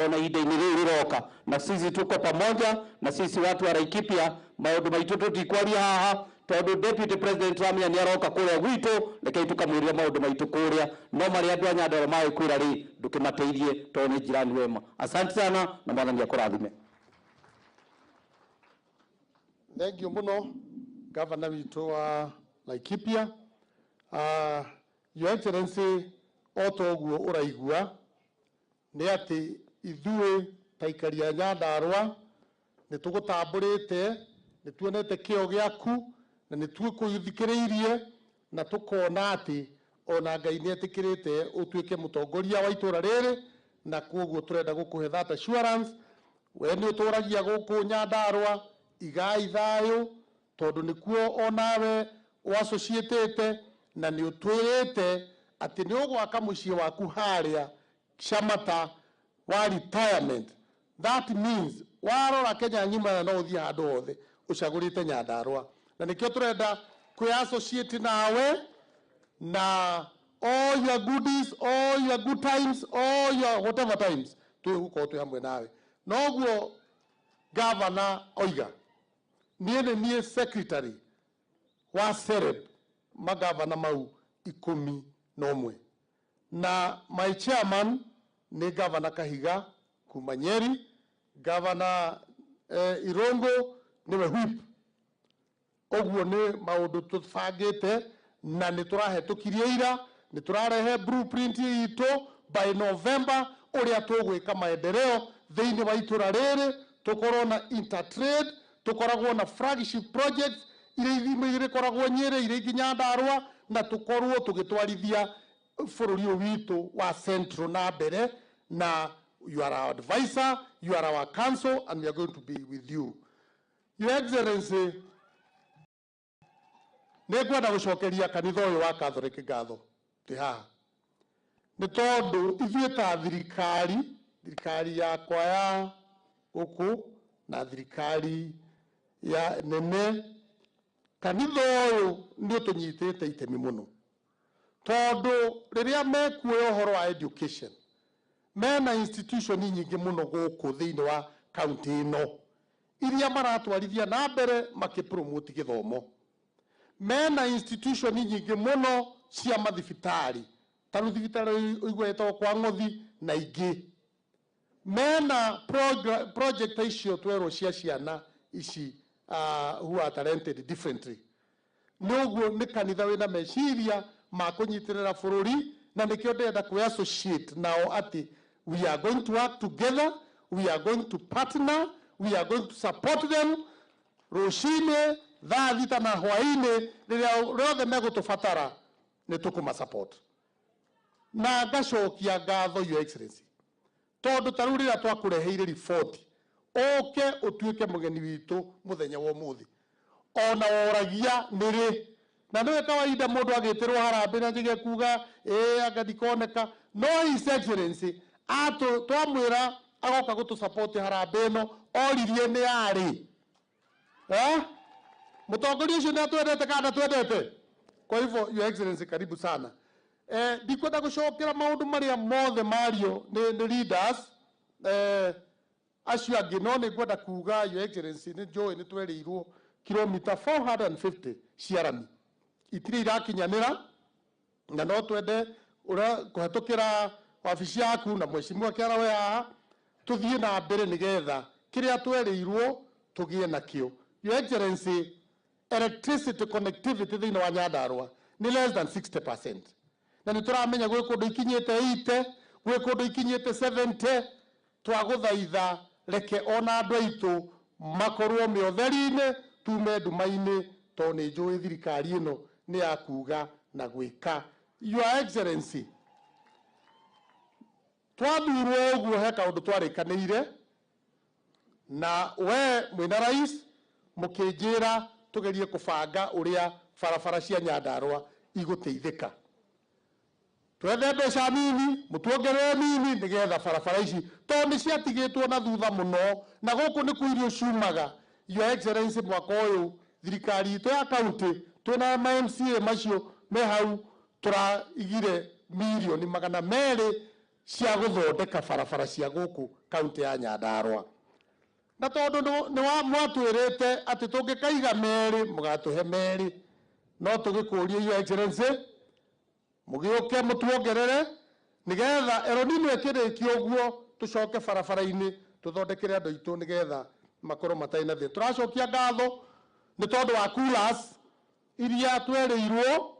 Ona ihinda-inĩ rĩu rĩroka, na sisi tuko pamoja, na sisi watu wa Laikipia maũndũ maitũ tũtikwaria haha tondũ Deputy President Ramia nĩ aroka kũrĩa gwitũ. Rekei tũkamwĩrĩra maũndũ maitũ kũrĩa, no marĩa andũ a Nyandarua magĩkwĩra rĩ, ndũkĩmateithie tondũ nĩ jirani wema. Asante sana na Mwathani akũrathime. Thank you muno, gavana witũ wa Laikipia. Your Excellency, o ta ũguo ũraigua nĩ atĩ ithuĩ ta aikari a Nyandarua nĩ tũgũtambũrĩte, nĩ tuonete kĩo gĩaku na nĩ tũkũthikĩrĩirie na tũkona atĩ ona Ngai nĩ etĩkĩrĩte ũtuĩke mũtongoria wa itũra rĩrĩ, na koguo tũrenda gũkũhe that assurance. We nĩ ũtũragia gũkũ Nyandarua, igai thayũ tondũ nĩkuo onawe ũassociatĩte, na nĩ ũtwĩrĩte atĩ nĩ ũgwaka mũciĩ waku harĩa Shamata wa retirement. That means warora Kenya ng'ima na no ũthiĩ handũ hothe ũcagũrĩte Nyandarua, na nĩkĩo tũrenda kwĩ associate nawe na all your goodies, all your good times, all your whatever times, twĩgũkorwo twĩ hamwe nawe. Noguo gavana oiga, niĩ nĩ niĩ secretary wa Sereb, magavana mau 11, na my chairman nĩ Gavana Kahiga kuma Nyeri. Gavana Irongo nĩwe whip. Ũguo nĩ maũndũ tũbangĩte na nĩ tũrahetũkirie ira, nĩ tũrarehe blueprint itũ by November ũrĩa tũgwĩka maendeleo thĩinĩ wa itũra rĩrĩ, tũkorwo na intertrade, tũkoragwo na flagship projects iria irĩkoragwo Nyĩrĩ, iria ingĩ Nyandarua, na tũkorwo tũgĩtwarithia bũrũri ũyũ witũ wa Central na mbere. Na you are our advisor, you are our counsel, and we are going to be with you. Your Excellency, nĩ ngwenda gũcokeria kanitha ũyũ wa Catholic ngatho twĩ haha, nĩ tondũ ithuĩ ta thirikari, thirikari yakwa ya gũkũ na thirikari ya nene, kanitha ũyũ nĩ ũtũnyitĩte itemi mũno, tondũ rĩrĩa mekuoya ũhoro wa education, mena institution nyingĩ mũno gũkũ thĩinĩ wa kaunti ĩno iria maratwarithia na mbere makĩpromote gĩthomo. Mena institution nyingĩ mũno cia mathibitarĩ, ta rĩu thibitarĩ ũigua ĩtagwo kwa Ng'othi na ingĩ. Mena project icio twerwo cia ciana ici who are talented differently. Nĩ ũguo nĩ kanitha wĩna meciria ma kũnyitĩrĩra bũrũri, na nĩkĩo ndĩrenda kwĩ associate nao atĩ we are going to work together, we are going to partner, we are going to support them rũcinĩ thaa 6 na hwaĩ-inĩ, rĩrĩa rĩothe megũtũbatara nĩ tũkũma support. Na ngacokia ngatho, Your Excellency, tondũ ta rĩu rĩrĩa twakũreheire riboti ũke ũtuĩke mũgeni witũ mũthenya wa ũmũthĩ, ona woragia nĩrĩ, na nĩwe kawaida mũndũ agĩtĩrwo harambĩ na njige kuga ĩ anga ndikoneka, no His Excellency atũ twamwĩra agoka gũtũ support harambĩ ĩno, oririe nĩ yarĩ. Eh? Mũtongoria ũcio nĩ atwendete kana ndatwendete? Kwa hivyo, Your Excellency, karibu sana. Ndikwenda gũcokera maũndũ marĩa mothe mario nĩ leaders acio angĩ, no nĩ ngwenda kuga, Your Excellency, nĩ njũĩ nĩ twerĩirwo kilomita 450 cia rami itirĩ irakinyanĩra, na no twende ũrĩa kũhetũkĩra wabici yaku na mheshimiwa kĩara we haha tũthiĩ na mbere nĩgetha kĩrĩa twerĩirwo tũgĩe nakĩo. Your Excellency, electricity connectivity thĩinĩ wa Nyandarua nĩ less than 60%, na nĩ tũramenya gwĩ kũndũ ikinyĩte 80, gwĩ kũndũ ikinyĩte 70. Twagũthaitha reke ona andũ aitũ makorwo me ũtheri-inĩ, tume nduma-inĩ, tondũ nĩ njũĩ thirikari ĩno nĩ ya kuga na gwĩka. Your Excellency, twathurwo ũguo he kaũndũ twarĩkanĩire na we mwĩna rais, mũkĩnjĩra tũgerie kũbanga ũrĩa barabara cia Nyandarua igũteithĩka, twethe mbeca nini, mũtuongerere nini, nĩgetha barabara ici, tondũ nĩ ciatigĩtwo na thutha mũno na gũkũ nĩkuo irio ciumaga. Your Excellency, mwaka ũyũ thirikari itũ ya kaunti twĩna ma MCA macio me hau tũraigire 200 million cia gũthondeka barabara cia gũkũ. kaunti ya Nyandarua. Na tondu nĩ mwatwĩrĩte atĩ tũngĩkaiga merĩ mũgatũhe merĩ, no tũgĩkũrie Your Excellency mũgĩũke mũtuongerere nĩgetha El Nino ĩkĩrĩkia ũguo tũcoke barabara-inĩ tũthondekere andũ aitũ nĩgetha makorwo matarĩ na thĩna. Tũracokia ngatho nĩ tondũ wa coolers iria twerĩirwo,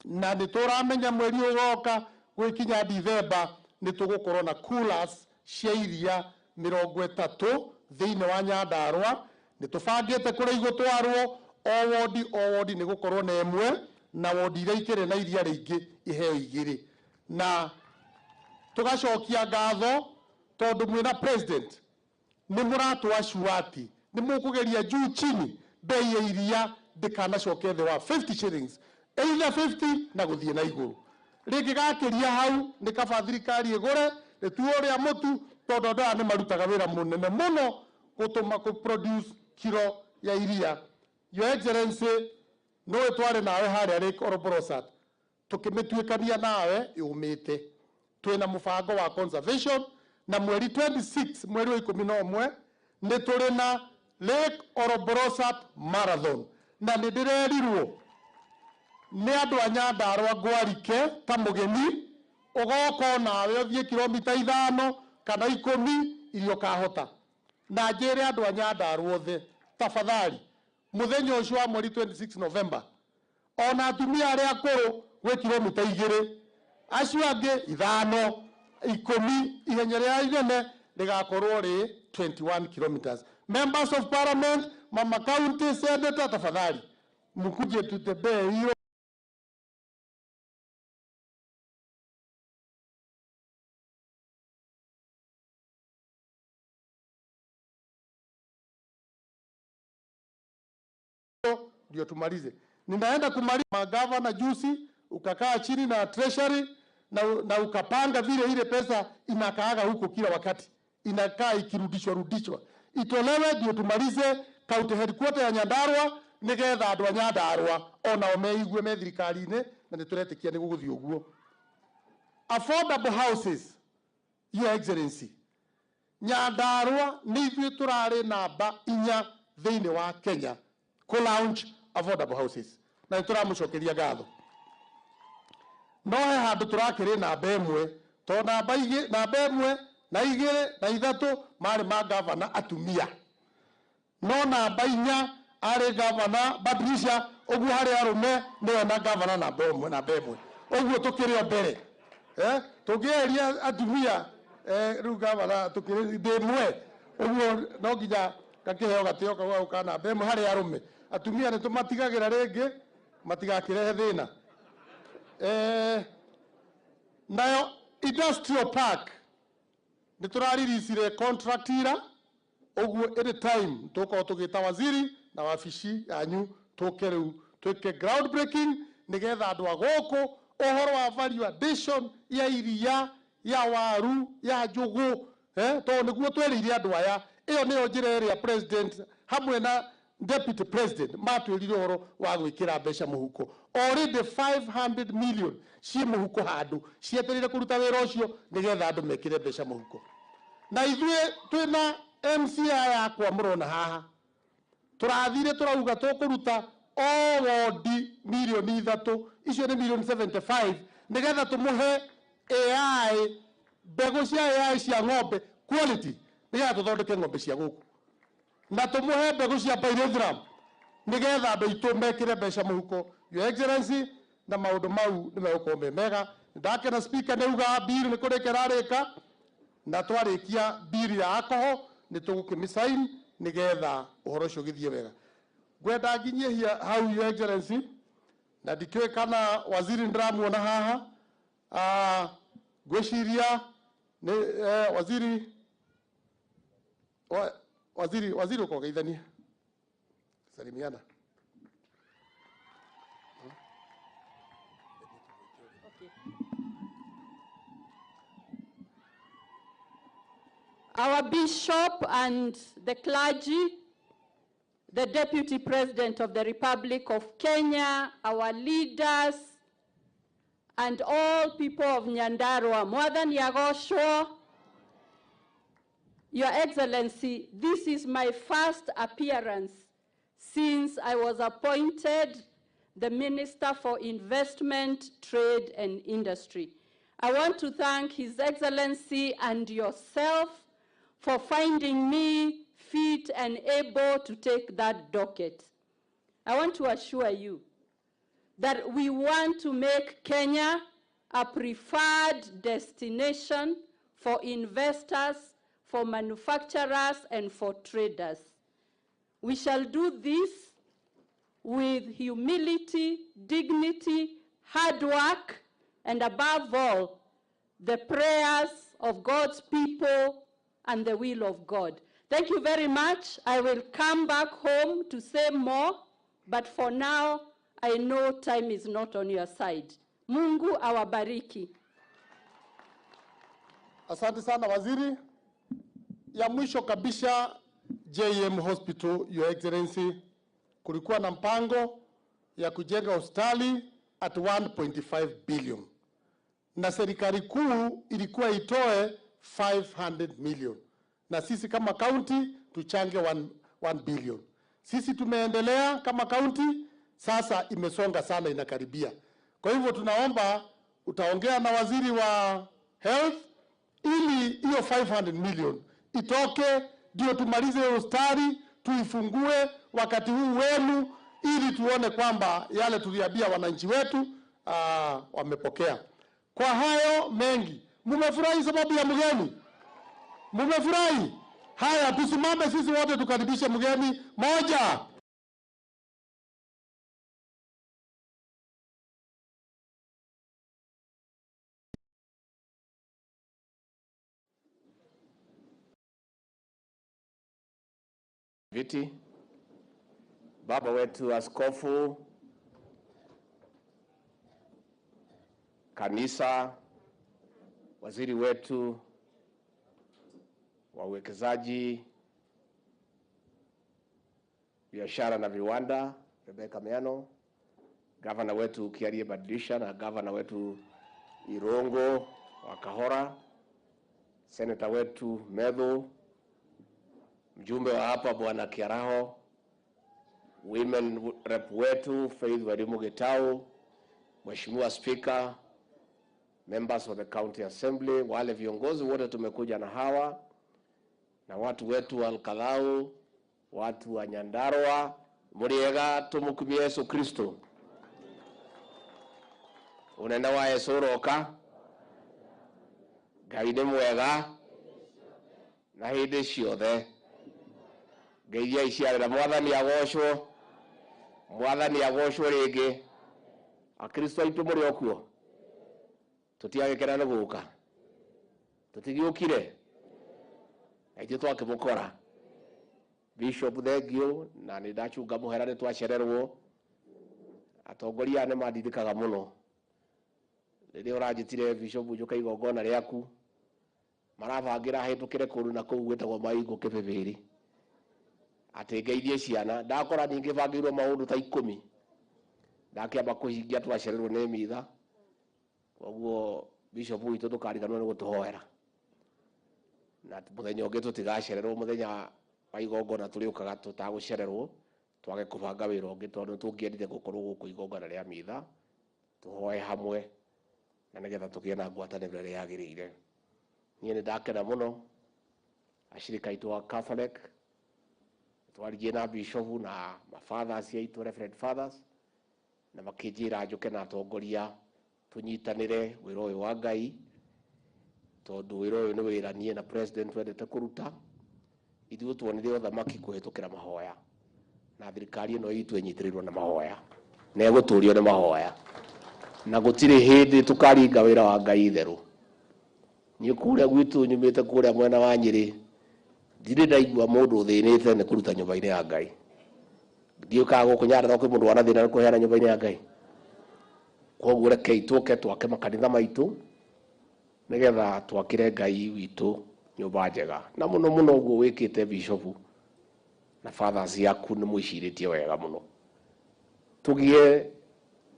na nĩ tũramenya mweri ũgoka gwĩkinya Dithemba nĩ tũgũkorwo na coolers cia iria 30 thĩinĩ wa Nyandarua. Nĩ tũbangĩte kũrĩa igũtwarwo o wodi o wodi nĩ gũkorwo na ĩmwe, na wodi iria ikĩrĩ na iria rĩingĩ iheo igĩrĩ. Na tũgacokia ngatho tondũ mwĩna president nĩ mũratwacua atĩ nĩ mũkũgeria juu chini bei ya iria ndĩkanacoke thĩ wa 50 shillings, either 50 na gũthiĩ na igũrũ. Rĩngĩgakĩria hau nĩ kaba thirikari ĩgũre rĩtuo rĩa mũtu, tondũ andũ aya nĩ marutaga wĩra mũnene mũno gũtũma kũ produce kiro ya iria. Your Excellency, no ĩtware nawe harĩa Lake Olbolosat tũkĩmĩtuĩkania nawe yũmĩte. Twĩna mũbango wa conservation na mweri 26 mweri wa 11 nĩ tũrĩ na Lake Olbolosat Marathon, na nĩ ndĩrerirwo nĩ andũ a Nyandarua ngwarike ta mũgeni ũgoka nawe ũthiĩ kilomita 5 kana 10 iria ũkahota. Na njĩre andũ a Nyandarua othe tafadhali, mũthenya ũcio wa mweri 26 November, ona atumia arĩa akũrũ gwĩ kilomita 2, acio angĩ 5, 10, ihenya rĩrĩa inene rĩgakorwo rĩ 21 kilometers. Members of Parliament, mama county senator, tafadhali mkuje tutembee hiyo. Ndio tumalize. Ninaenda kumaliza magavana juzi, ukakaa chini na treasury na ukapanga vile ile pesa inakaaga huko kila wakati, inakaa ikirudishwa rudishwa, itolewe ndio tumalize county headquarter ya Nyandarua nigetha andu a Nyandarua onao meigue me thirikari-inĩ, na nĩtũretĩkia nĩ gũgũthiĩ ũguo. Affordable houses, Your Excellency, Nyandarua nĩ ithuĩ tũrarĩ namba 4 thĩinĩ wa Kenya kũ launch affordable houses, na nĩtũramũcokeria ngatho. No he handũ tũrakĩrĩ namba 1, to namba igĩ, namba 1 na 2 na 3 marĩ ma gavana atumia, no namba 4 arĩ gavana Patricia, ũguo harĩ arũme nĩwe na gavana namba 1, namba 1, ũguo tũkĩrĩ o mbere. Tũngĩeheria atumia, rĩu gavana tũkĩrĩ ndĩ ĩmwe, ũguo no nginya gakĩheo gatĩo kau gagũka namba 1 harĩ arũme. Atumia nĩ tũmatigagĩra rĩngĩ matigakĩrehe thĩna. Nayo industrial park nĩ tũraririsire contract ira, ũguo any time tũkorwo tũgĩta waziri na wabici yanyu tũke rĩu twĩke ground breaking nĩgetha andũ a gũkũ ũhoro wa value addition ya iria, ya waru, ya njũgũ, tondũ nĩguo twerĩire andũ aya. Ĩyo nĩyo njĩra ĩrĩa president hamwe na deputy president matwĩrire ũhoro wa gwĩkĩra mbeca mũhuko. Already 500 million ciĩ mũhuko handũ cietereire kũruta wĩra ũcio nĩgetha andũ mekĩre mbeca mũhuko. Na ithuĩ twĩna MCA yakwa mũrona haha, tũrathire tũrauga tũkũruta o wodi milioni 3, icio nĩ milioni 75, nĩgetha tũmũhe AI, mbegũ cia AI cia ng'ombe quality, nĩgetha tũthondeke ng'ombe cia gũkũ, na tũmũhe mbegũ cia pyrethrum nĩgetha andũ aitũ mekĩre mbeca mũhuko. Your Excellency, na maũndũ mau nĩ megũkorwo me mega. Ndakena speaker nĩ auga bill nĩ kũrĩka ĩrarĩka, na twarĩkia bill ya alcohol nĩ tũgũkĩmĩsign nĩgetha ũhoro ũcio ũgĩthiĩ wega. Ngwenda nginyie hau Your Excellency, na ndikĩũĩ kana waziri ndĩramuona haha. Ngwĩciria nĩ waziri waziri, waziri ũkogeithania, salimiana. Our bishop and the clergy, the Deputy President of the Republic of Kenya, our leaders, and all people of Nyandarua. Mwathani agocwo. Your Excellency, this is my first appearance since I was appointed the Minister for Investment, Trade and Industry. I want to thank His Excellency and yourself for finding me fit and able to take that docket. I want to assure you that we want to make Kenya a preferred destination for investors, for manufacturers, and for traders. We shall do this with humility, dignity, hard work, and above all, the prayers of God's people and the will of God. Thank you very much. I will come back home to say more, but for now, I know time is not on your side. Mungu awabariki. Asante sana waziri. Ya mwisho kabisa, JM Hospital, Your Excellency, kulikuwa na mpango ya kujenga hospitali at 1.5 billion na serikali kuu ilikuwa itoe 500 million na sisi kama county tuchange 1 billion. Sisi tumeendelea kama county, sasa imesonga sana, inakaribia. Kwa hivyo tunaomba utaongea na waziri wa health ili hiyo 500 million itoke, ndio tumalize hospitali tuifungue wakati huu wenu, ili tuone kwamba yale tuliambia wananchi wetu wamepokea. Kwa hayo mengi, mumefurahi sababu ya mgeni? Mumefurahi? Haya, tusimame sisi wote tukaribishe mgeni. Moja. Viti, baba wetu askofu, kanisa, waziri wetu wa uwekezaji, biashara na viwanda, Rebecca Miano, gavana wetu Kiarie Badilisha na gavana wetu Irongo wa Kahora, seneta wetu Medho, mjumbe wa hapa Bwana Kiaraho, women rep wetu Faith Warimu Gitau, Mheshimiwa Speaker, members of the County Assembly, wale viongozi wote tumekuja na hawa na watu wetu wa Olkalau, watu wa Nyandarua, muriega tumukumie Yesu Kristo. Unene wa Yesu uroka, Ngai nĩ mwega na hĩndĩ ciothe. Ngeithia iciarĩra, Mwathani agocwo, Mwathani agocwo rĩngĩ. Akristo aitũ mũrĩ o kuo, tũtiagĩkena nĩ gũka, tũtigĩũkire na ithuĩ twakĩmũkora. Bishop thengio, na nĩ ndacunga mũhera nĩ twacererwo. Atongoria aya nĩ mandirikaga mũno. Rĩrĩa ũranjĩtire Bishop njũke igongona rĩaku, marabangĩra hĩtũkĩre kũndũ na kũu gwĩtagwo Maingũ Kĩbĩbĩrĩ, atĩ ngeithie ciana. Ndakora ningĩ bangĩirwo maũndũ ta 10, ndakĩamba kũhingia twacererwo nĩ mitha. Koguo Bishop witũ ndũkariganĩrwo nĩ gũtũhoera, na mũthenya ũngĩ tũtigacererwo. Mũthenya wa igongona tũrĩũkaga tũtagũcererwo, twage kũbanga wĩra ũngĩ, tondũ nĩtũngĩendire gũkorwo gũkũ igongona rĩa mitha, tũhoe hamwe na nĩgetha tũgĩe na ngwatanĩro ĩrĩa yagĩrĩire. Niĩ nĩ ndakena mũno ashirika aitũ a Catholic, twarigie na bishop na mafathers aitũ, reverend fathers, na makĩnjĩra njũke na atongoria tũnyitanĩre wĩra ũyũ wa Ngai, tondũ wĩra ũyũ nĩ wĩra niĩ na president twendete kũruta. Ithuĩ tuonire ũthamaki kũhĩtũkĩra mahoya, na thirikari ĩno itũ ĩnyitĩrĩirwo na mahoya, na ĩgũtũrio nĩ mahoya, na gũtirĩ hĩndĩ tũkaringa wĩra wa Ngai itherũ. Niĩ kũrĩa gwitũ nyumĩte kũrĩa mwena wa Nyĩrĩ, ndirĩ ndaigua mũndũ ũthĩnĩte nĩ kũruta nyũmba-inĩ ya Ngai. Ndiũĩ kana gũkũ Nyandarua kwĩ mũndũ wanathĩna nĩ kũheana nyũmba-inĩ ya Ngai. Koguo rekei tũke twake makanitha maitũ nĩgetha twakĩre Ngai witũ nyũmba njega. Na mũno mũno ũguo wĩkĩte Bishop na fathers yaku nĩ mwĩcirĩtie wega mũno, tũgĩe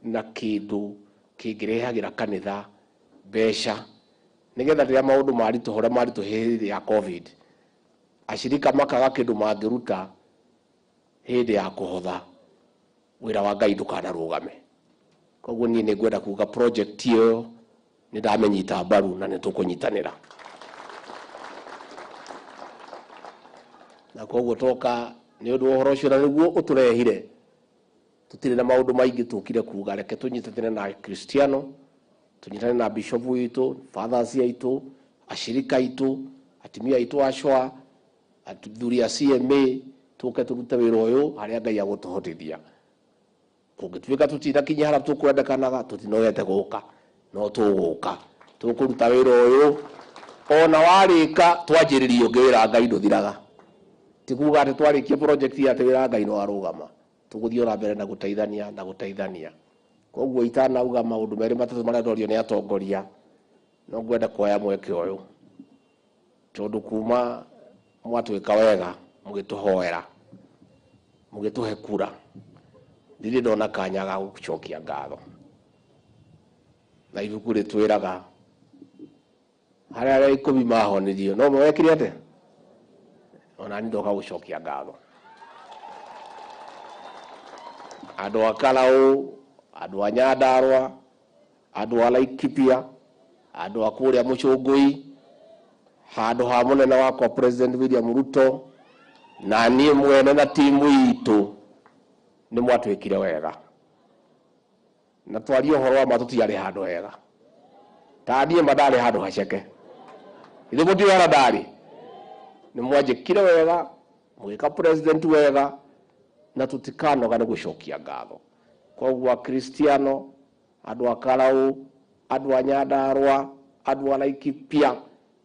na kĩndũ kĩngĩrehagĩra kanitha mbeca, nĩgetha rĩrĩa maũndũ maritũha ũrĩa maritũhĩire hĩndĩ ya COVID, Ashirika makaga kindu mangiruta hindi ya kuhotha wira wa Ngai ndukanarugame. Koguo nie ningwenda kuga project iyo ni ndamenyita mbaru na ni tukunyitanira. Na koguo toka ni undu wa uhoro ucio na niguo uturehire, tutire na maundu maingi tukire kuga, reke tunyitanire na Kristiano, tunyitane na bishop witu, fathers aitu, ashirika aitu, atumia aitu acwa, athuri a CMA, tuke turute wira uyu haria Ngai agutuhotithia. Kungituika tutinakinya haria tukwendekanaga, tutinogete guka, no tuguka tukuruta wira uyu ona warika twanjiririe ungi wira Ngai nduthiraga. Ti kuga ati twarikia project ati wira Ngai no arugama, tuguthii ona mbere na guteithania na guteithania. Koguo itanauga maundu meri matatu maria ndorio ni atongoria, no ngwenda kuoya mweke uyu tondu kuma mwatwika wega mugituhoera mugituhe kura, ndirĩ ndona kanya ga gũcokia ngatho. Na ibuku rĩtwĩraga harĩa arĩa ikũmi mahonirio no mewekire atĩa, ona niĩ ndoka gũcokia ngatho. Andũ a Karau, andũ a Nyandarua, andũ a Laikipia, andũ a kũrĩa Mũcũngũi, handũ ha mũnene wakwa President William Ruto na niĩ mwene na timu itũ nĩ mwatwĩkire wega. Na twarie ũhoro wa ma tũtiarĩ handũ hega, ta niĩ ma ndarĩ handũ haceke, ithuĩ mũtiũĩ harĩa ndarĩ. Nĩ mwanjĩkire wega, mũgĩka president wega, na tũtikanoga nĩ gũcokia ngatho. Koguo Akristiano, andũ a Karau, andũ a Nyandarua, andũ a Laikipia,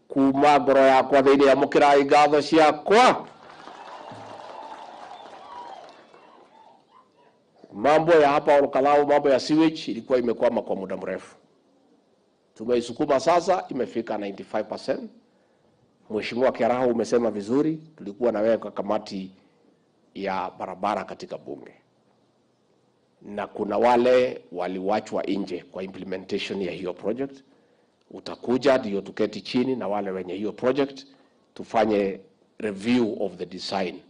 kuma ngoro yakwa thĩinĩ amũkĩrai ngatho ciakwa. Mambo ya hapa Olkalou, mambo ya sewage ilikuwa imekwama kwa muda mrefu. Tumeisukuma sasa imefika 95%. Mheshimiwa Kiaraho umesema vizuri, tulikuwa na wewe kwa kamati ya barabara katika bunge. Na kuna wale waliwachwa nje kwa implementation ya hiyo project. Utakuja ndio tuketi chini na wale wenye hiyo project tufanye review of the design,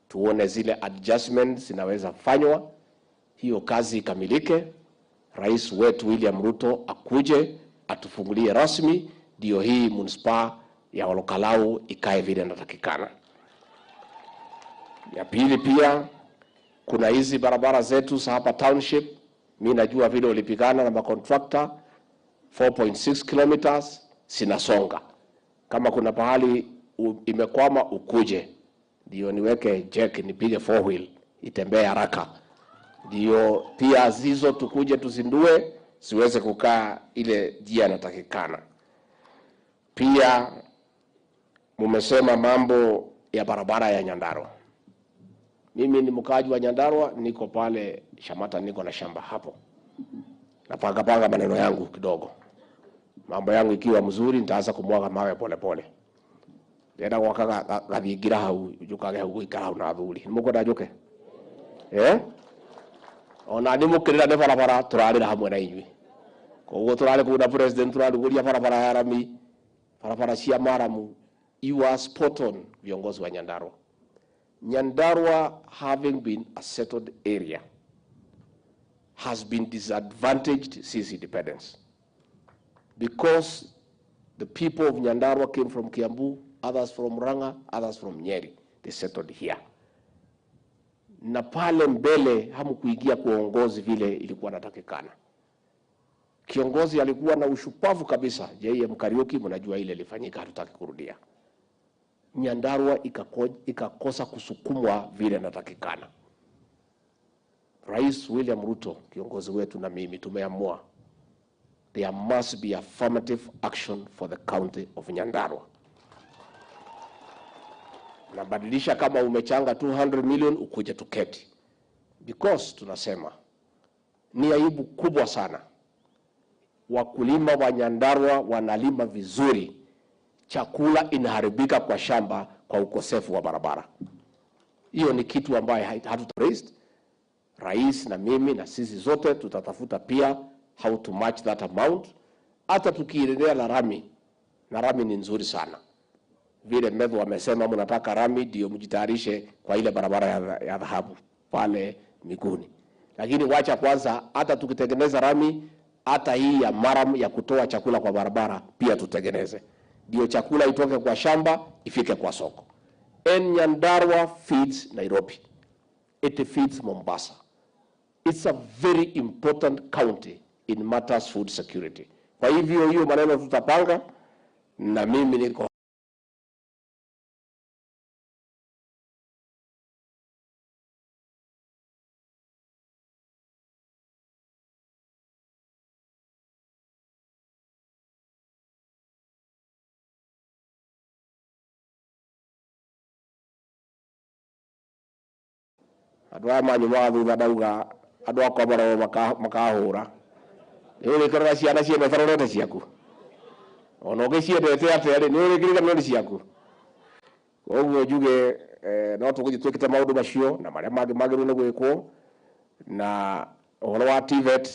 tuone zile adjustments zinaweza fanywa, hiyo kazi ikamilike. Rais wetu William Ruto akuje atufungulie rasmi, ndio hii manispaa ya Olkalou ikae vile inatakikana. Ya pili, pia kuna hizi barabara zetu za hapa township. Mimi najua vile ulipigana na macontractor, 4.6 kilometers sinasonga. Kama kuna pahali imekwama ukuje, ndio niweke jack nipige four wheel itembee haraka, ndio pia zizo tukuje tuzindue siweze kukaa ile njia inatakikana. Pia mumesema mambo ya barabara ya Nyandarua. Mimi ni mkaaji wa Nyandarua, niko pale Shamata, niko na shamba hapo. Napanga panga maneno yangu kidogo. Mambo yangu ikiwa mzuri nitaanza kumwaga mawe pole pole. Ndenda gwaka gathingira hau njukage hau guikara hau na athuri. Ni mukwenda njuke? Ona ni mukirira ni barabara turarira hamwe na inyui. Koguo turari kuu na president turaruguria barabara ya rami, barabara cia maramu. You are spot on, viongozi wa Nyandarua. Nyandarua, having been a settled area, has been disadvantaged since independence. Because the people of Nyandarua came from Kiambu, others from Murang'a, others from Nyeri. They settled here. Na pale mbele hamkuingia kuongozi vile ilikuwa natakikana. Kiongozi alikuwa na ushupavu kabisa. J.M. Kariuki, mnajua ile ilifanyika, hatutaki kurudia. Nyandarua ikakosa kusukumwa vile natakikana. Rais William Ruto, kiongozi wetu, na mimi tumeamua there must be affirmative action for the county of Nyandarua. Nabadilisha, kama umechanga 200 million ukuje tuketi. Because tunasema ni aibu kubwa sana. Wakulima wa Nyandarua wanalima vizuri, chakula inaharibika kwa shamba kwa ukosefu wa barabara. Hiyo ni kitu ambaye hatuta raised. Rais na mimi na sisi zote tutatafuta pia how to match that amount. Hata tukiendelea na rami, na rami ni nzuri sana. Vile Methu amesema mnataka rami, ndio mjitayarishe kwa ile barabara ya dhahabu pale Miguni. Lakini wacha kwanza, hata tukitengeneza rami, hata hii ya maram ya kutoa chakula kwa barabara pia tutengeneze, ndio chakula itoke kwa shamba ifike kwa soko. And Nyandarua feeds Nairobi, it feeds Mombasa. It's a very important county in matters food security. Kwa hivyo hiyo maneno tutapanga, na mimi niko andå aya manyumaga thutha ndauga andå akwa marorwo makahåra nä å rä kärora ciana ciene ũtarorete ciaku ona å gä ciendete atä rä nä å rä kiriganwo nä ciaku. Koguo njuge no tå gå thiä twä kä te maå ndå macio na marĩa mangĩ magĩrĩirwo nĩ gwĩkwo na ũhoro wa TVET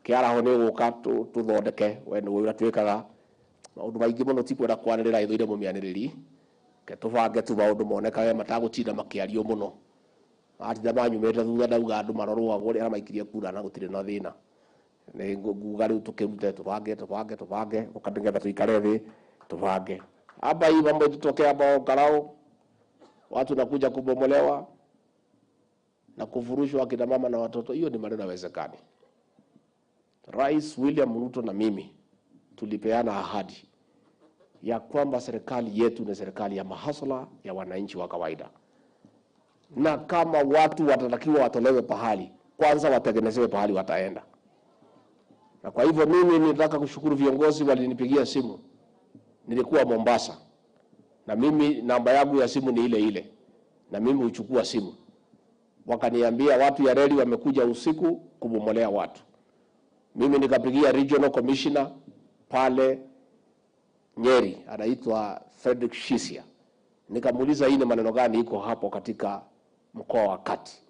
kĩaraho nĩ ũgũka tũthondeke we nĩ ũrĩa twĩkaga maũndũ maingĩ mũno tikwenda kwanĩrĩra ĩthũire mũmĩanĩrĩri ke tũbange tu maũndũ monekage matagũtinda makĩario mũno atinda manyumĩte thutha ndauga andũ marorwo ũrĩa arĩa maikirie kura na gũtirĩ na thĩna nĩ nguga rĩu tũkĩrute tũbange tũbange tũbange ũka nĩgetha tũikare thĩ tũbange hapa hii mambo itutokea hapa Karao, watu nakuja kubomolewa na kufurushwa akina mama na watoto, hiyo ni maneno hayawezekani. Rais William Ruto na mimi tulipeana ahadi ya kwamba serikali yetu ni serikali ya mahasla ya wananchi wa kawaida, na kama watu watatakiwa watolewe pahali, kwanza watengenezewe pahali wataenda. Na kwa hivyo mimi nitaka kushukuru viongozi walinipigia simu. Nilikuwa Mombasa na mimi namba yangu ya simu ni ile ile, na mimi huchukua simu. Wakaniambia watu ya reli wamekuja usiku kubomolea watu. Mimi nikapigia regional commissioner pale Nyeri, anaitwa Frederick Shisia. Nikamuuliza hii ni maneno gani iko hapo katika mkoa wa Kati,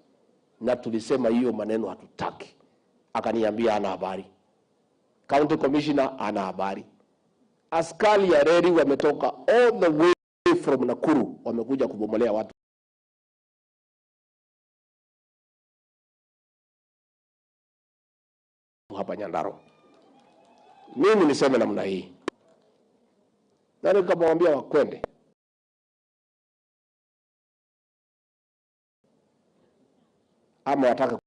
na tulisema hiyo maneno hatutaki. Akaniambia ana habari, county commissioner ana habari. Askari ya reli wametoka all the way from Nakuru wamekuja kubomolea watu hapa Nyandarua. Mimi niseme namna hii, na nikamwambia wakwende ama wataka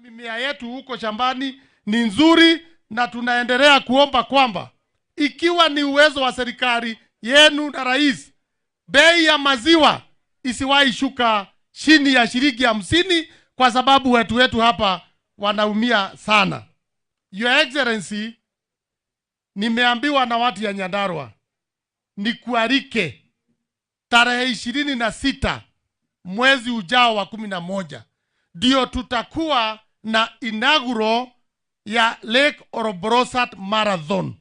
Mimea yetu huko shambani ni nzuri, na tunaendelea kuomba kwamba ikiwa ni uwezo wa serikali yenu na rais, bei ya maziwa isiwahi shuka chini ya shilingi 50, kwa sababu watu wetu hapa wanaumia sana. Your Excellency, nimeambiwa na watu ya Nyandarua nikualike tarehe 26 mwezi ujao wa 11, ndio tutakuwa na inaugural ya Lake Olbolosat Marathon,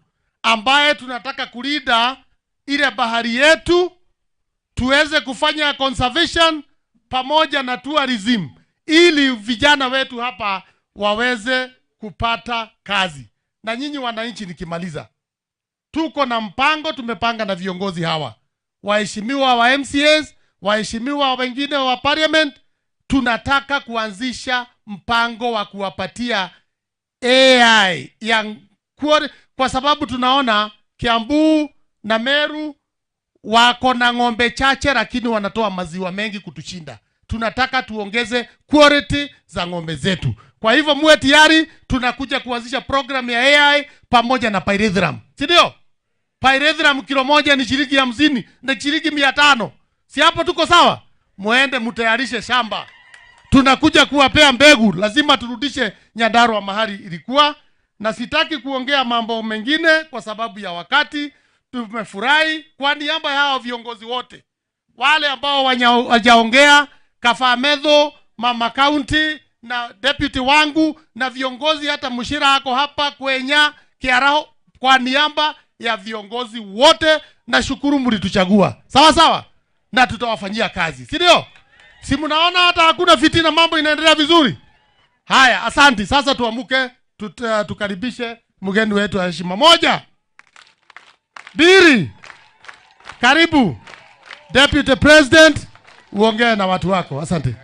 ambaye tunataka kulinda ile bahari yetu, tuweze kufanya conservation pamoja na tourism, ili vijana wetu hapa waweze kupata kazi. Na nyinyi wananchi, nikimaliza, tuko na mpango, tumepanga na viongozi hawa waheshimiwa wa MCAs, waheshimiwa wengine wa parliament. Tunataka kuanzisha mpango wa kuwapatia AI ya kwa sababu tunaona Kiambu na Meru wako na ng'ombe chache, lakini wanatoa maziwa mengi kutushinda. Tunataka tuongeze quality za ng'ombe zetu. Kwa hivyo muwe tayari, tunakuja kuanzisha program ya AI pamoja na pyrethrum, si ndio? Pyrethrum kilo moja ni shilingi 50 na shilingi 500. Si hapo tuko sawa? Muende mtayarishe shamba, tunakuja kuwapea mbegu. Lazima turudishe Nyandarua mahali ilikuwa, na sitaki kuongea mambo mengine kwa sababu ya wakati. Tumefurahi kwa niaba ya hao viongozi wote wale ambao wajaongea, Kafametho, Mama County na deputy wangu na viongozi, hata Mushira ako hapa Kwenya Kiaraho. Kwa niaba ya viongozi wote nashukuru mlituchagua, sawa sawa, na tutawafanyia kazi, si ndio? Si mnaona hata hakuna fitina, mambo inaendelea vizuri. Haya, asanti. Sasa tuamuke, tukaribishe mgeni wetu wa heshima. Moja, mbili, karibu Deputy President, uongee na watu wako. Asante.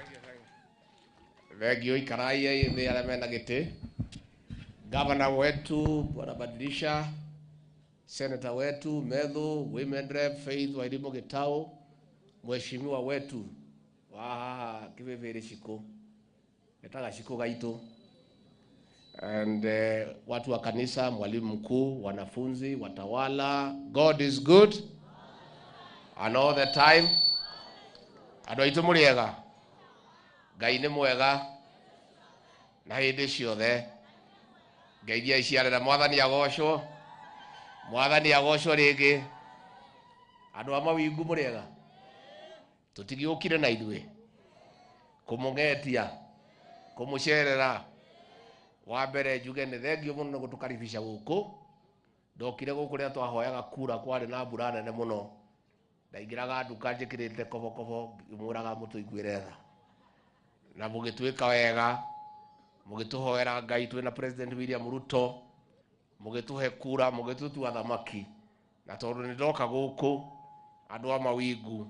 Thengio ikaraia thĩ arĩa mena gĩtĩ, gavana wetu bwana Badilisha, senator wetu Methu, women rep Faith Wairimu Gitau, mheshimiwa wetu wa haha Kibibiri Shiko, etaga Shiko gaitu, and watu wa kanisa, mwalimu mkuu, wanafunzi, watawala. God is good and all the time. Andũ aitũ mũrĩega? Ngai nĩ mwega na hĩndĩ ciothe. Ngeithia iciarĩra. Mwathani agocwo, Mwathani agocwo rĩngĩ. Andũ a mawingu mũrĩega? Tũtigĩũkire na ithuĩ kũmũng'etia, kũmũcerera. Wa mbere njuge nĩ thengio mũno nĩ gũtũkaribisha gũkũ. Ndokire gũkũ rĩrĩa twahoyaga kura, kwarĩ na mbura nene mũno. Ndaingĩraga nduka njĩkĩrĩte kobokobo, ngĩmwĩraga mũtũiguĩre tha, na mũgĩtwĩka wega, mũgĩtũhoera Ngai twĩna President William Ruto, mũgĩtũhe kura, mũgĩtũtua thamaki. Na tondũ nĩ ndoka gũkũ, andũ a mawingu,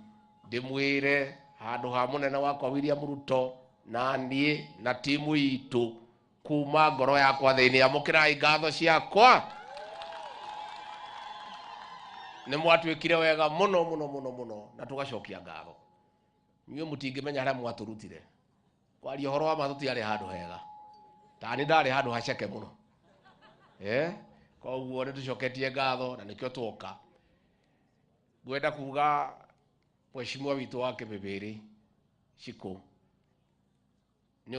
ndĩmwĩre handũ ha mũnene wakwa William Ruto na niĩ na timu itũ, kuma ngoro yakwa thĩinĩ, amũkĩrai ngatho ciakwa. Nĩ mwatwĩkire wega mũno mũno mũno mũno, na tũgacokia ngatho. Inyuĩ mũtingĩmenya harĩa mwatũrutire. Kwaria ũhoro wa ma, tũtiarĩ handũ hega, tani ndarĩ handũ haceke mũno. Koguo nĩ tũcoketie ngatho na nĩkĩo twoka. Ngwenda kuga mheshimiwa witũ wa Kĩbĩbĩrĩ Shiko nĩ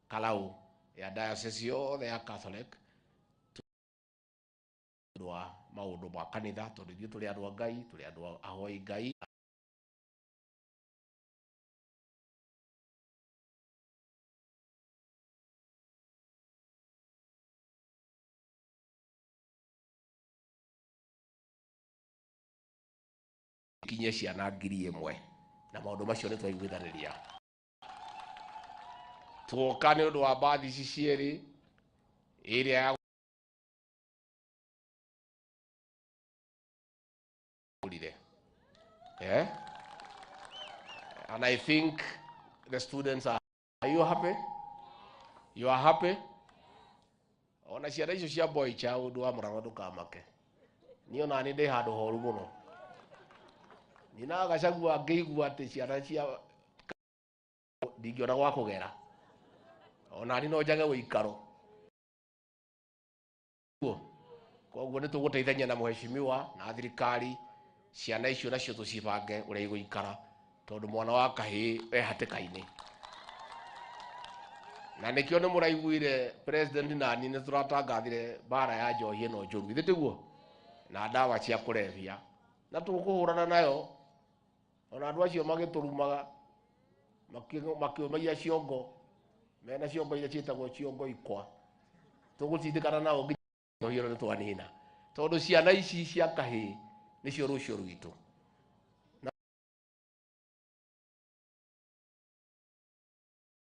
Kalau ya diocese yothe ya Catholic ũndũ wa maũndũ ma kanitha, tondũ ithuĩ tũrĩ andũ a Ngai, tũrĩ andũ ahoi Ngai. Kinye ciana 1,000 na maũndũ macio nĩ twaiguithanĩria. Tuoka nĩ ũndũ wa mbathi ici cierĩ, ĩrĩa ya gũrire. And I think the students are you happy? You are happy? Ona ciana icio cia boy child wa mũrarwa, ndũkamake. Niĩ ona nĩ ndĩ handũ horu mũno. Nina Gachagua ngĩigua atĩ ciana cia Ndingĩona gwa kũgera, ona ni no njage wĩikaro. Koguo nĩ tũgũteithania na mheshimiwa na thirikari, ciana icio nacio tũcibange ũrĩa igũikara, tondũ mwana wa kahĩĩ e hatĩka-inĩ. Na nĩkĩo nĩ mũraiguire president nani nĩ tũratangathire mbara ya njohi ĩno njũru, githĩ tiguo, na ndawa cia kũrebia, na tũkũhũrana nayo. Ona andũ acio magĩtũrumaga makĩũmagia ciongo, mena ciongo iria ciĩtagwo ciongo ikwa, tũgũtindĩkana nao nginya njohi ĩno nĩ twanina, tondũ ciana ici cia kahĩĩ nĩcio rũciũ rwitũ.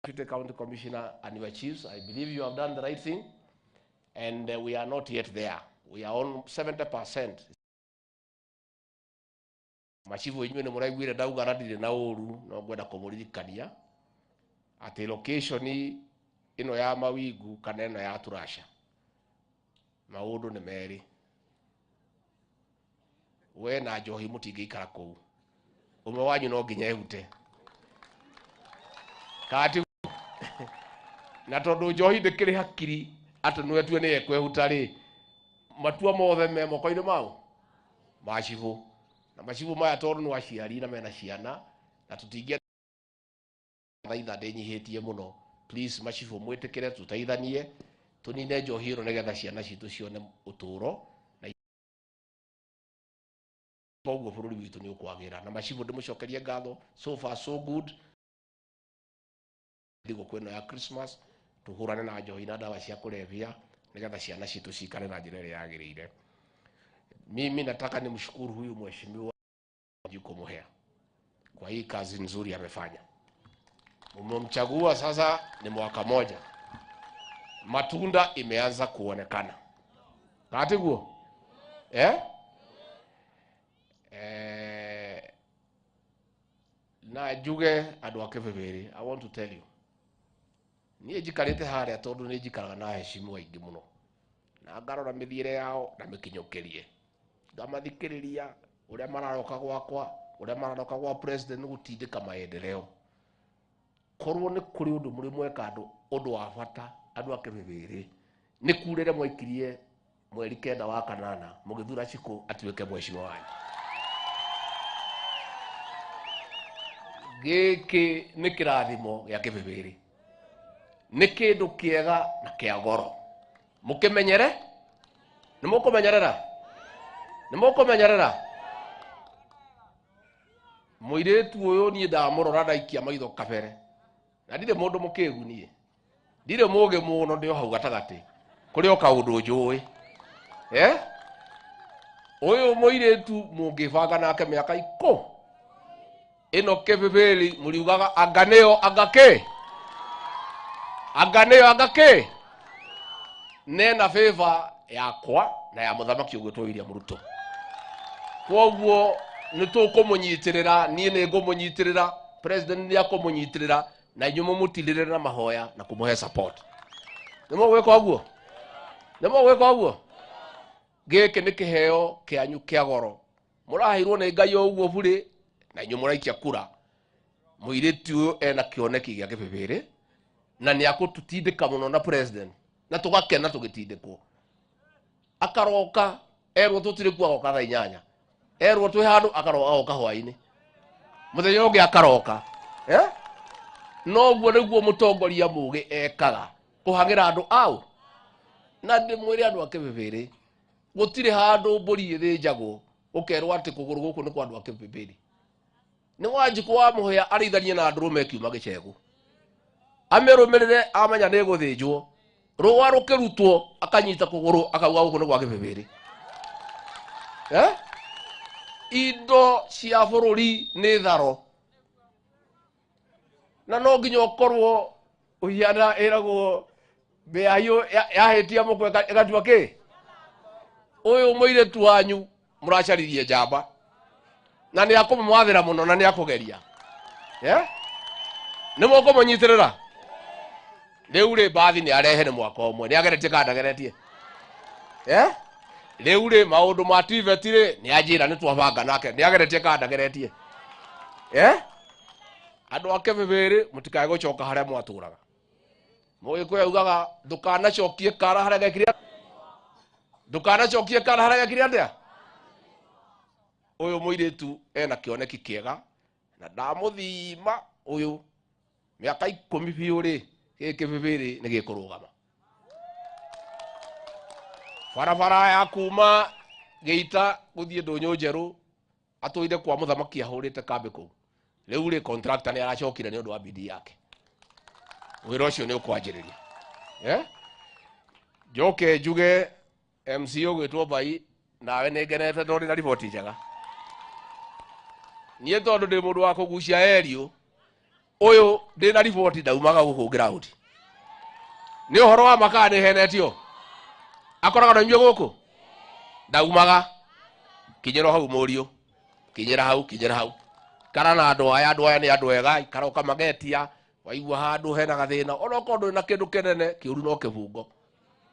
Deputy County Commissioner and your chiefs, I believe you have done the right thing, and we are not yet there. We are on 70%. Machifu inyuĩ nĩ mũraiguire ndauga na ndirĩ na ũru, no ngwenda kũmũririkania atĩ location ĩno ya Mawingu kana ĩno ya Turasha, maũndũ nĩ merĩ. We na njohi mũtingĩikara kũu, ũmwe wanyu no nginya ehute kati na tondũ njohi ndĩkĩrĩ hakiri atĩ nĩwe tue nĩ ekwehuta rĩ, matua mothe me moko-inĩ mao macibũ, na macibũ maya tondũ nĩ aciari na mena ciana, na tũtingĩ thaitha ndĩnyihĩtie mũno, please macibũ mwĩtĩkĩre tũteithanie tũnine njohi ĩno nĩgetha ciana citũ cione ũtũũro, na koguo bũrũri witũ nĩ ũkwagĩra. Na macibũ ndĩmũcokerie ngatho, so far so good. Thigũkũ ĩno ya Christmas tũhũrane na njohi na ndawa cia kũrebia nĩgetha ciana citũ cikare na njĩra ĩrĩa yagĩrĩire. Mimi nataka nimshukuru huyu mheshimiwa Wanjiku Muhia kwa hii kazi nzuri amefanya. Umemchagua sasa ni mwaka moja, matunda imeanza kuonekana. Katiguo eh? Eh, na njuge andũ a Kĩbĩbĩrĩ, I want to tell you, niĩ njikarĩte harĩa tondũ nĩ njikaraga na heshimu aingĩ mũno, na ngarora mĩthiĩre yao na mĩkinyũkĩrie, ngamathikĩrĩria ũrĩa mararoka gwakwa, ũrĩa mararoka gwa president gũtindĩka maendeleo. Korwo nĩ kũrĩ ũndũ mũrĩ mweka andũ ũndũ wa bata, andũ a Kĩbĩbĩrĩ, nĩ kurĩre mwaikirie mweri 9 wa kanana mũgĩthura Shiko atuĩke mheshimiwa wanyu. Gĩkĩ nĩ kĩrathimo gĩa Kĩbĩbĩrĩ, nĩ kĩndũ kĩega na kĩa goro. Mũkĩmenyere, nĩ mũkũmenyerera, nĩ mũkũmenyerera mũirĩtu ũyũ. Niĩ ndamũrora ndaikia maitho kabere, na ndirĩ mũndũ mũkĩgu, niĩ ndirĩ mũgĩ mũno, ndĩ o hau gatagatĩ, kũrĩ o kaũndũ njũĩ. Eh, ũyũ mũirĩtu mũngĩbanga nake mĩaka ikũ ĩno Kĩbĩbĩrĩ, mũriugaga anga nĩyo anga kĩ, anga nĩyo anga kĩ, nena favor yakwa na ya mũthamaki ũgwĩtwo William Ruto. Koguo nĩ tũkũmũnyitĩrĩra, niĩ nĩ ngũmũnyitĩrĩra, president nĩ akũmũnyitĩrĩra, na inyuĩ mũmũtirĩrĩre na mahoya na kũmũhe support. Nĩ mũgwĩka ũguo? Nĩ mũgwĩka ũguo? Gĩkĩ nĩ kĩheo kĩanyu kĩa goro mũraheirwo nĩ Ngai o ũguo burĩ, na inyuĩ mũraikia kura. Mũirĩtu ũyũ ena kĩoneki gĩa Kĩbĩbĩrĩ na nĩ akũtũtindĩka mũno na president, na tũgakena tũgĩtindĩkwo. Akaroka erwo tũtirĩ kuo agoka thaa 8, erwo twĩ handũ akaroka agoka hwainĩ, mũthenya ũngĩ akaroka, eh? Noguo nĩguo mũtongoria mũgĩ ekaga, kũhagĩra andũ ao. Na ndĩmwĩre andũ a Kĩbĩbĩrĩ, gũtirĩ handũ mbũri ĩthĩnjagwo ũkerwo atĩ kũgũrũ gũkũ nĩ kwa andũ a Kĩbĩbĩrĩ. Nĩ Wanjikũ wa Mũhĩa arĩithanie na ndũrũme ĩkiuma gĩcegũ, amĩrũmĩrĩre, amenya nĩ ĩgũthĩnjwo, rũa rũkĩrutwo akanyita kũgũrũ akauga gũkũ nĩ gwa Kĩbĩbĩrĩ, eh? Indo cia bũrũri nĩ tharo, na no nginya ũkorwo ũhiana ĩragwo mĩahiũ yahĩtia mũkwe ĩgatua kĩ. Ũyũ mũirĩtu wanyu mũracaririe njamba, na nĩ akũmwathĩra mũno na nĩ akũgeria, eh? Nĩ mũkũmũnyitĩrĩra. Rĩu rĩ, mbathi nĩ arehe nĩ mwaka ũmwe, nĩ ageretie kana ndageretie, eh? Rĩu rĩ, maũndũ ma TVET rĩ, nĩ anjĩra nĩ twabanga nake, nĩ ageretie kana ndageretie, eh? Andũ a Kĩbĩbĩrĩ mũtikae gũcoka harĩa mwatũraga. Mũgĩkũyũ augaga ndũkanacokie kara harĩa gekire, ndũkanacokie kara harĩa gekire atĩa. Ũyũ mũirĩtu ena kĩoneki kĩega na ndamũthima ũyũ mĩaka 10 biũ rĩ, gĩkĩ Kĩbĩbĩrĩ nĩ gĩkũrũgama. Barabara ya kuma Geita gũthiĩ Ndũnyũ Njerũ atũire kwa mũthamaki ahũrĩte kambĩ kũu. Rĩu rĩ contractor nĩ aracokire nĩ ũndũ wa bidii yake. Wĩra ũcio nĩ ũkwanjĩrĩria. Njoke njuge MC ũgwĩtwo Mbai, nawe nĩ ngenete tondũ ndĩ na riboti njega. Niĩ tondũ ndĩ mũndũ wa kũgucia erio, ũyũ ndĩ na riboti ndaumaga gũkũ ground. Nĩ ũhoro wa makaa nĩ henetio. Akoraga na inyuĩ gũkũ? Ndaumaga. Kinyĩra hau mũriũ. Kinyĩra hau, kinyĩra hau. Ikara na andũ aya, andũ aya nĩ andũ ega, ikara ũkamagetia, waigua handũ hena gathĩna, ona okorwo ndũrĩ na kĩndũ kĩnene, kĩũru no kĩbungo.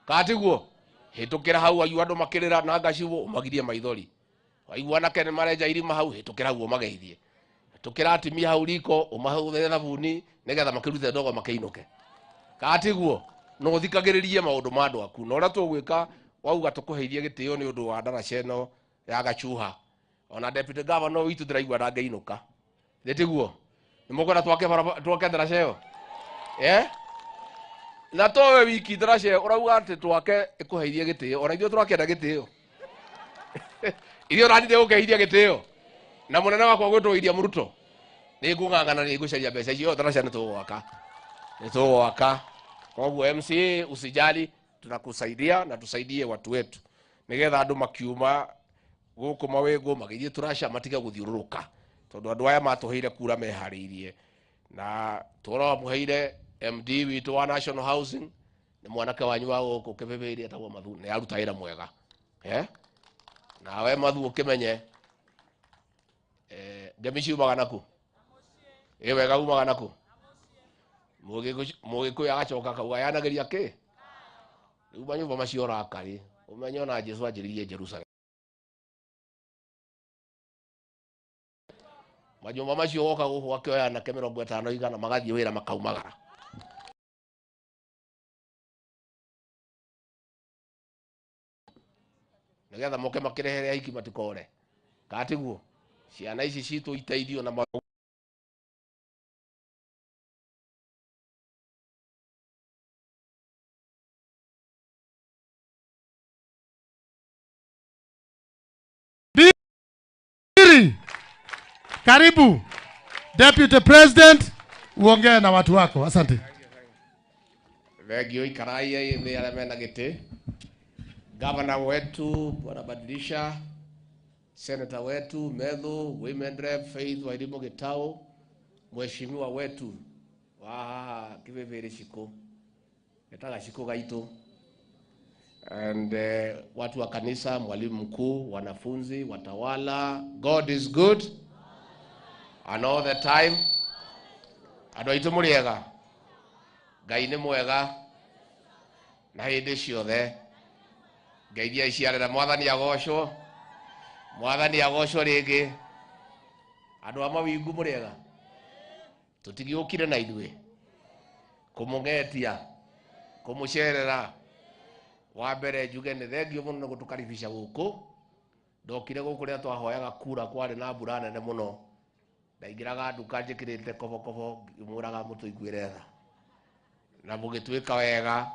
Kana tiguo? Hĩtũkĩra hau, waigua andũ makĩrĩra na ngacibu, ũmagirie maithori. Waigua anake nĩ marenja irima hau, hĩtũkĩra hau ũmageithie. Hĩtũkĩra atumia hau riko, ũmahũthĩre thabuni, nĩgetha makĩrute ndogo makĩinũke. Kana tiguo? No ũthikagĩrĩrie maũndũ ma andũ aku. Na ũrĩa tũgwĩka, wauga tũkũheithie gĩtĩo nĩ ũndũ wa ndaraca ĩno ya Gachuha. Ona deputy governor witũ ndĩraigua ndangĩinũka. Nĩ tiguo? Nĩ mũkwenda twake barabara, twake ndaraca ĩyo? Na to we wiki ndaraca ĩyo ũrauga atĩ twake ĩkũheithie gĩtĩo. Ona ithuĩ tũrakĩenda gĩtĩo. Ithuĩ ũrathiĩ gũkĩheithia gĩtĩo. Na mũnene wakwa gwĩtwo William Ruto. Nĩ ngũng'ang'ana, nĩ ngũcaria mbeca icio, ndaraca nĩ tũgwaka. Nĩ tũgwaka. Koguo MCA usijali, tunakusaidia na tusaidie watu wetu. Nĩgetha andũ makiuma gũkũ mawĩngũ magĩthiĩ tũraca matige gũthiũrũrũka. Tondũ andũ aya matũheire kura meharĩirie. Na tũramũheire MD witũ wa National Housing, nĩ mwanake wanyu wa gũkũ Kĩbĩbĩrĩ etagwo Mathu, nĩ aruta wĩra mwega. Nawe Mathu ũkĩmenye, ngemi ciumaga naku? Ĩ wega umaga naku? Mũgĩkũyũ agacoka akauga yanagĩria kĩ? Rĩu manyũmba macio ũraka rĩ, ũmenye ona Jesũ anjĩrĩirie Jerusalem. Manyũmba macio woka gũkũ akĩoya anake 50 igana magathiĩ wĩra makaumagara. Nĩgetha moke makĩrehere aiki matikore. Kana tiguo? Ciana ici citũ iteithio na Karibu Deputy President, uongee na watu wako. Asante. Thengio ikarai thĩ arĩa mena gĩtĩ. Governor wetu Bwana Badilisha, Senator wetu Methu, Women Rep Faith Wairimu Gitau, mheshimiwa wetu wa haha Kĩbĩbĩrĩ Shiko, etaga Shiko gaitũ, and watu wa kanisa, mwalimu mkuu, wanafunzi, watawala. God is good and all the time. Andũ aitũ mũrĩ ega? Ngai nĩ mwega na hĩndĩ ciothe. Ngai iria iciarĩra, Mwathani agocwo, Mwathani agocwo rĩngĩ. Andũ a mawingu mũrĩ ega? Tũtigĩũkire na ithuĩ kũmũgetia, kũmũcerera. Wa mbere njuge nĩ thengio mũno nĩ gũtũkaribisha gũkũ. Ndokire gũkũ rĩrĩa twahoyaga kura, kwarĩ na mbura nene mũno. Ndaingĩraga nduka njĩkĩrĩte kobokobo, ngĩmwĩraga mũtũiguĩre tha. Na mũgĩtwĩka wega,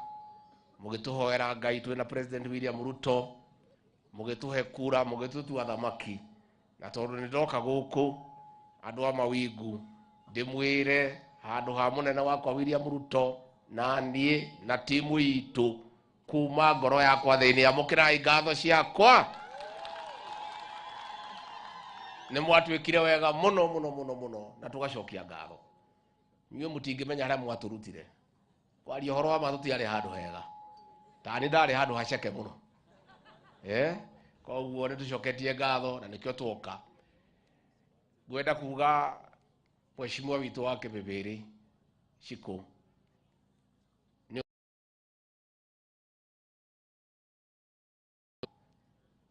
mũgĩtũhoera Ngai twĩna President William Ruto, mũgĩtũhe kura, mũgĩtũtua thamaki. Na tondũ nĩ ndoka gũkũ, andũ a mawingu, ndĩmwĩre handũ ha mũnene wakwa William Ruto na niĩ na timu itũ, kuma ngoro yakwa thĩinĩ, amũkĩrai ngatho ciakwa. Nĩ mwatwĩkire wega mũno mũno mũno mũno, na tũgacokia ngatho. Inyuĩ mũtingĩmenya harĩa mwatũrutire. Kwaria ũhoro wa ma tũtiarĩ handũ hega. Ta nĩ ndarĩ handũ haceke mũno. Koguo nĩ tũcoketie ngatho na nĩkĩo twoka. Ngwenda kuga mheshimiwa witũ wa Kĩbĩbĩrĩ Shiko, nĩ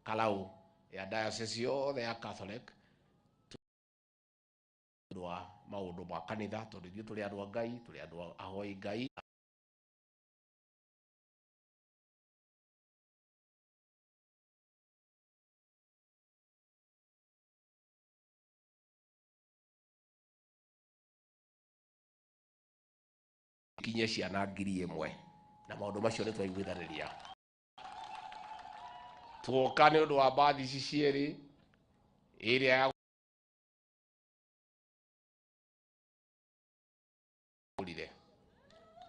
Kalau ya diocese yothe ya Catholic wa Maundu ma kanitha tondu ithuĩ tũrĩ andũ a Ngai, tũrĩ andũ ahoi Ngai. Kinye ciana 1000 na maundu macio nĩ twaiguithanĩria. Tuoka nĩ ũndũ wa mbathi ici cierĩ, ĩrĩa ya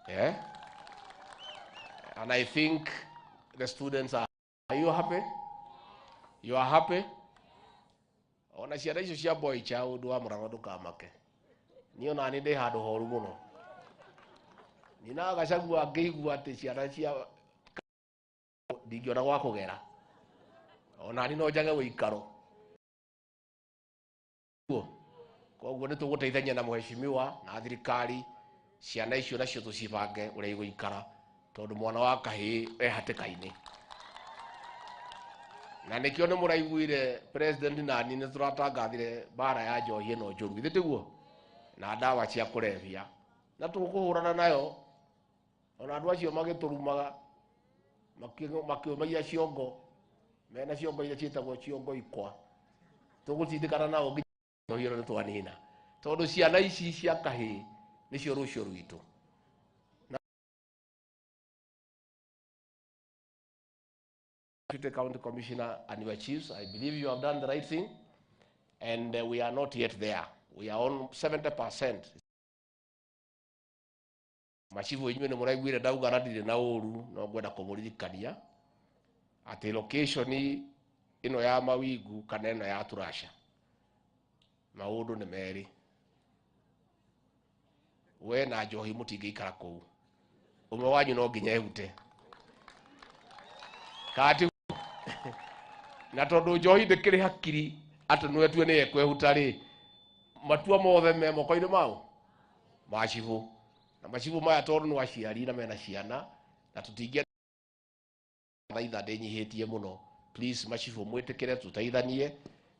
yeah? And I think the students are you happy? You are happy? Ona ciana icio cia boy child wa mũrango ndũkamake. Niĩ ona nĩ ndĩ handũ horu mũno. Nina Gachagua ngĩigua atĩ ciana cia ndingĩona gwa kũgera. Ona niĩ no njage wĩikaro. Koguo nĩ tũgũteithania na mheshimiwa na thirikari ciana icio nacio tũcibange ũrĩa igũikara tondũ mwana wa kahĩĩ e hatĩka-inĩ. Na nĩkĩo nĩ mũraiguire president na niĩ nĩ tũratangathire mbara ya njohi ĩno njũru, githĩ tiguo? Na ndawa cia kũrebia. Na tũkũhũrana nayo ona andũ acio magĩtũrumaga makĩũmagia ciongo, mena ciongo iria ciĩtagwo ciongo ikwa. Tũgũtindĩkana nao nginya njohi ĩno nĩ twanina tondũ ciana ici cia kahĩĩ nĩcio rũciũ rwitũ. Deputy County Commissioner and your chiefs, I believe you have done the right thing, and we are not yet there. We are on 70%. Machifu inyuĩ nĩ mũraiguire ndauga na ndirĩ na ũru, no ngwenda kũmũririkania atĩ location ĩno ya Mawingu kana ĩno ya Turasha, maũndũ nĩ merĩ. We na njohi mũtingĩikara kũu, ũmwe wanyu no nginya ehute. Kati na tondũ njohi ndĩkĩrĩ hakiri atĩ nĩwe tue nĩ ekwehuta rĩ, matua mothe me moko-inĩ mao macibũ. Na macibũ maya tondũ nĩ aciari na mena ciana na tũtingĩenda thaitha ndĩnyihĩtie mũno, please macibũ mwĩtĩkĩre tũteithanie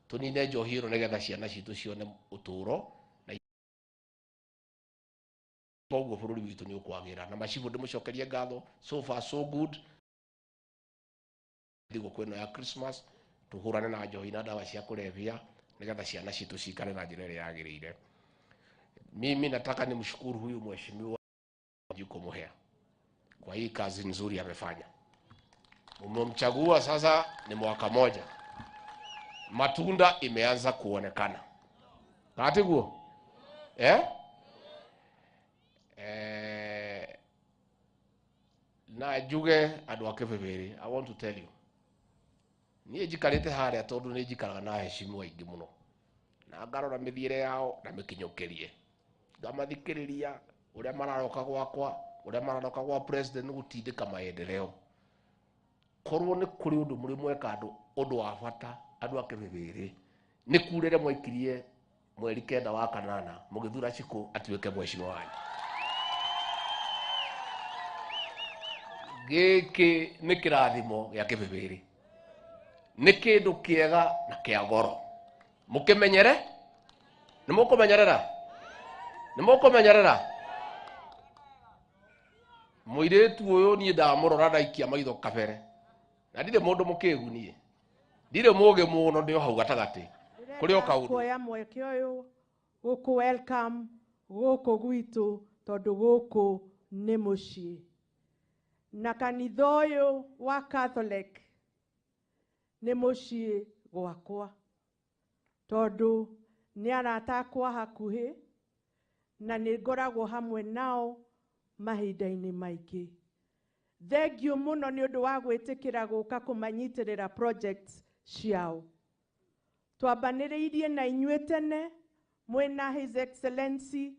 tũnine njohi ĩno nĩgetha ciana citũ cione ũtũũro na koguo bũrũri witũ nĩ ũkwagĩra. Na macibũ ndĩmũcokerie ngatho, so far so good. Thigũkũ ĩno ya Christmas tũhũrane na njohi na ndawa cia kũrebia nĩgetha ciana citũ cikare na njĩra ĩrĩa yagĩrĩire. Mimi nataka nimshukuru huyu mheshimiwa Wanjiku Muhia kwa hii kazi nzuri amefanya. Umemchagua sasa ni mwaka moja, matunda imeanza kuonekana. Katiguo? Eh? Na njuge andũ a Kĩbĩbĩrĩ, I want to tell you, niĩ njikarĩte harĩa tondũ nĩ njikaraga na aheshimiwa aingĩ mũno, na ngarora mĩthiĩre yao na mĩkinyũkĩrie, ngamathikĩrĩria ũrĩa mararoka gwakwa, ũrĩa mararoka gwa president gũtindĩka maendeleo. Korwo nĩ kũrĩ ũndũ mũrĩ mweka andũ ũndũ wa bata andũ a Kĩbĩbĩrĩ, nĩ kurĩre mwaikirie mweri 9 wa kanana mũgĩthura Shiko atuĩke mheshimiwa wanyu. Gĩkĩ nĩ kĩrathimo gĩa Kĩbĩbĩrĩ, nĩ kĩndũ kĩega na kĩa goro. Mũkĩmenyere, nĩ mũkũmenyerera, nĩ mũkũmenyerera. Mũirĩtu ũyũ niĩ ndamũrora ndaikia maitho kabere, na ndirĩ mũndũ mũkĩgu niĩ, ndirĩ mũgĩ mũno, ndĩ o hau gatagatĩ kũrĩ o kaũndũ. Kuoya mweke ũyũ gũkũ welcome gũkũ gwitũ tondũ gũkũ nĩ mũciĩ. Na kanitha ũyũ wa Catholic nĩ mũciĩ gwakwa tondũ nĩ arata akwa hakuhĩ na nĩ ngoragwo hamwe nao mahinda-inĩ maingĩ. Thengiũ mũno nĩ ũndũ wa gwĩtĩkĩra gũka kũmanyitĩrĩra projects ciao. Twambanĩrĩirie na inyuĩ tene mwĩna His Excellency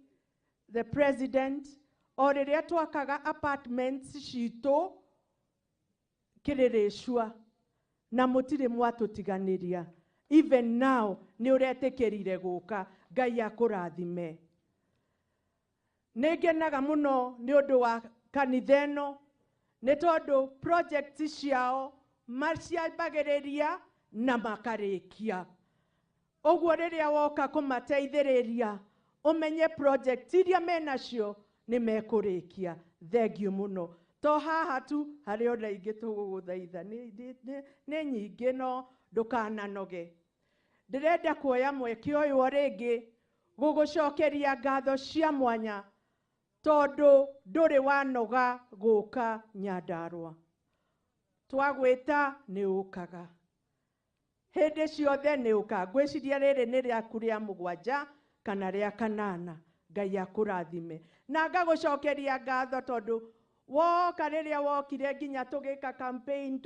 the President o rĩrĩa twakaga apartments citũ Kĩrĩrĩcua na mũtirĩ mwatũtiganĩria. Even now nĩ ũretĩkĩrire gũka, Ngai akũrathime. Nĩ ngenaga mũno nĩ ũndũ wa kanitha ĩno nĩ tondũ project ciao maciambagĩrĩria na makarĩkia. Ũguo rĩrĩa woka kũmateithĩrĩria Ũmenye project iria menacio nĩ mekũrĩkia. Thengiũ mũno. To haha tu, harĩ ona ingĩ tũgũgũthaitha nĩ nyingĩ, no ndũkananoge. Ndĩrenda kuoya mweke ũyũ o rĩngĩ gũgũcokeria ngatho cia mwanya tondũ ndũrĩ wanoga gũka Nyandarũa. Twagwĩta nĩ ũkaga hĩndĩ ciothe, nĩ ũka. Ngwĩciria rĩrĩ nĩ rĩaku rĩa 7 kana rĩa 8. Ngai akũrathime. Na ngagũcokeria ngatho tondũ woka rĩrĩa wokire nginya tũgĩka campaign,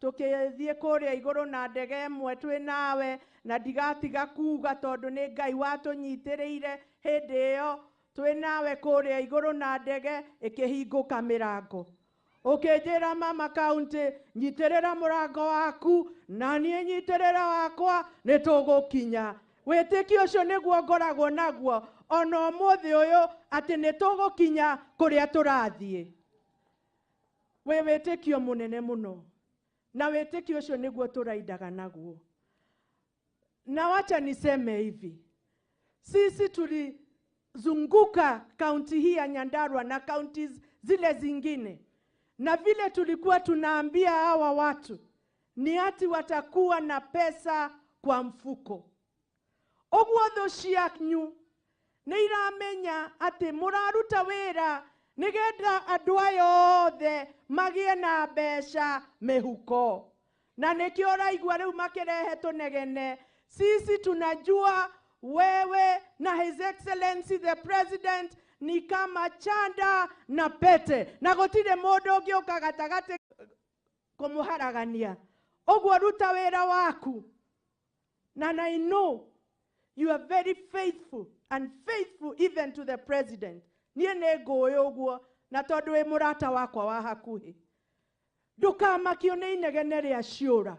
tũkĩthiĩ kũrĩa igũrũ na ndege ĩmwe twĩ nawe, na ndigatiga kuga tondũ nĩ Ngai watũnyitĩrĩire hĩndĩ ĩyo twĩ nawe kũrĩa igũrũ na ndege ĩkĩhingũka mĩrango. Ũkĩnjĩra, "Mama County, nyitĩrĩra mũrango waku na niĩ nyitĩrĩra wakwa, nĩ tũgũkinya." Wĩtĩkio ũcio nĩguo ngoragwo naguo ona ũmũthĩ ũyũ, atĩ nĩ tũgũkinya kũrĩa tũrathiĩ. Wĩ wĩtĩkio mũnene mũno, na wĩtĩkio ũcio nĩguo tũraindaga naguo. Na wacha niseme hivi, sisi tulizunguka kaunti hii ya Nyandarua na kaunti zile zingine, na vile tulikuwa tunaambia hawa watu ni ati watakuwa na pesa kwa mfuko. Ũguo thũ cianyu nĩ iramenya atĩ mũraruta wĩra nĩgetha andũ aya othe magĩe na mbeca mĩhuko, na nĩkĩo ũraigua rĩu makĩrehe tũnegene. Sisi tunajua wewe na His Excellency the President ni kama chanda na pete, na gũtirĩ mũndũ ũngĩũka gatagatĩ kũmũharagania. Ũguo ruta wĩra waku, na I know you are very faithful, and faithful even to the president. Niĩ nĩ ngũĩ ũguo, na tondũ wĩ mũrata wakwa wa hakuhĩ, ndũkamakio nĩ inegene rĩa ciũra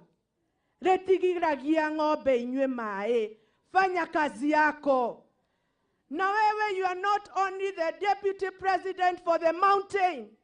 rĩtigiragia ng'ombe inyue maĩ. Fanya kazi yako. Na wewe, you are not only the deputy president for the mountain,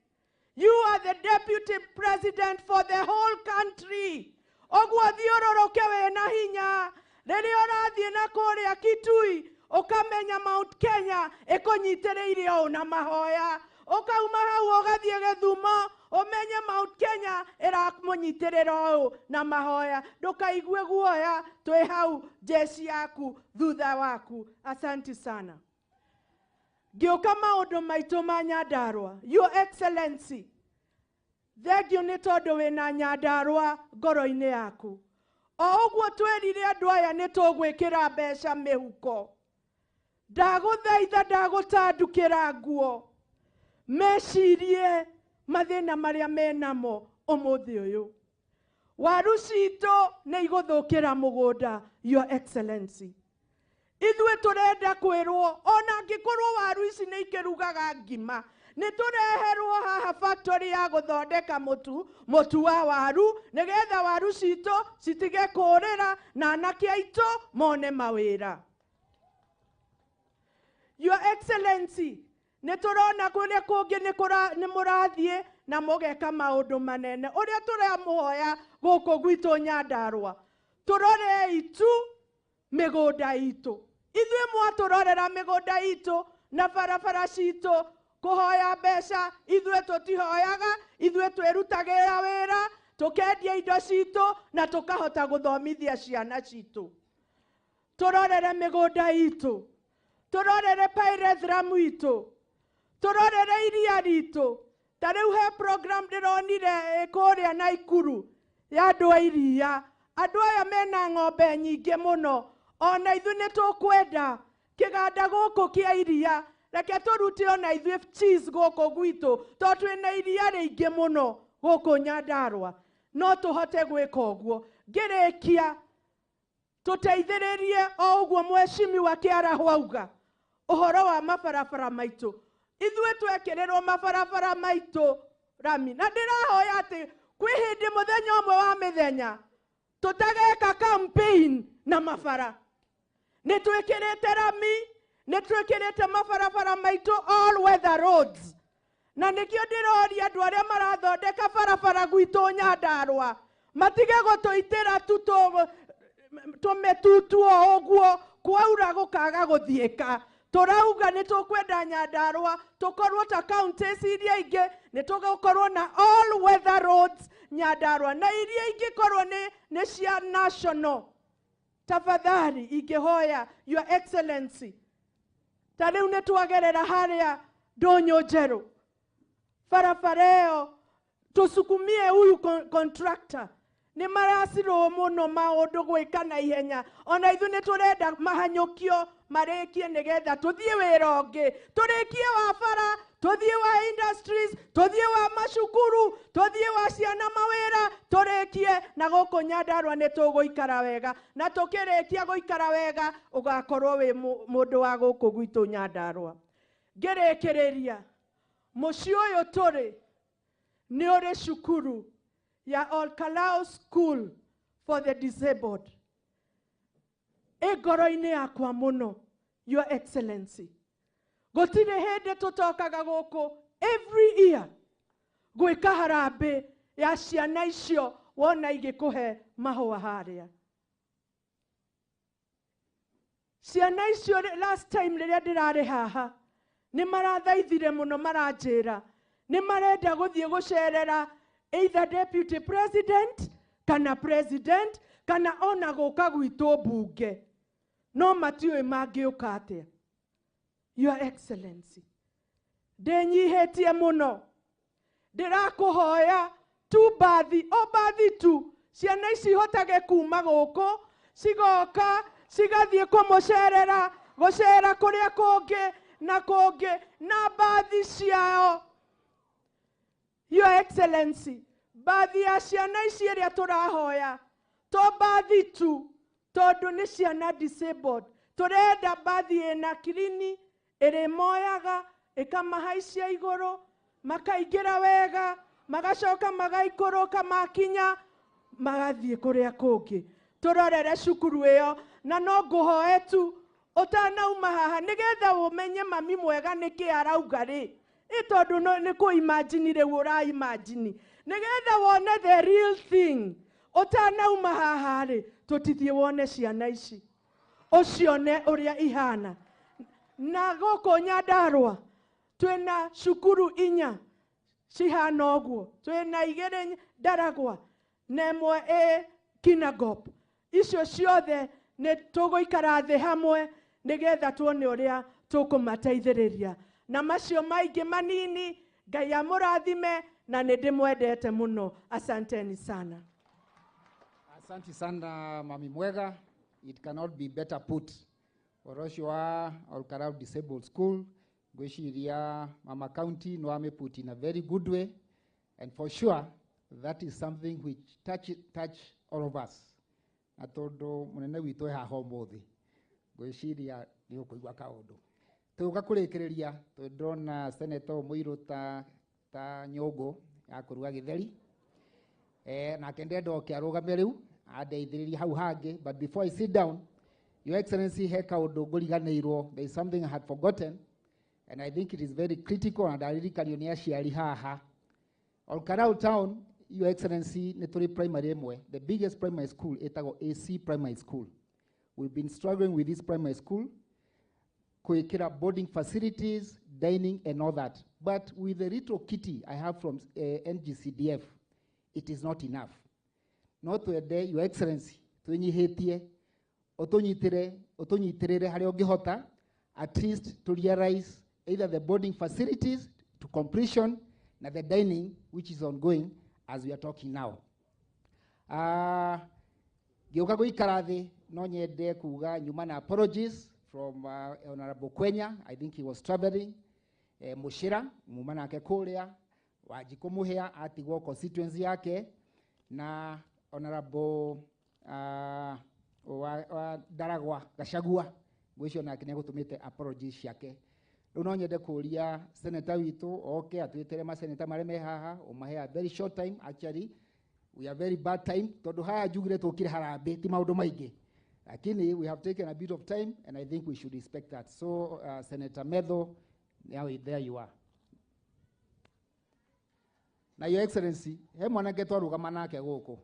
you are the deputy president for the whole country. Ũguo thiũrũrũke wĩna hinya. Rĩrĩa ũrathiĩ na kũrĩa Kitui, ũkamenya Mount Kenya ĩkũnyitĩrĩire ũũ na mahoya. Ũkauma hau ũgathiĩ Gĩthumo, ũmenye Mount Kenya ĩramũnyitĩrĩra ũũ na mahoya. Ndũkaigue guoya, twĩ hau jeshi yaku thutha waku. Asanti sana. Ngĩũka maũndũ maitũ ma Nyandarũa, Your Excellency, thengiũ nĩ tondũ wĩna Nyandarũa ngoro-inĩ yaku. O ũguo twĩrire andũ aya nĩ tũgwĩkĩra mbeca mĩhuko, ndagũthaitha, ndagũtandukĩra nguo, mecirie mathĩna marĩa menamo ũmũthĩ ũyũ. Waru citũ nĩ igũthũkĩra mũgũnda. Your Excellency, ithuĩ tũrenda kwĩrwo ona angĩkorwo waru ici nĩ ikĩrugaga ngima, nĩ tũreherwo haha factory ya gũthondeka mũtu, mũtu wa waru, nĩgetha waru citũ citige kũrĩra na anake aitũ mone mawĩra. Your Excellency, nĩ tũrona kũrĩa kũngĩ nĩ mũrathiĩ na mũgeka maũndũ manene. Ũrĩa tũramũhoya gũkũ gwitũ Nyandarũa, tũrorei tu mĩgũnda itũ. Ithuĩ mwatũrorera mĩgũnda itũ na barabara citũ, kũhoya mbeca ithuĩ tũtihoyaga. Ithuĩ twĩrutagĩra wĩra, tũkendia indo citũ na tũkahota gũthomithia ciana citũ. Tũrorere mĩgũnda itũ, tũrorere pyrethrum itũ, tũrorere iria ritũ. Ta rĩu he program ndĩronire kũrĩa Naikuru ya andũ a iria. Andũ aya mena ng'ombe nyingĩ mũno. Ona ithuĩ nĩ tũkwenda kĩganda gũkũ kĩa iria. Reke tũrute ona ithuĩ cheese gũkũ gwitũ, tondũ twĩna iria rĩingĩ mũno gũkũ Nyandarũa. No tũhote gwĩka ũguo. Ngĩrĩkia, tũteithĩrĩrie o ũguo mheshimiwa Kĩaraho auga ũhoro wa mabarabara maitũ. Ithuĩ twekĩrĩrwo mabarabara maitũ rami, na ndĩrahoya atĩ kwĩ hĩndĩ mũthenya ũmwe wa mĩthenya tũtageka campaign na mabara. Nĩ twĩkĩrĩte rami, nĩ twĩkĩrĩte mabarabara maitũ all weather roads, na nĩkĩo ndĩroria andũ arĩa marathondeka barabara gwitũ Nyandarũa matige gũtũitĩra tu tũmĩtutu o ũguo, kwaura gũkaga gũthiĩka. Tũrauga nĩ tũkwenda Nyandarũa tũkorwo ta counties iria ingĩ, nĩ tũgũkorwo na all weather roads Nyandarũa, na iria ingĩkorwo nĩ cia national. Tafadhali ingĩhoya Your Excellency, ta rĩu nĩ twagerera harĩa ndũnyũ njerũ, barabara ĩyo tũsukumie huyu contractor. Nĩ maracirwo mũno maũndũ gwĩka na ihenya, ona ithuĩ nĩ tũrenda mahanyũkio marĩkie nĩgetha tũthiĩ wĩra ũngĩ, tũrĩkie wa bara, tũthiĩ wa industries, tũthiĩ wa macukuru, tũthiĩ wa ciana mawĩra, tũrĩkie na gũkũ Nyandarũa nĩ tũgũikara wega, na tũkĩrĩkia gũikara wega ũgakorwo wĩ mũndũ wa gũkũ gwitũ Nyandarũa. Ngĩrĩkĩrĩria, mũciĩ ũyũ tũrĩ nĩ ũrĩ cukuru ya Olkalou School for the Disabled. Ĩ ngoro-inĩ yakwa mũno, Your Excellency. Gũtirĩ hĩndĩ tũtokaga gũkũ every year gwĩka harambĩ ya ciana icio wona igĩkũhe mahũa harĩa. Ciana icio last time rĩrĩa ndĩrarĩ haha nĩ marathaithire mũno, maranjĩra nĩ marenda gũthiĩ gũcerera either deputy president kana president kana ona gũka gwitũ mbunge, no matiũĩ mangĩũka atĩa. Your Excellency, ndĩnyihĩtie mũno, ndĩrakũhoya tu bathi, o bathi tu, ciana ici ihotage kuma gũkũ cigoka cigathiĩ kũmũcerera, gũcera kũrĩa kũngĩ na kũngĩ na bathi ciao. Your Excellency, bathi ya ciana ici ĩrĩa tũrahoya to bathi tu, tondũ nĩ ciana disabled. Tũrenda bathi ĩna kirini ĩrĩmoyaga ĩkamahaicia igũrũ, makaingĩra wega, magacoka magaikũrũka, makinya magathiĩ kũrĩa kũngĩ. Tũrorere cukuru ĩyo, na no ngũhoe tu ũtanauma haha nĩgetha ũmenye mami mwega nĩkĩ arauga rĩ, ĩ tondũ nĩ kũ imagine rĩu ũra imagine, nĩgetha wone the real thing. Ũtanauma haha rĩ, tũtithiĩ wone ciana ici, ũcione ũrĩa ihana. Na gũkũ Nyandarũa twĩna cukuru inya cihana ũguo, twĩna igĩrĩ Ndaragwa na ĩmwe ĩ Kinangop. Icio ciothe nĩ tũgũikara thĩ hamwe nĩgetha tuone ũrĩa tũkũmateithĩrĩria. Na macio maingĩ manini, Ngai amũrathime na nĩ ndĩmwendete mũno. Asanteni sana. Asante sana Mami Mwega. It cannot be better put. Ũhoro ũcio wa Olkalou Disabled School, ngwĩciria Mama County no ame put in a very good way, and for sure that is something which touch all of us. Na tondũ mũnene witũ e haha ũmũthĩ, ngwĩciria nĩ ũkũigua kaũndũ. Tũgũka kũrĩkĩrĩria, tondũ ndĩrona senator mũirũ ta nyũngũ ya kũruga gĩtheri. Nake ndenda oke arũgame rĩu andeithĩrĩrie hau hangĩ. But before I sit down, Your Excellency, he kaũndũ ngũriganĩirwo. There is something I had forgotten, and I think it is very critical, na ndaririkanio nĩ aciari haha. Olkalou Town, Your Excellency, nĩ tũrĩ primary ĩmwe, the biggest primary school ĩtagwo AC Primary School. We've been struggling with this primary school, kwĩkĩra boarding facilities, dining and all that. But with the little kitty I have from NGCDF, it is not enough. No twende, Your Excellency, twĩnyihĩtie, ũtũnyitĩrĩre harĩa ũngĩhota, at least to realize either the boarding facilities to completion na the dining, which is ongoing as we are talking now. Ngĩũka gũikara thĩ, no nyende kuga nyuma na apologies from Honorable Kwenya. I think he was traveling. Mushira, muma nake kũrĩa, Wanjikũ Mũhĩa atigwo constituency yake, na Honorable wa Ndaragwa Gachagua, ngwĩciria nake nĩegũtũmĩte apologies ciake. Rĩu no nyende kũria senator witũ oke atwĩtĩre maseneta marĩa me haha, ũmahe a very short time. Actually we are very bad time, tondũ haha njugire tũkire harambĩ ti maũndũ maingĩ, lakini we have taken a bit of time and I think we should respect that. So Senator Methu, now there you are. Na Your Excellency, he mwanake twarũgama nake gũkũ,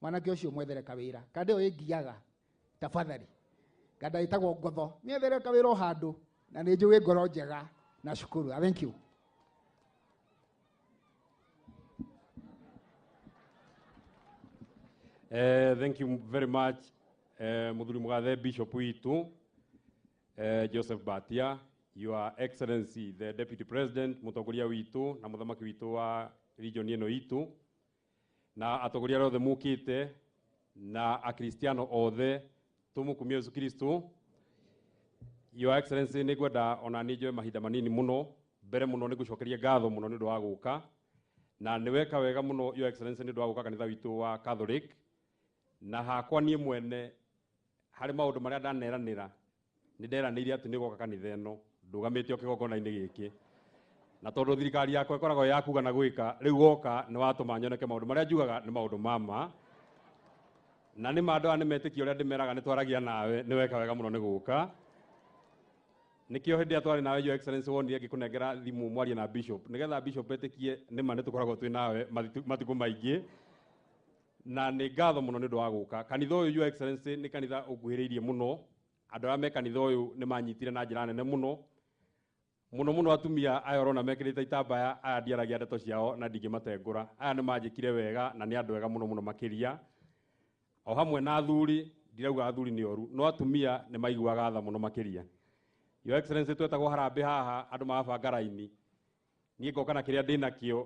mwanake ũcio mwethere kawĩra, kanda ĩyo ĩngiaga tafadhali, kanda ĩtagwo ngotho, mĩethere kawĩra o handũ. Na nĩ njũĩ ngoro njega na cukuru. Thank you. Thank you very much, Muthuri Mugathe Bishop witu, Joseph Batia, Your Excellency, the Deputy President, mutongoria witu na muthamaki witu wa region ino itu, na atongoria arĩa othe mukite na akristiano othe tumukumie Yesu Kristo. Your Excellency, nĩ ngwenda ona niĩ njoe mahinda manini mũno mbere mũno nĩ ngũcokeria ngatho mũno nĩ ũndũ wa gũka, na nĩ weka wega mũno Your Excellency nĩ ũndũ wa gũka kanitha witũ wa Catholic. Na hakwa niĩ mwene harĩ maũndũ marĩa ndaneranĩra, nĩ nderanĩire atĩ nĩ goka kanitha ĩno ndũgamĩte o kĩgongona-inĩ gĩkĩ, na tondũ thirikari yakwa ĩkoragwo ya kuga na gwĩka, rĩu woka nĩ watũma nyoneke maũndũ marĩa njugaga nĩ maũndũ ma ma, na nĩ ma andũ aya nĩ metĩkia ũrĩa ndĩmeraga nĩ twaragia nawe, nĩ weka wega mũno nĩ gũka. Nĩkĩo hĩndĩ ĩrĩa twarĩ nawe Your Excellency wonire ngĩkũnengera thimũ mwarie na Bishop, nĩgetha Bishop etĩkie nĩ ma nĩ tũkoragwo twĩ nawe matukũ maingĩ. Na nĩ ngatho mũno nĩ ũndũ wa gũka kanitha ũyũ. Your Excellency, nĩ kanitha ũnguhĩrĩirie mũno. Andũ arĩa me kanitha ũyũ nĩ manyitire na njĩra nene mũno mũno mũno. Atumia aya ũrona mekĩrĩte itambaya aya, ndiaragia ndeto ciao na ndingĩmatengũra. Aya nĩ manjĩkire wega na nĩ andũ ega mũno mũno makĩria, o hamwe na athuri. Ndirauga athuri nĩ oru, no atumia nĩ maiguaga tha mũno makĩria. Your Excellency, twetagwo harambĩ haha, andũ magabanga raini, niĩ ngoka na kĩrĩa ndĩnakĩo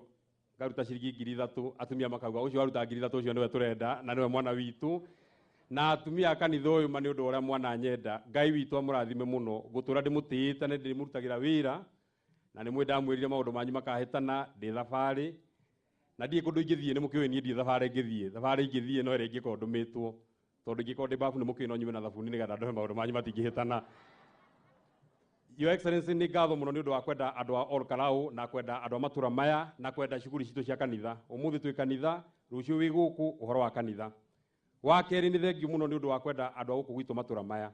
ngaruta ciringi 3,000. Atumia makauga ũcio waruta 3,000 ũcio nĩwe tũrenda na nĩwe mwana witũ. Na atumia a kanitha ũyũ ma nĩ ũndũ ũrĩa mwana nyenda, Ngai witũ amũrathime mũno. Ngũtũra ndĩmũtĩĩte na ndĩmũrutagĩra wĩra, na nĩ mwĩ ndamwĩrire maũndũ manyu makahĩtana ndĩ thabarĩ, na ndirĩ kũndũ ingĩthiĩ. Nĩ mũkĩũĩ niĩ ndirĩ thabarĩ ingĩthiĩ, thabarĩ ingĩthiĩ no ĩrĩa ingĩkorwo ndũmĩtwo, tondũ ingĩkorwo ndĩ babu nĩ mũkĩũĩ no nyume na thabuni nĩgetha ndore maũndũ manyu matingĩhĩtana. Your Excellency, nĩ ngatho mũno nĩ ũndũ wa kwenda andũ a Ol Kalou na kwenda andũ a matũra maya na kwenda cukuru citũ cia kanitha. Ũmũthĩ twĩ kanitha, rũciũ wĩ gũkũ ũhoro wa kanitha. Wa kerĩ, nĩ thengiũ mũno nĩ ũndũ wa kwenda andũ a gũkũ gwitũ matũra maya.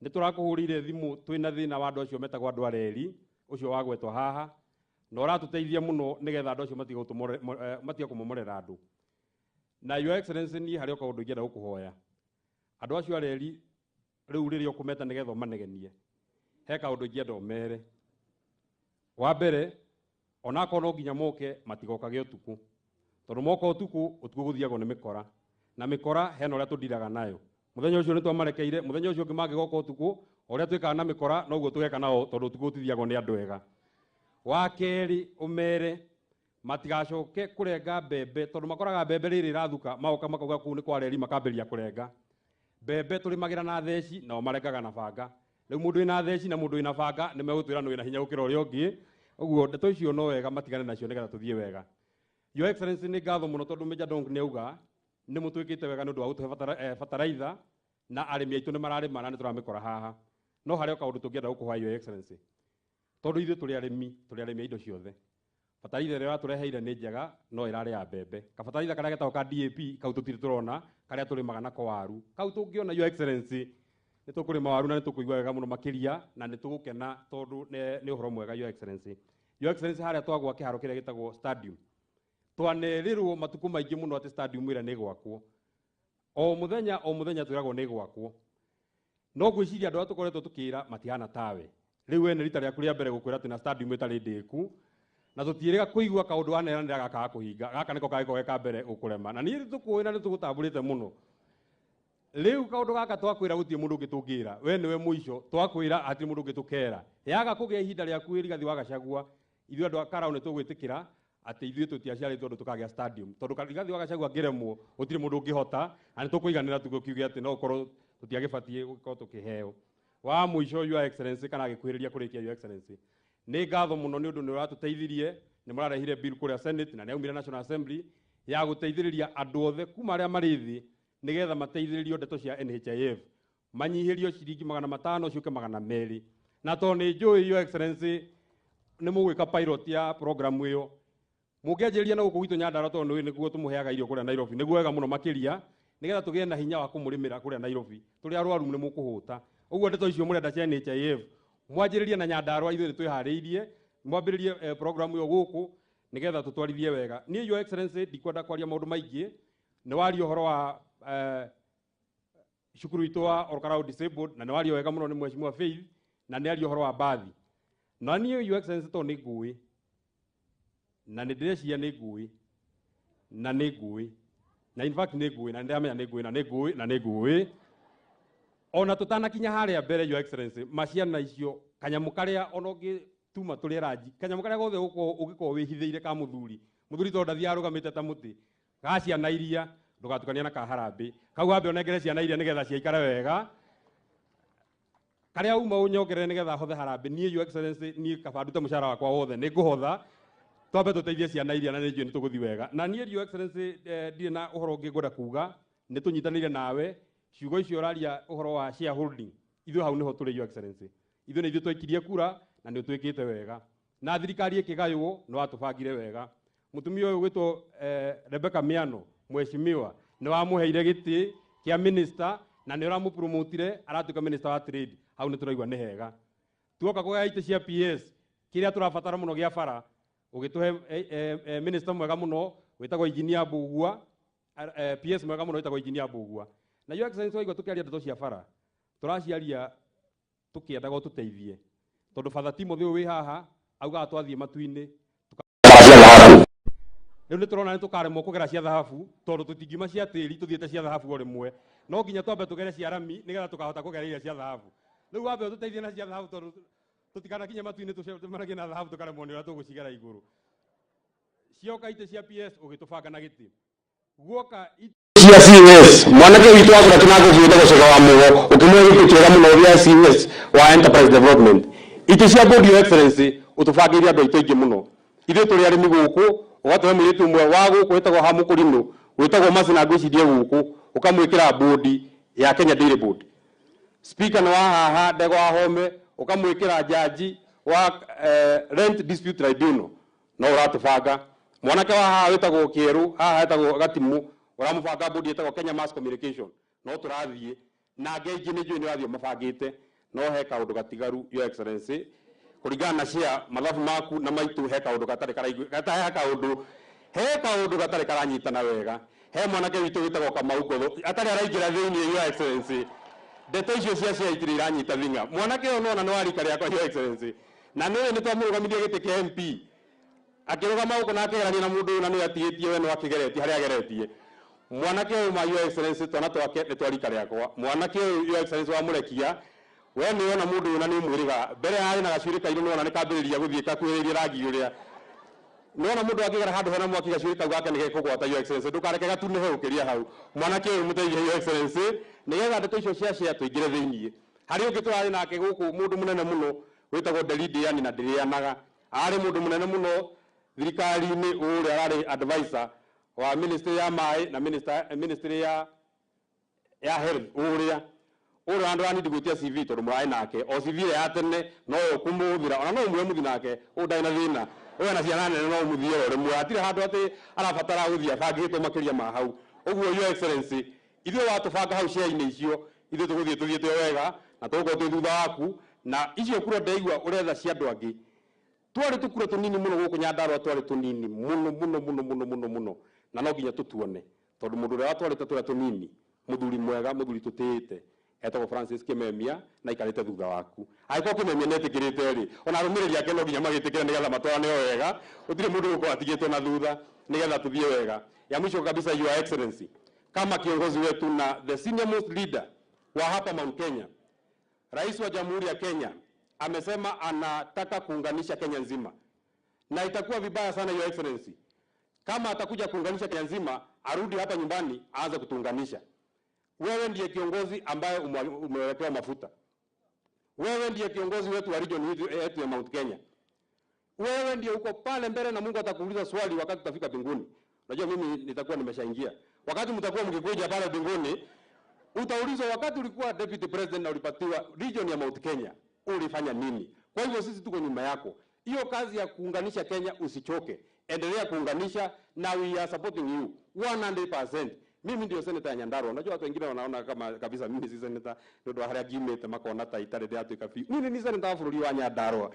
Nĩ tũrakũhũrĩire thimũ twĩna thĩna wa andũ acio metagwo andũ a reri ũcio wagwetwo haha, na ũratũteithia mũno nĩgetha andũ acio matige kũmomorera andũ. Na Your Excellency, niĩ harĩ o kaũndũ ingĩenda gũkũhoya. Andũ acio a reri rĩu rĩrĩa ũkũmeta nĩgetha ũmanegenie, he kaũndũ ingĩenda ũmere. Wa mbere, onakorwo no nginya moke, matigokage ũtukũ, tondũ moka ũtukũ, ũtukũ gũthiagwo nĩ mĩkora, na mĩkora hena ũrĩa tũndiraga nayo. Mũthenya ũcio nĩ twamarekeire, mũthenya ũcio ũngĩ mangĩgoka ũtukũ, ũrĩa twĩkaga na mĩkora noguo tũgeka nao, tondũ ũtukũ gũtithiagwo nĩ andũ ega. Wa kerĩ, ũmere matigacoke kũrenga mbembe, tondũ makoraga mbembe rĩrĩ ĩrathuka, magoka makauga kũu nĩ kwa reri, makambĩrĩria kũrenga mbembe. Tũrĩmagĩra na theci, nao marengaga na banga. Rĩu mũndũ wĩna theci na mũndũ wĩna banga nĩ megũtwĩra nĩ wĩna hinya gũkĩra ũrĩa ũngĩ. Ũguo ndeto icio no wega matigane nacio nĩgetha tũthiĩ wega. Your Excellency, nĩ ngatho mũno tondũ Major Donk nĩ auga nĩ mũtwĩkĩte wega nĩ ũndũ wa gũtũhe bataraitha, na arĩmi aitũ nĩ mararĩma na nĩ tũramĩkora haha. No harĩ o kaũndũ tũngĩenda gũkũhoya, Your Excellency, tondũ ithuĩ tũrĩ arĩmi, tũrĩ arĩmi a indo ciothe. Bataraitha ĩrĩa ũratũreheire nĩ njega, no ĩrarĩ ya mbembe. Kabataraitha karĩa getagwo ka DAP kau tũtirĩ tũrona, karĩa tũrĩmaga nako waru. Kau tũngĩona, Your Excellency, nĩ tũkũrĩma waru na nĩ tũkũigua wega mũno makĩria na nĩ tũgũkena, tondũ nĩ ũhoro mwega, Your Excellency. Your Excellency, harĩa twagwa kĩharo kĩrĩa gĩtagwo stadium, twanerĩrwo matukũ maingĩ mũno atĩ stadium ĩrĩa nĩ ĩgwakwo. O mũthenya o mũthenya twĩragwo nĩ ĩgwakwo, no ngwĩciria andũ arĩa tũkoretwo tũkĩra matihana tawe. Rĩu we nĩ rita rĩaku rĩa mbere gũkwĩra atĩ na stadium ĩtarĩ ndĩku, na tũtiĩrĩga kũigua kaũndũ waneranĩra gaka kũhinga. Gaka nĩko kagĩkorwo ge ka mbere gũkũrema, na niĩ nĩ tũkũĩ na nĩ tũgũtambũrĩte mũno. Rĩu kaũndũ gaka twakwĩra, gũtirĩ mũndũ ũngĩ tũngĩra, we nĩwe mũico twakwĩra, hatirĩ mũndũ ũngĩ tũkera. Yaga kũgĩa ihinda rĩaku wĩ Rigathi wa Gachagua, ithuĩ andũ a Karau nĩ tũgwĩtĩkĩra atĩ ithuĩ tũtiaciarĩtwo andũ tũkagĩa stadium, tondũ Rigathi wa Gachagua angĩremwo gũtirĩ mũndũ ũngĩhota, na nĩ tũkũiganĩra tũkiuge atĩ no ũkorwo tũtiagĩbatiĩ gũkorwo tũkĩheo. Wa mũico, Your Excellency, kana agĩkuhĩrĩria kũrĩkia, Your Excellency, nĩ ngatho mũno nĩ ũndũ nĩ ũratũteithirie, nĩ mũrarehire bill kũrĩa Senate na nĩ yaumire National Assembly ya gũteithĩrĩria andũ othe kuma arĩa marĩ thĩ, nĩgetha mateithĩrĩrio ndeto cia NHIF, manyihĩrio ciringi 500 ciũke 200. Na tondũ nĩ njũĩ, Your Excellency, nĩ mũgwĩka pilot ya program ĩyo, mũngĩanjĩrĩria na gũkũ gwitũ Nyandarua, tondũ nĩ nĩguo tũmũheaga irio kũrĩa Nairobi, nĩguo wega mũno makĩria, nĩgetha tũgĩe na hinya wa kũmũrĩmĩra kũrĩa Nairobi. Tũrĩ arwaru nĩ mũkũhũta. Ũguo ndeto icio mũrenda cia NHIF mwanjĩrĩrie na Nyandarua, ithuĩ nĩ twĩharĩirie mwambĩrĩrie program ĩyo gũkũ nĩgetha tũtwarithie wega. Niĩ, Your Excellency, ndikwenda kwaria maũndũ maingĩ. Nĩ waria ũhoro wa cukuru witũ wa Olkalou Disabled, na nĩ waria wega mũno nĩ Mheshimiwa Faith. Na nĩ aria ũhoro wa mbathi. Na niĩ, Your Excellency, tondũ nĩ ngũĩ na nĩ ndĩreciria nĩ ngũĩ na nĩ ngũĩ na in fact nĩ ngũĩ na nĩ ndĩramenya nĩ ngũĩ na nĩ ngũĩ na nĩ ngũĩ ona tũtanakinya harĩa mbere, Your Excellency, maciana icio kanyamũ karĩa ona ũngĩtuma tũrĩe ranji, kanyamũ karĩa gothe ũngĩkorwo wĩhithĩire ka mũthuri, mũthuri tondũ ndathiaga arũgamĩte ta mũtĩ ga ciana iria, ndũgatukania na ka harambĩ kau, wambe ũnengere ciana iria nĩgetha ciaikare wega, karĩa uma ũnyongerere nĩgetha hothe harambĩ. Niĩ, Your Excellency, niĩ kaba ndute mũcara wakwa wothe, nĩ ngũhotha twambe tũteithie ciana iria na nĩ njũĩ nĩ tũgũthiĩ wega. Na niĩ, Your Excellency, ndirĩ na ũhoro ũngĩ ngwenda kuga, nĩ tũnyitanĩire nawe. Ciugo icio ũraria ũhoro wa shareholding, ithuĩ hau nĩho tũrĩ, Your Excellency. Ithuĩ nĩ ithuĩ twaikirie kura na nĩ ũtwĩkĩte wega na thirikari ĩkĩgaywo nĩ watũbangire wega. Mũtumia ũyũ gwĩtwo Rebecca Miano, mheshimiwa, nĩ wamũheire gĩtĩ kĩa minister na nĩ ũramũpromotire aratuĩka minister wa trade. Hau nĩ tũraigua nĩ hega. Tuoka kũgaya itĩ cia PS, kĩrĩa tũrabatara mũno gĩa bara, ũgĩtũhe minister mwega mũno wĩtagwo Engineer Mbugua, PS mwega mũno wĩtagwo Engineer Mbugua. Na Your Excellency, waigua tũkĩaria ndeto cia bara, tũraciaria tũkĩendaga ũtũteithie, tondũ Father Timothy ũyũ wĩ haha augaga twathiĩ matu-inĩ. Rĩu nĩ tũrona nĩ tũkaremwo kũgera cia thahabu, tondũ tũtingiuma cia tĩri tũthiĩte cia thahabu o rĩmwe. No nginya twambe tũgere cia rami nĩgetha tũkahota kũgera iria cia thahabu. Rĩu wambe ũtũteithie na cia thahabu, tondũ tũtikanakinye matu-inĩ tũcemanagie na thahabu tũkaremwo nĩ ũrĩa tũgũcigera igũrũ. Cioka itĩ cia PS, ũgĩtũbanga na gĩtĩ guoka. Cia CS, mwanake witũ wa kũrĩa kĩnango wĩtagwo Cega wa Mũgo, ũkĩmũhe gĩtĩ kĩega mũno gĩa CS wa enterprise development. Itĩ cia board, Your Excellency, ũtũbangĩire andũ aitũ aingĩ mũno. Ithuĩ tũrĩ arĩmi gũkũ, ũgatũhe mũirĩtu ũmwe wa gũkũ wĩtagwo Hamũkũrinũ, wĩtagwo Macina, ngwĩcirie gũkũ, ũkamwĩkĩra board ya Kenya Dairy Board. Speaker nĩ wa haha Ndego wa Home, ũkamwĩkĩra jaji wa Rent Dispute Tribunal. No ũratũbanga mwanake wa haha wĩtagwo Kĩerũ, haha wĩtagwo Gatimu, ũramũbanga board ĩtagwo Kenya Mass Communication. No tũrathiĩ na angĩ aingĩ, nĩ njũĩ nĩ ũrathiĩ mabangĩte, no he kaũndũ gatigaru, Your Excellency, kũringana na share mathabu maku na maitũ, he kaũndũ gatarĩ karaigũ gata, he kaũndũ gatarĩ karanyitana wega. He mwanake witũ wĩtagwo Kamau Ngotho atarĩ araingĩra thĩinĩ. Your Excellency, ndeto icio cia share itirĩ iranyita thing'a. Mwanake ũyũ nona nĩ wa rika rĩakwa, Your Excellency, na nĩwe nĩ twamũrũgamirie gĩtĩ kĩa MP, akĩrũgama gũkũ na akĩgerania na mũndũ ũyũ, na nĩwe atigĩtie we no akĩgeretie harĩa ageretie. Mwanake ũyũ ma, Your Excellency, twana twake nĩ twa rika rĩakwa. Mwanake ũyũ, Your Excellency, wamũrekia we nĩ wona mũndũ ũyũ na nĩ ũmwĩrĩga mbere yarĩ na gacuĩrĩ kairũ, nĩ wona nĩ kambĩrĩria gũthiĩ kakuhĩrĩirie rangi ũrĩa. Nĩwona mũndũ angĩgera handũ hena mwaki, gacuĩrĩ kau gake nĩ gekũgwata. Your Excellency, ndũkareke gatunĩhe gũkĩria hau. Mwanake ũyũ mũteithie, Your Excellency, nĩgetha ndeto icio cia share tũingĩre thĩiniĩ. Harĩ ũngĩ tũrarĩ nake gũkũ, mũndũ mũnene mũno wĩtagwo Nderi Ndĩani, na ndĩrĩanaga arĩ mũndũ mũnene mũno thirikari-inĩ, ũrĩa ararĩ advisor wa ministry ya maĩ na ministry ya health. Ũrĩa andũ anindi gwĩtia CV, tondũ mũrarĩ nake o CV ĩrĩa ya tene no ũkũmũhũthĩra, ona no ũmwe mũthi nake ũũ, ndarĩ na thĩna ũyũ na ciana nene, no ũmũthiĩ oro rĩmwe, hatirĩ handũ atĩ arabatara gũthiĩ abangĩtwo makĩria ma hau. Ũguo, Your Excellency, ithuĩ watũbanga hau share-inĩ icio, ithuĩ tũgũthiĩ tũthiĩte o wega na tũgũkorwo twĩ thutha waku. Na icio kura ndaigua ũretha cia andũ angĩ, twarĩ tũkura tũnini mũno gũkũ Nyandarũa, twarĩ tũnini mũno mũno mũno mũno mũno mũno, na no nginya tũtuone, tondũ mũndũ ũrĩa watwarĩte tũrĩa tũnini, mũthuri mwega, mũthuri tũtĩĩte, etagwo Francis Kimemia, na aikarĩte thutha waku. Angĩkorwo Kimemia nĩetĩkĩrĩte rĩ, ona arũmĩrĩri ake no nginya magĩtĩkĩre nĩgetha matwarane o wega. Gũtirĩ mũndũ ũgũkorwo atigĩtwo na thutha nĩgetha tũthiĩ wega. Ya mwisho kabisa, Your Excellency, kama kiongozi wetu na the senior most leader wa hapa Mount Kenya, Rais wa Jamhuri ya Kenya amesema anataka kuunganisha Kenya nzima, na itakuwa vibaya sana, Your Excellency, kama atakuja kuunganisha Kenya nzima arudi hapa nyumbani aanze kutuunganisha. Wewe ndiye kiongozi ambaye umewekewa mafuta. Wewe ndiye kiongozi wetu wa region yetu ya Mount Kenya. Wewe ndiye uko pale mbele na Mungu atakuuliza swali wakati utafika mbinguni. Unajua mimi nitakuwa nimeshaingia. Wakati mtakuwa mkikuja pale mbinguni, utaulizwa wakati ulikuwa deputy president na ulipatiwa region ya Mount Kenya, ulifanya nini? Kwa hivyo sisi tuko nyuma yako. Hiyo kazi ya kuunganisha Kenya usichoke. Endelea kuunganisha na we are supporting you 100%. Mimi ndio senator ya Nyandarua. Unajua watu wengine wanaona kama kabisa mimi si senator nĩ ũndũ wa harĩa ngiumĩte, makona ta itarĩ ndĩratuĩka biũ. Mimi ni senator wa bũrũri wa Nyandarua.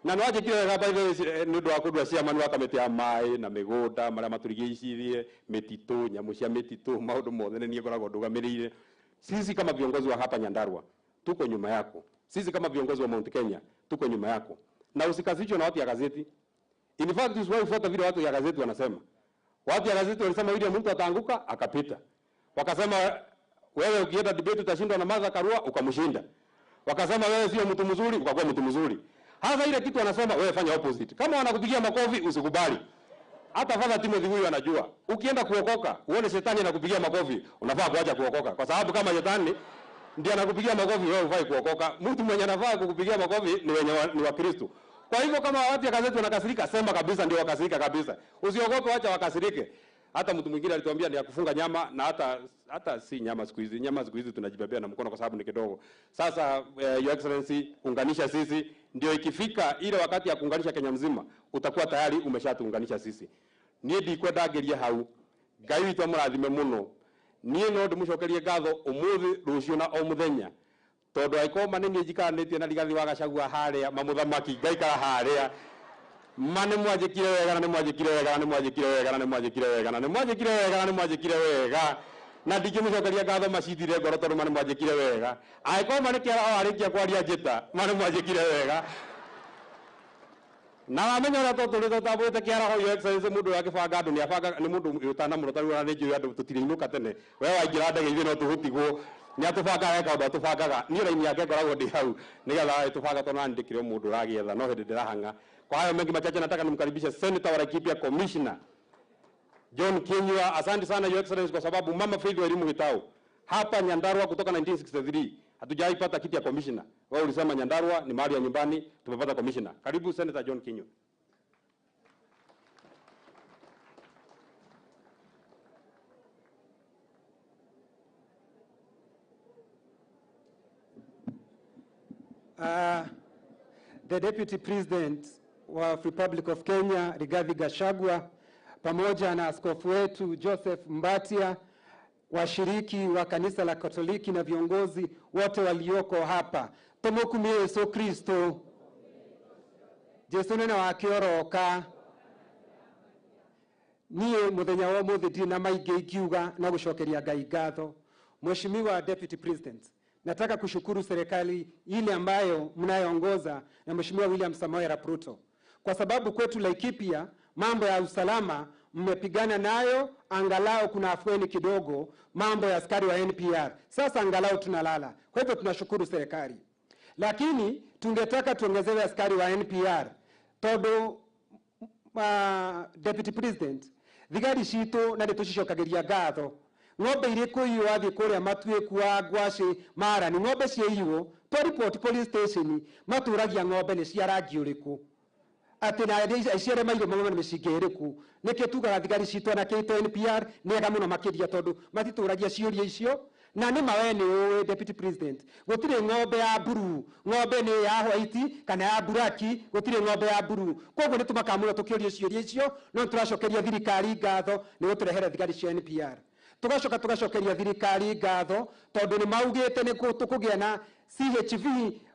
Na nĩ wanjĩkire wega, by the way, nĩ ũndũ wa kũndua chairman wa kamĩtĩ ya maĩ na mĩgũnda, marĩa matũrigicĩirie, mĩtitũ, nyamũ cia mĩtitũ, maũndũ mothe nĩ niĩ ngoragwo ndũgamĩrĩire. Sisi kama viongozi wa hapa Nyandarua tuko nyuma yako. Sisi kama viongozi wa Mount Kenya tuko nyuma yako, na usikasirishwe na watu ya gazeti. In fact, usiwahi fuata vile watu ya gazeti wanasema. Watu ya gazeti walisema William Ruto ataanguka, akapita. Wakasema wewe ukienda debate utashindwa na Martha Karua, ukamshinda. Wakasema wewe sio mtu mzuri, ukakuwa mtu mzuri. Hasa ile kitu wanasema wewe fanya opposite. Kama wanakupigia makofi usikubali. Hata Father Timothy huyu anajua. Ukienda kuokoka, uone shetani anakupigia makofi, unafaa kuacha kuokoka. Kwa sababu kama shetani ndiye anakupigia makofi, wewe hufai kuokoka. Mtu mwenye anafaa kukupigia makofi ni wenye ni wa Kristo. Kwa hivyo kama watu ya gazeti wanakasirika, sema kabisa ndio wakasirika kabisa. Usiogope, wacha wakasirike. Hata mtu mwingine alituambia ni ya kufunga nyama, na hata si nyama siku hizi. Nyama siku hizi tunajibebea na mkono kwa sababu ni kidogo. Sasa Your Excellency, unganisha sisi, ndio ikifika ile wakati ya kuunganisha Kenya mzima utakuwa tayari umeshatuunganisha sisi. Niĩ ndikwenda ngerie hau, Ngai witũ amũrathime mũno. Niĩ no ndĩmũcokerie ngatho ũmũthĩ, rũciũ na o mũthenya, tondũ angĩkorwo ma nĩ niĩ njikaranĩtie na Rigathi wa Gachagua harĩa mamũthamaki, ngaikara harĩa, ma nĩ mwanjĩkire wega, na nĩ mwanjĩkire wega, na nĩ mwanjĩkire wega, na nĩ mwanjĩkire wega, na nĩ mwanjĩkire wega, na nĩ mwanjĩkire wega, na ndingĩmũcokeria ngatho macithire ngoro tondũ ma nĩ mwanjĩkire wega. Angĩkorwo ma nĩ kĩara o arĩkia kwaria njĩta, ma nĩ mwanjĩkire wega. Na wamenya ũrĩa tũtũrĩte tũtambũrĩte kĩaraho, Your Excellency, mũndũ ũrĩa akĩbanga andũ nĩabanga, nĩ mũndũ ũtana mũno, tarĩu ona nĩ njũĩ andũ tũtirĩinũka tene. We waingĩra ndege ithuĩ no tũhũtigwo. Nĩ atũbangaga eka ũndũ atũbangaga. Niĩ raini yake ngoragwo ndĩ hau nĩgetha agĩtũbanga, tondũ nani ndĩkĩrĩ o mũndũ ũragĩetha, no hĩndĩ ndĩrahang'a. Kwa hayo mengi machache, nataka nimkaribishe Senator wa Laikipia, Commissioner John Kinyua. Asante sana Your Excellency, kwa sababu Mama Faith Wairimu Gitau hapa Nyandarua kutoka 1963 hatujawahi pata kiti ya commissioner. Wewe ulisema Nyandarua ni mahali ya nyumbani, tumepata commissioner. Karibu Senator John Kinyua. The Deputy President wa Republic of Kenya Rigathi Gachagua pamoja na askofu wetu Joseph Mbatia, washiriki wa kanisa la Katoliki na viongozi wote walioko hapa, tumukumie Yesu Kristo. Jesu nene wake oroka. Niĩ mũthenya wa ũmũthĩ ndirĩ na maingĩ ingiuga na gũcokeria Ngai ngatho. Mheshimiwa Deputy President, nataka kushukuru serikali ile ambayo mnayoongoza na Mheshimiwa William Samoei Arap Ruto, kwa sababu kwetu Laikipia mambo ya usalama mmepigana nayo, angalau kuna afueni kidogo, mambo ya askari wa NPR sasa angalau tunalala. Kwa hivyo tunashukuru serikali, lakini tungetaka tuongezewe askari wa NPR tondu Deputy President, thigari citũ na nĩtũcicokageria ngatho. Ng'ombe irĩ kũiywo athiĩ kũrĩa matuĩku wa ngwacĩ marani, ng'ombe ciaiywo twa report police station, matũragia ng'ombe nĩ cia rangi ũrĩkũ, atĩ na ciaremeirwo mauma nĩ mĩcinga ĩrĩkũ. Nĩkĩo tugaga thigari citũ na kĩto NPR nĩ ega mũno makĩria, tondũ matitũragia ciũria icio. Na nĩ ma we nĩ ũĩ Deputy President, gũtirĩ ng'ombe ya blue, ng'ombe nĩ ya white kana ya buraki, gũtirĩ ng'ombe ya blue. Koguo nĩ tũmakaga mũno tũkĩũrio ciũria icio, no nĩ tũracokeria thirikari ngatho nĩ gũtũrehera thigari cia NPR. Tugacoka tugacokeria thirikari ngatho tondũ nĩ maugĩte nĩ tũkũgĩa na CHV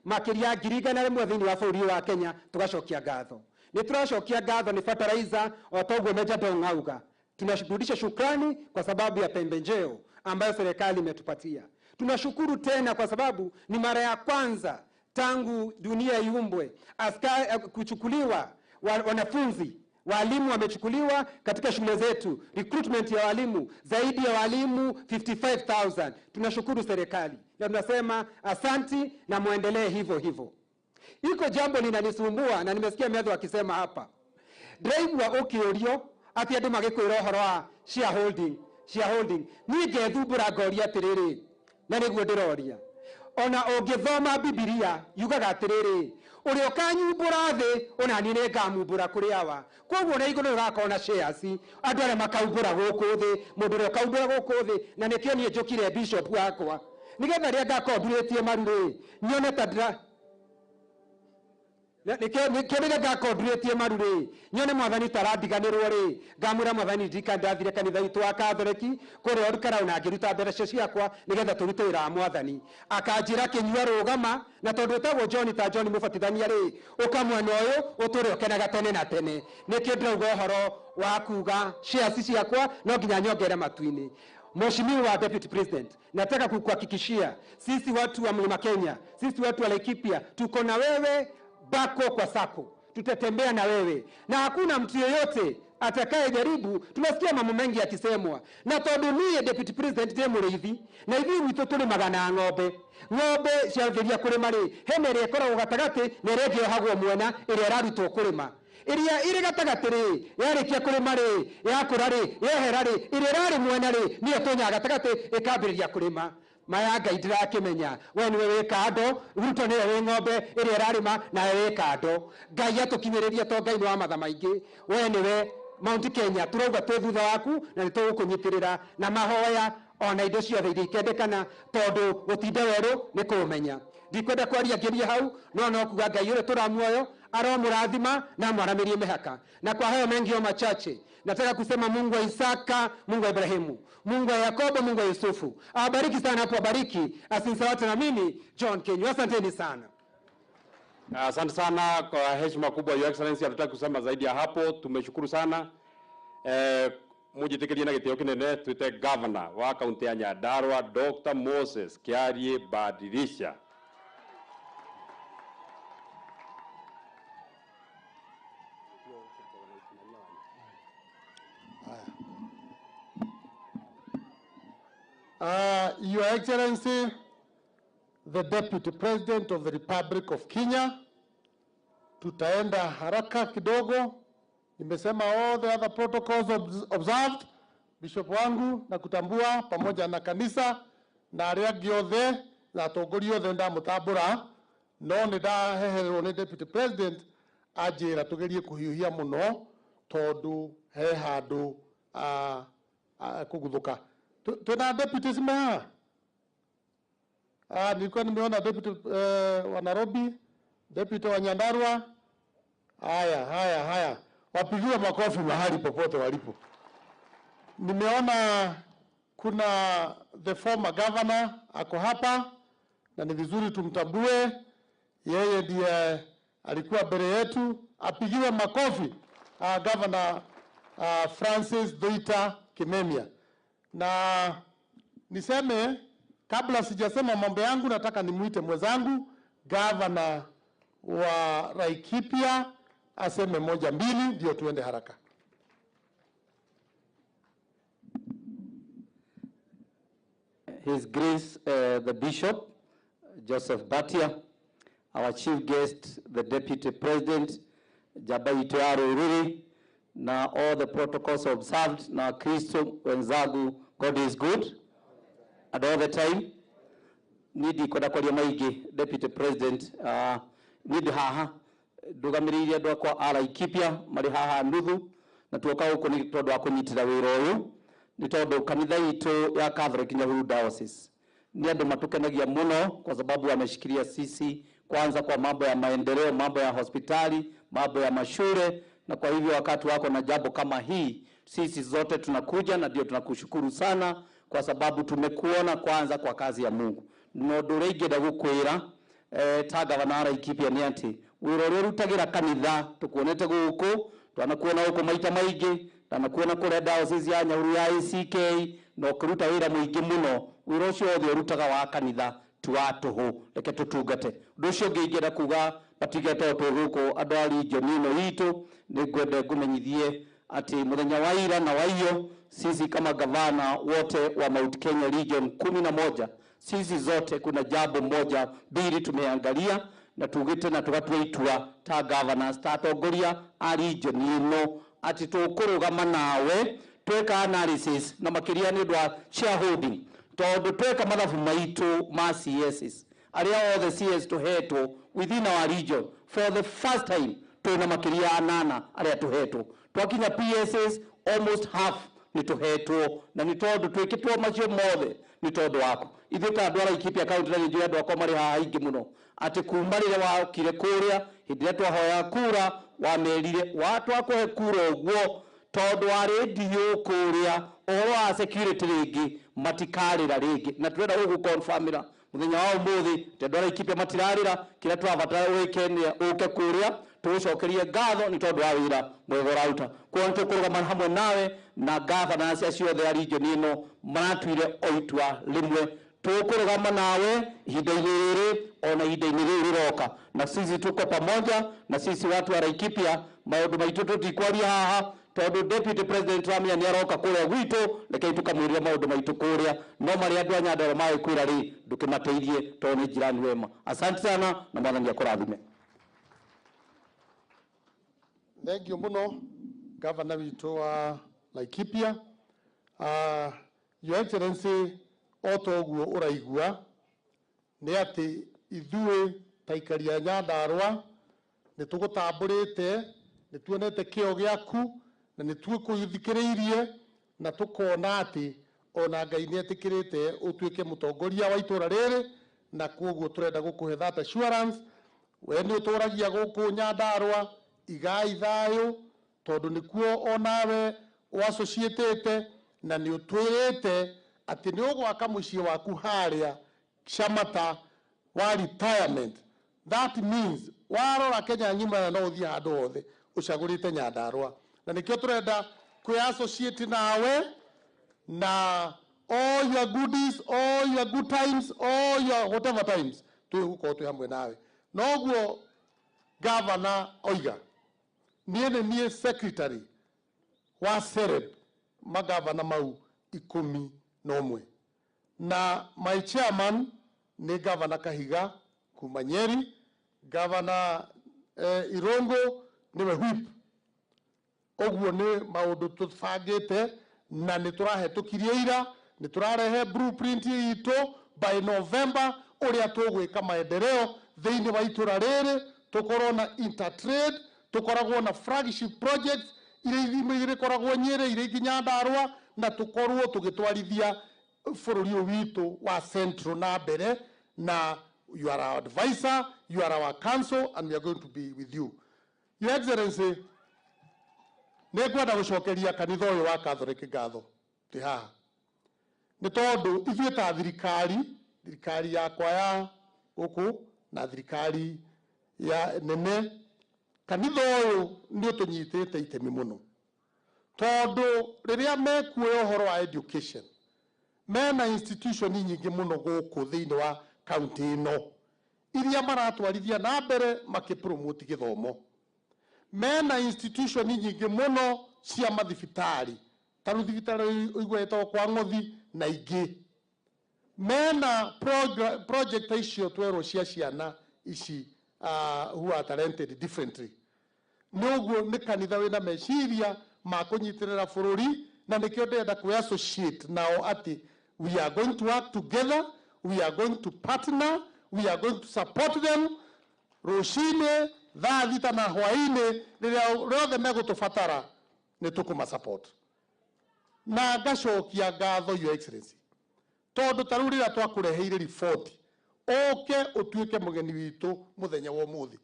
makĩria 100,000 thĩinĩ wa bũrũri wa Kenya. Tugacokia ngatho, nĩ tũracokia ngatho nĩ fertilizer o toguo Meja Dong auga. Tunarudisha shukrani kwa sababu ya pembejeo ambayo serikali imetupatia. Tunashukuru tena kwa sababu ni mara ya kwanza tangu dunia iumbwe askari kuchukuliwa, wanafunzi walimu wamechukuliwa katika shule zetu, recruitment ya walimu zaidi ya walimu 55,000. Tunashukuru serikali na tunasema asanti na muendelee hivyo hivyo. Iko jambo linanisumbua na nimesikia Methu akisema hapa, ndĩraigua ũkĩũrio atĩ andũ magĩkwĩra ũhoro wa shareholding, shareholding. Niĩ ngethumbũra ngoria atĩrĩrĩ, na nĩguo ndĩroria, ona ũngĩthoma Bibilia yugaga atĩrĩrĩ, ũrĩa ũkanyumbũra thĩ ona niĩ nĩngamumbũra kũrĩ awa. Koguo na igũrũ ũgakorwo na shares, andũ arĩa makaumbũra gũkũ thĩ, mũndũ ũrĩa ũkaumbũra gũkũ thĩ. Na nĩkĩo niĩ njũkire bishop wakwa, nĩgetha rĩrĩa ngakorwo ndurĩtie maru rĩ, nyone ta ndĩra nĩkĩo rĩrĩa ngakorwo ndurĩtie maru rĩ, nyone mwathani tarandiganĩrwo rĩ, ngamwĩra mwathani ndirikana ndathire kanitha witũ wa Katholeki kũrĩa Olkalau na ngĩruta mbeca ciakwa nĩgetha tũrute wĩra wa mwathani. Akanjĩra kĩnyua rũgama, na tondũ wĩtagwo John ta John mũbatithania rĩ, ũka mwena ũyũ ũtũre ũkenaga tene na tene. Nĩkĩo ndĩrauga ũhoro wa kuga shares ciakwa no nginya nyongere matu-inĩ. Mheshimiwa Deputy President, nataka kukuhakikishia sisi watu wa Mlima Kenya, sisi watu wa Laikipia tuko na wewe bako kwa sako, tutatembea na wewe na hakuna mtu yeyote atakaye jaribu. Tunasikia mambo mengi yakisemwa na tondu niĩ Deputy President ndĩ mũrĩithi na ithuĩ gwitũ tũrĩmaga na ng'ombe. Ng'ombe ciambĩrĩria kũrĩma rĩ, hena ĩrĩa ĩkoragwo gatagatĩ na ĩrĩa ĩngĩ yohagwo mwena ĩrĩa ĩrarutwo kũrĩma. Ĩrĩa ĩrĩ gatagatĩ rĩ, yarĩkia kũrĩma rĩ, yakũra rĩ, yehera rĩ, ĩrĩa ĩrarĩ mwena rĩ, nĩyo ĩtonyaga gatagatĩ ĩkambĩrĩria kũrĩma. Maya Ngai ndirakĩmenya, we nĩwe wĩ kando, Ruto nĩwe wĩ ng'ombe ĩrĩa ĩrarĩma nawe wĩ kando. Ngai atũkinyĩrĩrie to Ngai nĩ wa matha maingĩ, we nĩwe Mount Kenya, turauga twĩ thutha waku na nĩ tũgũkũnyitĩrĩra na mahoya ona indo ciothe iria ikendekana, tondũ gũtinda werũ nĩ kũũmenya. Ndikwenda kwaria ngĩrie hau, no no kuga Ngai ũrĩa tũramuoyo aromũrathima na amwaramĩrie mĩhaka. Na kwa hayo mengi o machache, nataka kusema Mungu wa Isaka, Mungu wa Ibrahimu, Mungu wa Yakobo, Mungu wa Yusufu awabariki sana hapo, abariki asinsawate na mimi John Kinyua. Asanteni sana. Asante sana kwa heshima kubwa, Your Excellency, hatutaki kusema zaidi ya hapo. Tumeshukuru sana. Mujitikirie na gitio kinene twite governor wa kaunti ya Nyandarua Dr. Moses Kiarie Badirisha. Your Excellency, the Deputy President of the Republic of Kenya, tutaenda haraka kidogo. Nimesema all the other protocols observed. Bishop wangu na kutambua pamoja na kanisa na arĩa angĩ othe na atongoria othe ndamũtambũra, no nĩ ndaheherwo nĩ Deputy President anjĩra tũgerie kũhiũhia mũno tondũ he handũ kũguthũka. Tuna deputies me haha? Nilikuwa nimeona deputy wa Nairobi, deputy wa Nyandarua. Haya, haya, haya. Wapigiwe makofi mahali popote walipo. Nimeona kuna the former governor ako hapa na ni vizuri tumtambue. Yeye ndiye alikuwa mbele yetu. Apigiwe makofi Governor Francis Thuita Kimemia. Na niseme kabla sijasema mambo yangu, nataka nimuite mwenzangu governor wa Laikipia aseme moja mbili, ndio tuende haraka. His Grace the Bishop Joseph Batia, our chief guest the Deputy President Njamba itu ya Ruriri, na all the protocols observed, na Kristo wenzangu, God is good and all the time. Nidi kwenda kwaria maingi Deputy President, nidi haha ndugamiriire andu akwa a Laikipia mari haha nuthu, na tuoka guku ni tondu wa kunyitira wira uyu, ni tondu kanitha itu ya Catholic Nyahururu Diocese ni andu matukenagia muno kwa sababu wameshikilia sisi kwanza kwa mambo ya maendeleo, mambo ya hospitali, mambo ya mashule, na kwa hivyo wakati wako na jambo kama hii sisi zote tunakuja na ndio tunakushukuru sana kwa sababu tumekuona kwanza kwa kazi ya Mungu. No ndå rä ingä gukwä ta gavana wa Laikipia nä atä wä ra å rä a å rutagä ra kanitha tå kuonete gå kå twanakuona gå kå maita maingä ndanakuona kå rä a diocese ya Nyahururu ya ACK na å kä ruta wä ra må ingä må no wä ra å cio wothe å rutaga wa kanitha ti wa tå hå reke tå tungate å ndå å cio å ngä ingä kuga matige to twä gå kå andå a region ĩno itũ nĩ ngwende ngũmenyithie ati muthenya wa ira na waiyo sisi kama gavana wote wa Mount Kenya Region 11 sisi zote kuna jambo moja mbili tumeangalia na tugite na tugatua itua ta governors ta atongoria a region ĩno ati tũkũrũgama nawe tweka analysis na makiria nĩ ũndũ wa shareholding tondu tweka mathabu maitu ma CSs aria othe CS tuhetwo within our region for the first time twina makiria anana aria tuhetwo twakinya PSs almost half ni tuhetwo na ni tondu twikitwo macio mothe ni tondu waku ithuĩ ta andũ a Laikipia county na nĩnjũĩ andũ akwa marĩ haha aingĩ mũno atĩ kuma rĩrĩa wakire kũrĩa hĩndĩ ĩrĩa twahoya kura wamerire twakũhe kura ũguo tondu wa rĩndiũ kũrĩa ũhoro wa security rĩngĩ matikarĩra rĩngĩ na tũrenda gũgũconfirmĩra mũthenya wa ũmũthĩ atĩ andũ a Laikipia matirarĩra kĩrĩa tũrabatara wĩke nĩ ũke kũrĩa Tũgũcokerie ngatho nĩ tondũ wa wĩra mwega ũraruta. Koguo nĩ tũkũrũgama hamwe nawe na governors acio othe a region ĩno maratuire o itua rĩmwe, tũkũrũgama nawe ihinda-inĩ rĩrĩ ona ihinda-inĩ rĩu rĩroka. Na sisi tuko pamoja, na sisi watu wa Laikipia maũndũ maitũ tũtikwaria haha tondu deputy president Ramia nĩ aroka kũrĩa gwitũ, rekei tũkamwĩrĩre maũndũ maitũ kũrĩa. No marĩa andũ a Nyandarua magĩkwĩra rĩ, ndũkĩmateithie tondũ nĩ jirani wema. Asante sana na Mwathani akũrathime. Thank you muno, gavana witũ wa Laikipia. Your Excellency, o ta ũguo ũraigua nĩ atĩ ithuĩ ta aikari a Nyandarua nĩ tũgũtambũrĩte, nĩ tuonete kĩo gĩaku na nĩ tũkũthikĩrĩirie na tũkona atĩ ona Ngai nĩ etĩkĩrĩte ũtuĩke mũtongoria wa itũra rĩrĩ, na koguo tũrenda gũkũhe that assurance. We nĩ ũtũragia gũkũ Nyandarua, igai thayũ tondũ nĩkuo onawe ũassociatĩte, na nĩ ũtwĩrĩte atĩ nĩ ũgwaka mũciĩ waku harĩa Shamata wa retirement. That means warora Kenya ng'ima na no ũthiĩ handũ hothe ũcagũrĩte Nyandarua, na nĩkĩo tũrenda kwĩ associate nawe na all your goodies, all your good times, all your whatever times, twĩ gũkorwo twĩ hamwe nawe. Noguo gavana oiga, niĩ nĩ niĩ secretary wa SEREP magavana mau 11, na my chairman nĩ Gavana Kahiga kuma Nyeri, Gavana Irongo nĩwe whip. Ũguo nĩ maũndũ tũbangĩte na nĩ tũrahetũkirie ira, nĩ tũrarehe blueprint itũ by November ũrĩa tũgwĩka maendeleo thĩinĩ wa itũra rĩrĩ, tũkorwo na intertrade, tũkoragwo na flagship projects iria irĩkoragwo Nyĩrĩ, iria ingĩ Nyandarua, na tũkorwo tũgĩtwarithia bũrũri ũyũ witũ wa Central na mbere. Na you are our advisor, you are our counsel, and we are going to be with you. Your Excellency, nĩ ngwenda gũcokeria kanitha ũyũ wa Catholic ngatho twĩ haha, nĩ tondũ ithuĩ ta thirikari, thirikari yakwa ya gũkũ na thirikari ya nene, kanitha ũyũ nĩ ũtũnyitĩte itemi mũno, tondũ rĩrĩa mekuoya ũhoro wa education, mena institution nyingĩ mũno gũkũ thĩinĩ wa kaunti ĩno iria maratwarithia na mbere makĩpromote gĩthomo. Mena institution nyingĩ mũno cia mathibitarĩ, ta rĩu thibitarĩ ũigua ĩtagwo kwa Ng'othi na ingĩ. Mena project icio twerwo cia ciana ici who are talented differently. Nĩ ũguo nĩ kanitha wĩna meciria ma kũnyitĩrĩra bũrũri, na nĩkĩo ndĩrenda kwĩ associate nao atĩ we are going to work together, we are going to partner, we are going to support them rũcinĩ thaa 6 na hwaĩ-inĩ, rĩrĩa rĩothe megũtũbatara nĩ tũkũma support. Na ngacokia ngatho, Your Excellency, tondũ ta rĩu rĩrĩa twakũreheire riboti ũke ũtuĩke mũgeni witũ mũthenya wa ũmũthĩ,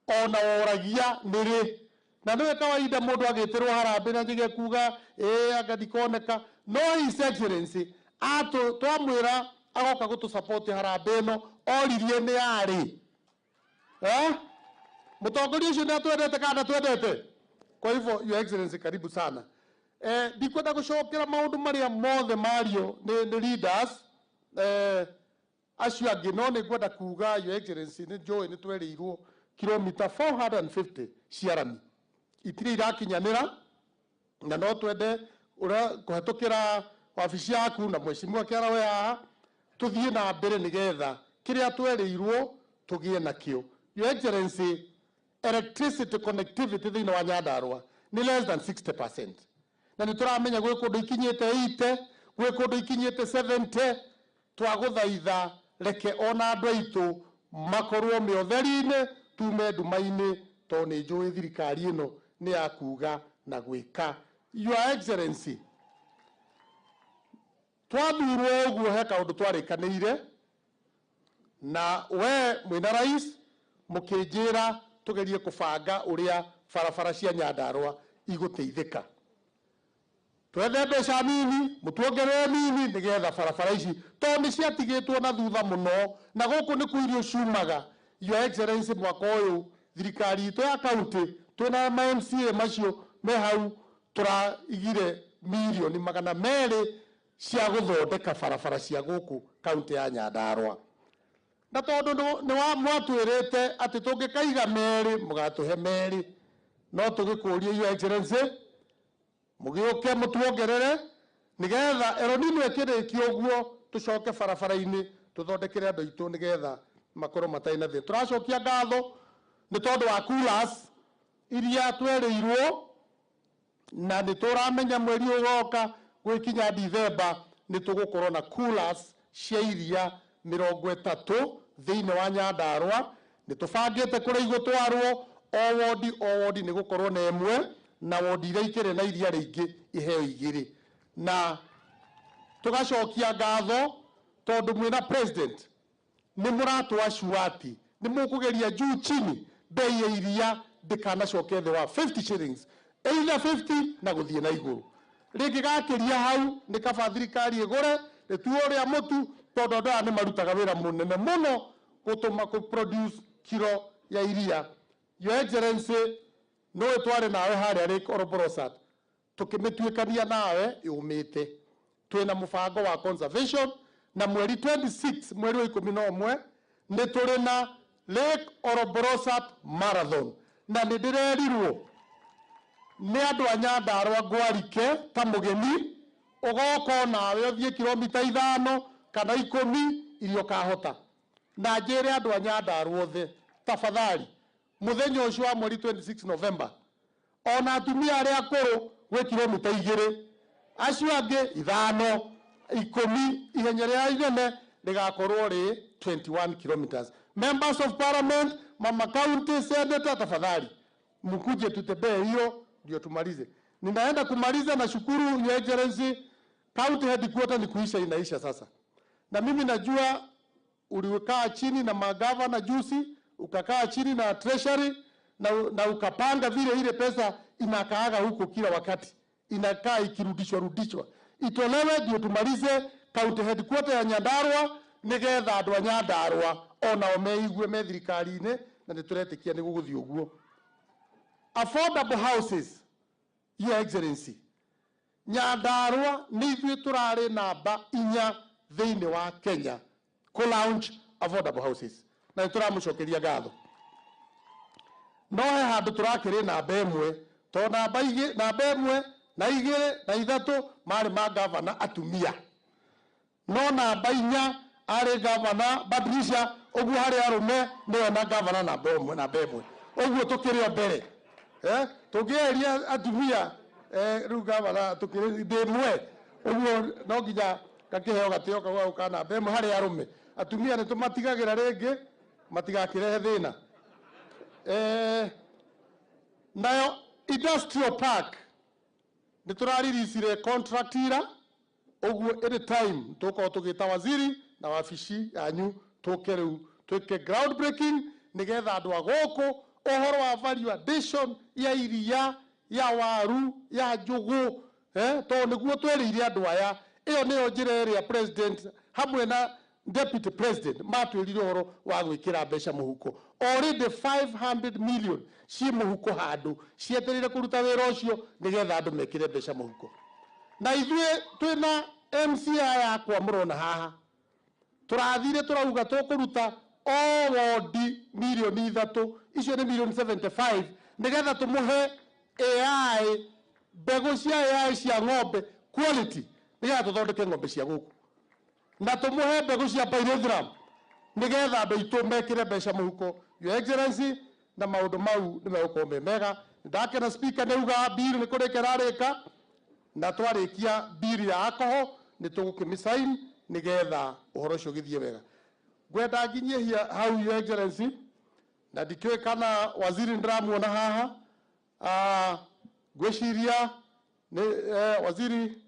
ona woragia nĩ rĩ, na nĩwe kawaida mũndũ agĩtĩrwo harambĩ na njige kuga ĩ anga ndikoneka, no His Excellency atũ twamwĩra agoka gũtũ support harambĩ ĩno, oririe nĩ yarĩ. Mũtongoria ũcio nĩ atwendete kana ndatwendete? Kwa hivyo, Your Excellency, karibu sana. Ndikwenda gũcokera maũndũ marĩa mothe mario nĩ leaders acio angĩ, no nĩ ngwenda kuga, Your Excellency, nĩ njũĩ nĩ twerĩirwo kilomita 450 cia rami itirĩ irakinyanĩra, na no twende ũrĩa kũhetũkĩra wabici yaku na mheshimiwa Kĩara we haha tũthiĩ na mbere nĩgetha kĩrĩa twerĩirwo tũgĩe nakĩo. Your Excellency, electricity connectivity thĩinĩ wa Nyandarua nĩ less than 60%, na nĩ tũramenya gwĩ kũndũ ikinyĩte 80, gwĩ kũndũ ikinyĩte 70. Twagũthaitha reke ona andũ aitũ makorwo me ũtheri-inĩ, tume nduma-inĩ, tondũ nĩ njũĩ thirikari ĩno nĩ ya kuga na gwĩka. Your Excellency, twathurwo ũguo he kaũndũ twarĩkanĩire na we mwĩna rais, mũkĩnjĩra tũgerie kũbanga ũrĩa barabara cia Nyandarua igũteithĩka. Twethe mbeca nini, mũtuongerere nini, nĩgetha barabara ici tondũ nĩ ciatigĩtwo na thutha mũno, na gũkũ nĩkuo irio ciumaga. Your Excellency, mwaka ũyũ Thirikari itũ ya kaunti twĩna ma MCA macio me hau, tũraigire mirioni 200 cia gũthondeka barabara cia gũkũ kaunti ya Nyandarua. Na tondũ nĩ wa mwatwĩrĩte atĩ tũngĩkaiga merĩ mũgatũhe merĩ, no tũgĩkũrie, Your Excellency, mũgĩũke mũtuongerere nĩgetha El Nino ĩkĩrĩkia ũguo tũcoke barabara-inĩ tũthondekere andũ aitũ nĩgetha makorwo matarĩ na thĩna. Tũracokia ngatho nĩ tondũ wa coolers iria twerĩirwo, na nĩ tũramenya mweri ũgoka gwĩkinya Dithemba nĩ tũgũkorwo na coolers cia iria 30 thĩinĩ wa Nyandarua. Nĩ tũbangĩte kũrĩa igũtwarwo, o wodi o wodi nĩ gũkorwo na ĩmwe, na wodi iria ikĩrĩ na iria rĩingĩ iheo igĩrĩ. Na tũgacokia ngatho tondũ mwĩna president nĩ mũratũ ati nĩ mũkũgeria juu chini bei ya iria ndĩkanacoke thĩ wa 50 shillings, either 50 na gũthiĩ na igũrũ. Rĩngĩgakĩria hau nĩ kaba thirikari ĩgũre rĩtuo rĩa mũtu, tondũ andũ aya nĩ marutaga wĩra mũnene mũno gũtũma kũ produce kiro ya iria. Your Excellency, nĩũĩ twarĩ nawe harĩa Lake Olbolosat tũkĩmĩtuĩkania nawe yũmĩte. Twĩna mũbango wa conservation, na mweri 26 mweri wa 11 nĩ tũrĩ na Lake Olbolosat Marathon, na nĩ ndĩrerirwo nĩ andũ a Nyandarua ngwarike ta mũgeni ũgoka nawe ũthiĩ kilomita 5 kana 10 iria ũkahota. Na njĩre andũ a Nyandarua othe, tafadhali, mũthenya ũcio wa mweri 26 November, ona atumia arĩa akũrũ gwĩ kilomita 2, acio angĩ 5, 10, ihenya rĩrĩa inene rĩgakorwo rĩ 21 kilometers. Members of Parliament, mama county, senator, tafadhali mkuje tutembee hiyo ndio tumalize. Ninaenda kumaliza na shukuru, Your Excellency, county headquarter ni kuisha inaisha sasa. Na mimi najua ulikaa chini na magavana juzi, ukakaa chini na treasury na ukapanga vile ile pesa inakaaga huko kila wakati, inakaa ikirudishwa rudishwa, itolewe ndio tumalize county headquarter ya Nyandarua nigetha andũ a Nyandarua onao meigue me thirikari-inĩ, na nĩ tũretĩkia nĩ gũgũthiĩ ũguo. Affordable houses, Your Excellency, Nyandarua nĩ ithuĩ tũrarĩ namba 4 thĩinĩ wa Kenya kũ launch affordable houses, na nĩ tũramũcokeria ngatho. No he handũ tũrakĩrĩ namba 1, tondũ namba 1 na 2 na 3 marĩ ma gavana atumia, no namba 4 arĩ gavana Patricia, ũguo harĩ arũme nĩwe na gavana namba 1 namba 1, ũguo tũkĩrĩ o mbere. Tũngĩeheria atumia, rĩu gavana tũkĩrĩ ndĩ ĩmwe, ũguo no nginya gakĩheo gatĩo kau ka namba 1 harĩ arũme. Atumia nĩ tũmatigagĩra rĩngĩ matigakĩrehe thĩna. Nayo industrial park nĩ tũraririsire contract ira, ũguo anytime tũkorwo tũgĩta waziri na wabici yanyu tũke rĩu twĩke ground breaking nĩgetha andũ a gũkũ ũhoro wa value addition ya iria, ya waru, ya njũgũ, tondũ nĩguo twĩrĩire andũ aya. Ĩyo nĩyo njĩra ĩrĩa president hamwe na deputy president matwĩrire ũhoro wa gwĩkĩra mbeca mũhuko. Already 500 million ciĩ mũhuko handũ cietereire kũruta wĩra ũcio nĩgetha andũ mekĩre mbeca mũhuko. Na ithuĩ twĩna MCA yakwa mũrona haha, tũrathire tũrauga tũkũruta o wodi mirioni 3, icio nĩ mirioni 75, nĩgetha tũmũhe AI, mbegũ cia AI cia ng'ombe quality, nĩgetha tũthondeke ng'ombe cia gũkũ, na tũmũhe mbegũ cia pyrethrum nĩgetha andũ aitũ mekĩre mbeca mũhuko, Your Excellency, na maũndũ mau nĩ megũkorwo me mega. Ndakena speaker nĩ auga bill nĩ kũrĩka ĩrarĩka, na twarĩkia bill ya alcohol nĩ tũgũkĩmĩsign nĩgetha ũhoro ũcio ũgĩthiĩ wega. Ngwenda nginyie hau, Your Excellency, na ndikĩũĩ kana waziri ndĩramuona haha. Ngwĩciria nĩ waziri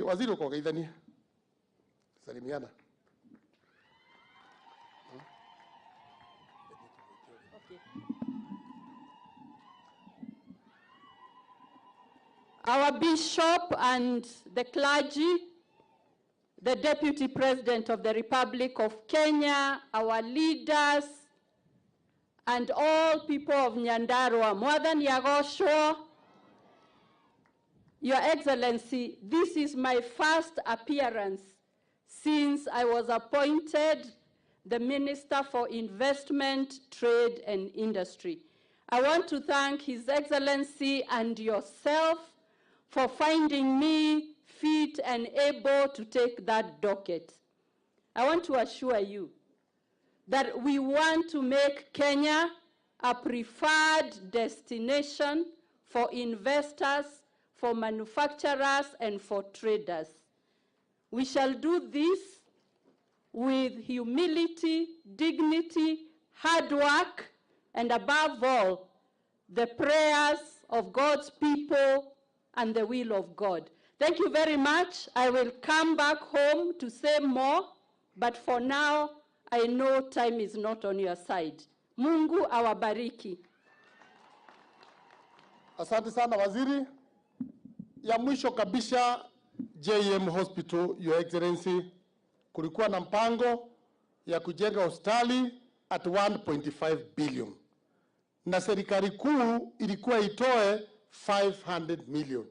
waziri ũkogeithania salimiana. Our bishop and the clergy, the Deputy President of the Republic of Kenya, our leaders, and all people of Nyandarua. Mwathani agocwo. Your Excellency, this is my first appearance since I was appointed the Minister for Investment, Trade and Industry. I want to thank His Excellency and yourself for finding me fit and able to take that docket. I want to assure you that we want to make Kenya a preferred destination for investors, for manufacturers, and for traders. We shall do this with humility, dignity, hard work, and above all, the prayers of God's people and the will of God. Thank you very much. I will come back home to say more, but for now, I know time is not on your side. Mungu awabariki. Asante sana waziri. Ya mwisho kabisa, JM Hospital, Your Excellency, kulikuwa na mpango ya kujenga hospitali at 1.5 billion na serikali kuu ilikuwa itoe 500 million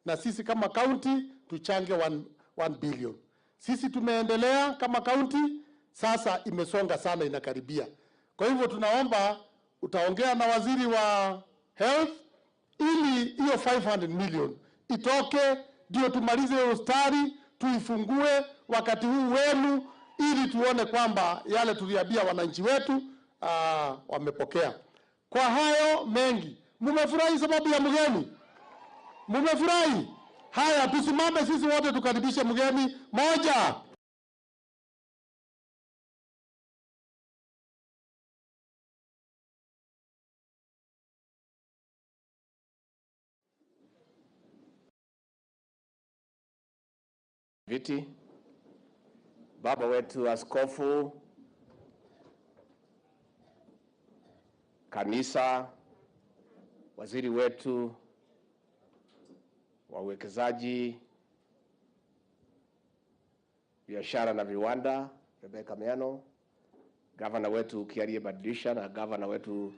na sisi kama county tuchange 1 billion. Sisi tumeendelea kama county, sasa imesonga sana, inakaribia. Kwa hivyo tunaomba utaongea na waziri wa health ili hiyo 500 million itoke, ndio tumalize hospitali tuifungue wakati huu wenu, ili tuone kwamba yale tuliambia wananchi wetu wamepokea. Kwa hayo mengi, mumefurahi sababu ya mgeni? Mumefurahi? Haya, tusimame sisi wote tukaribishe mgeni. Moja. Viti, baba wetu askofu, kanisa, waziri wetu wa uwekezaji, biashara na viwanda, Rebecca Miano, gavana wetu Kiarie Badilisha na gavana wetu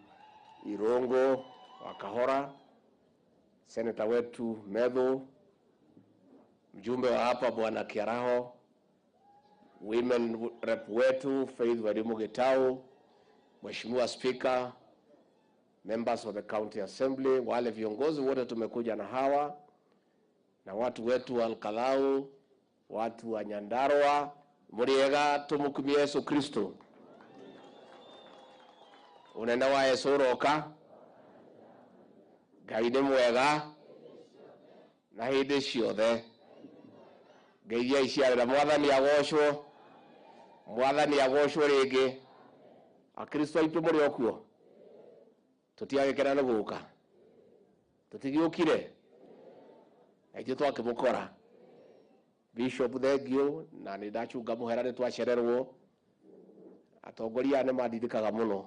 Irongo wa Kahora, seneta wetu Medho, mjumbe wa hapa Bwana Kiaraho, women rep wetu Faith Warimu Gitau, Mheshimiwa Speaker, members of the County Assembly, wale viongozi wote tumekuja na hawa na watu wetu wa Olkalou, watu wa Nyandarua, muriega tumukumie Yesu Kristo. Unene wa Yesu uroka, Ngai nĩ mwega na hĩndĩ ciothe. Ngeithia iciarĩra, Mwathani agocwo, Mwathani agocwo rĩngĩ. Akristo aitũ mũrĩ o kuo, tũtiagĩkena nĩ gũka, tũtigĩũkire na ithuĩ twakĩmũkora. Bishop thengio, na nĩ ndacunga mũhera nĩ twacererwo. Atongoria aya nĩ mandirikaga mũno.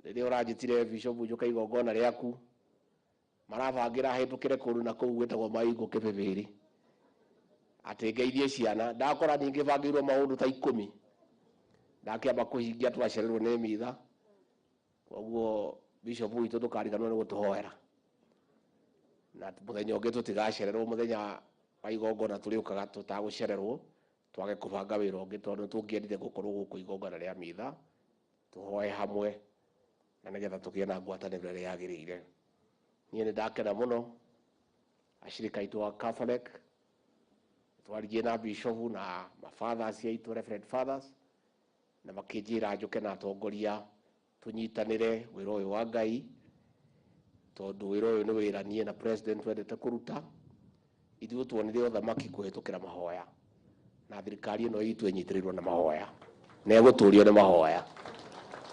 Rĩrĩa ũranjĩtire Bishop njũke igongona rĩaku, marabangĩra hĩtũkĩre kũndũ na kũu gwĩtagwo Maingo Kĩbĩbĩrĩ, atĩ ngeithie ciana. Ndakora ningĩ bangĩirwo maũndũ ta 10, ndakĩamba kũhingia twacererwo nĩ mitha. Koguo Bishop witũ ndũkariganĩrwo nĩ gũtũhoera, na mũthenya ũngĩ tũtigacererwo. Mũthenya wa igongona tũrĩũkaga tũtagũcererwo, twage kũbanga wĩra ũngĩ, tondũ tũngĩendire gũkorwo gũkũ igongona rĩa mitha, tũhoe hamwe na nĩgetha tũgĩe na ngwatanĩro ĩrĩa yagĩrĩire. Niĩ nĩ ndakena mũno, ashirika aitũ a Catholic twaririe na bishop na mafathers aitũ, reverend fathers, na makĩnjĩra njũke na atongoria tũnyitanĩre wĩra ũyũ wa Ngai, tondũ wĩra ũyũ nĩ wĩra niĩ na president twendete kũruta. Ithuĩ tuonire ũthamaki kũhĩtũkĩra mahoya, na thirikari ĩno itũ ĩnyitĩrĩirwo na mahoya, na ĩgũtũrio nĩ mahoya,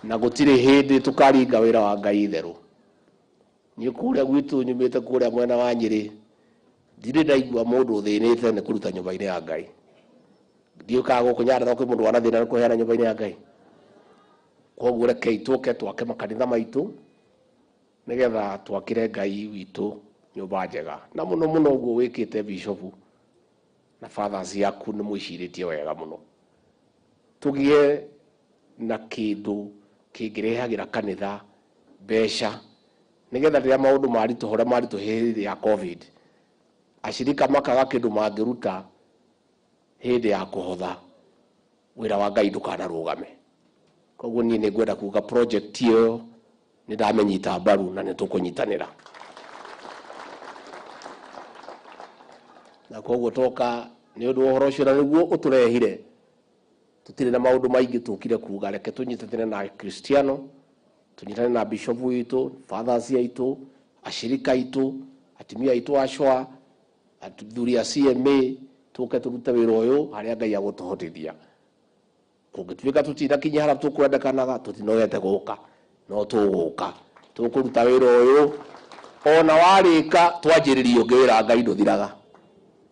na gũtirĩ hĩndĩ tũkaringa wĩra wa Ngai itherũ. Niĩ kũrĩa gwitũ nyumĩte kũrĩa mwena wa Nyĩrĩ, ndirĩ ndaigua mũndũ ũthĩnĩte nĩ kũruta nyũmba-inĩ ya Ngai. Ndiũkaga gũkũ Nyandarua kwĩ mũndũ wanathĩna nĩ kũheana nyũmba-inĩ ya Ngai. Koguo rekei tũke twake makanitha maitũ nĩgetha twakĩre Ngai witũ nyũmba njega. Na mũno mũno ũguo wĩkĩte Bishop na fathers yaku nĩ mwĩcirĩtie wega mũno, tũgĩe na kĩndũ kĩngĩrehagĩra kanitha mbeca nĩgetha rĩrĩa maũndũ maritũha ũrĩa maritũhire hĩndĩ ya COVID, acirika makaga kĩndũ mangĩruta hĩndĩ ya kũhotha, wĩra wa Ngai ndũkanarũgame. Koguo niĩ nĩ ngwenda kuga project ĩyo nĩ ndamĩnyita mbaru na nĩ tũkũnyitanĩra. Na koguo toka nĩ ũndũ wa ũhoro ũcio na nĩguo ũtũrehire, tũtirĩ na maũndũ maingĩ tũkire kuga, reke tũnyitanĩre na Kristiano, tũnyitane na bishop witũ, fathers aitũ, ashirika aitũ, atumia aitũ a CHWA, athuri a CMA, tũke tũrute wĩra ũyũ harĩa Ngai agũtũhotithia. Kũngĩtuĩka tũtinakinyia harĩa tũkwendekanaga, tũtinogete gũka, no tũgũka tũkũruta wĩra ũyũ ona warĩka twanjĩrĩria ũngĩ wĩra wa Ngai ndũthiraga.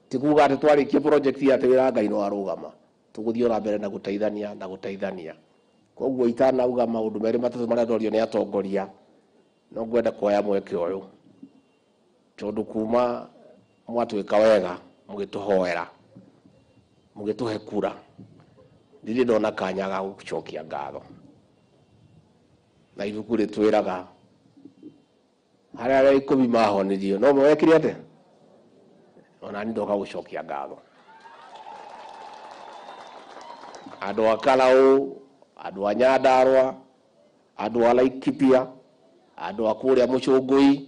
Ti kuga atĩ twarĩkia project atĩ wĩra wa Ngai no warũgama, tũgũthiĩ ona mbere na gũteithania na gũteithania. Koguo itanauga maũndũ merĩ matatũ marĩa ndorio nĩ atongoria, no ngwenda kuoya mweke ũyũ tondũ kuma mwatwĩka wega mũgĩtũhoera mũgĩtũhe kura, ndirĩ ndona kanya ga gũcokia ngatho. Na ibuku rĩtwĩraga harĩa arĩa ikũmi mahonirio no mekire atĩa? Ona niĩ ndoka gũcokia ngatho. Andũ a Karau, andũ a Nyandarua, andũ a Laikipia, andũ a kũrĩa Mũcũngũi,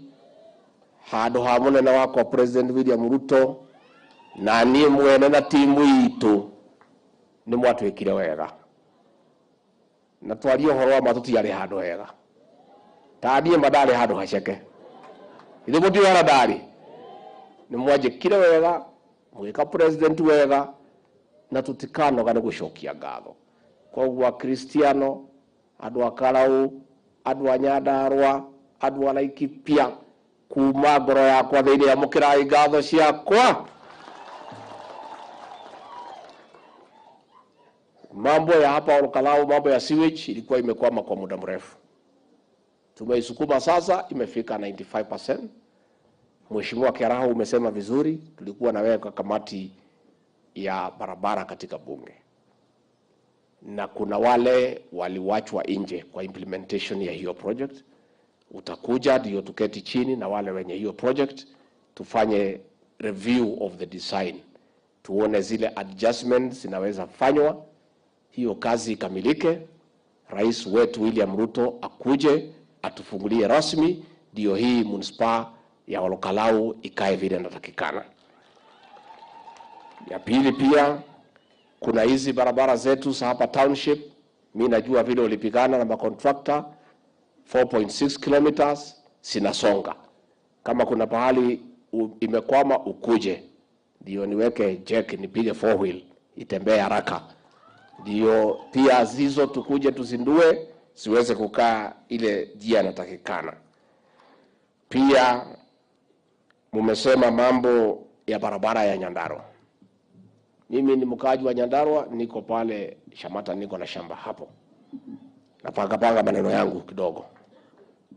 handũ ha mũnene wakwa President William Ruto na niĩ mwene na timu itũ nĩ mwatwĩkire wega. Na twarie ũhoro wa ma tũtiarĩ handũ hega. Ta niĩ ma ndarĩ handũ haceke. Ithuĩ mũtiũĩ harĩa ndarĩ. Nĩ mwanjĩkire wega, mũgĩka president wega, na tũtikanoga nĩ gũcokia ngatho. Koguo Akristiano, andũ a Karau, andũ a Nyandarua, andũ a Laikipia, kuma ngoro yakwa thĩinĩ amũkĩrai ngatho ciakwa. Mambo ya hapa Olkalou, mambo ya sewage ilikuwa imekwama kwa muda mrefu. Tumeisukuma sasa, imefika 95%. Mheshimiwa Kiaraho, umesema vizuri, tulikuwa na wewe kwa kamati ya barabara katika bunge. Na kuna wale waliwachwa nje kwa implementation ya hiyo project. Utakuja ndio tuketi chini na wale wenye hiyo project tufanye review of the design, tuone zile adjustments zinaweza fanywa, hiyo kazi ikamilike. Rais wetu William Ruto akuje atufungulie rasmi, ndio hii manispaa ya Olkalou ikae vile inatakikana. Ya pili, pia kuna hizi barabara zetu za hapa township. Mi najua vile ulipigana na macontractor, 4.6 kilometers zinasonga. Kama kuna pahali imekwama ukuje, ndio niweke jack nipige four wheel itembee haraka, ndio pia zizo tukuje tuzindue siweze kukaa ile njia inatakikana. Pia mumesema mambo ya barabara ya Nyandarua. Mimi ni mkaaji wa Nyandarua, niko pale Shamata, niko na shamba hapo. Napanga panga maneno yangu kidogo.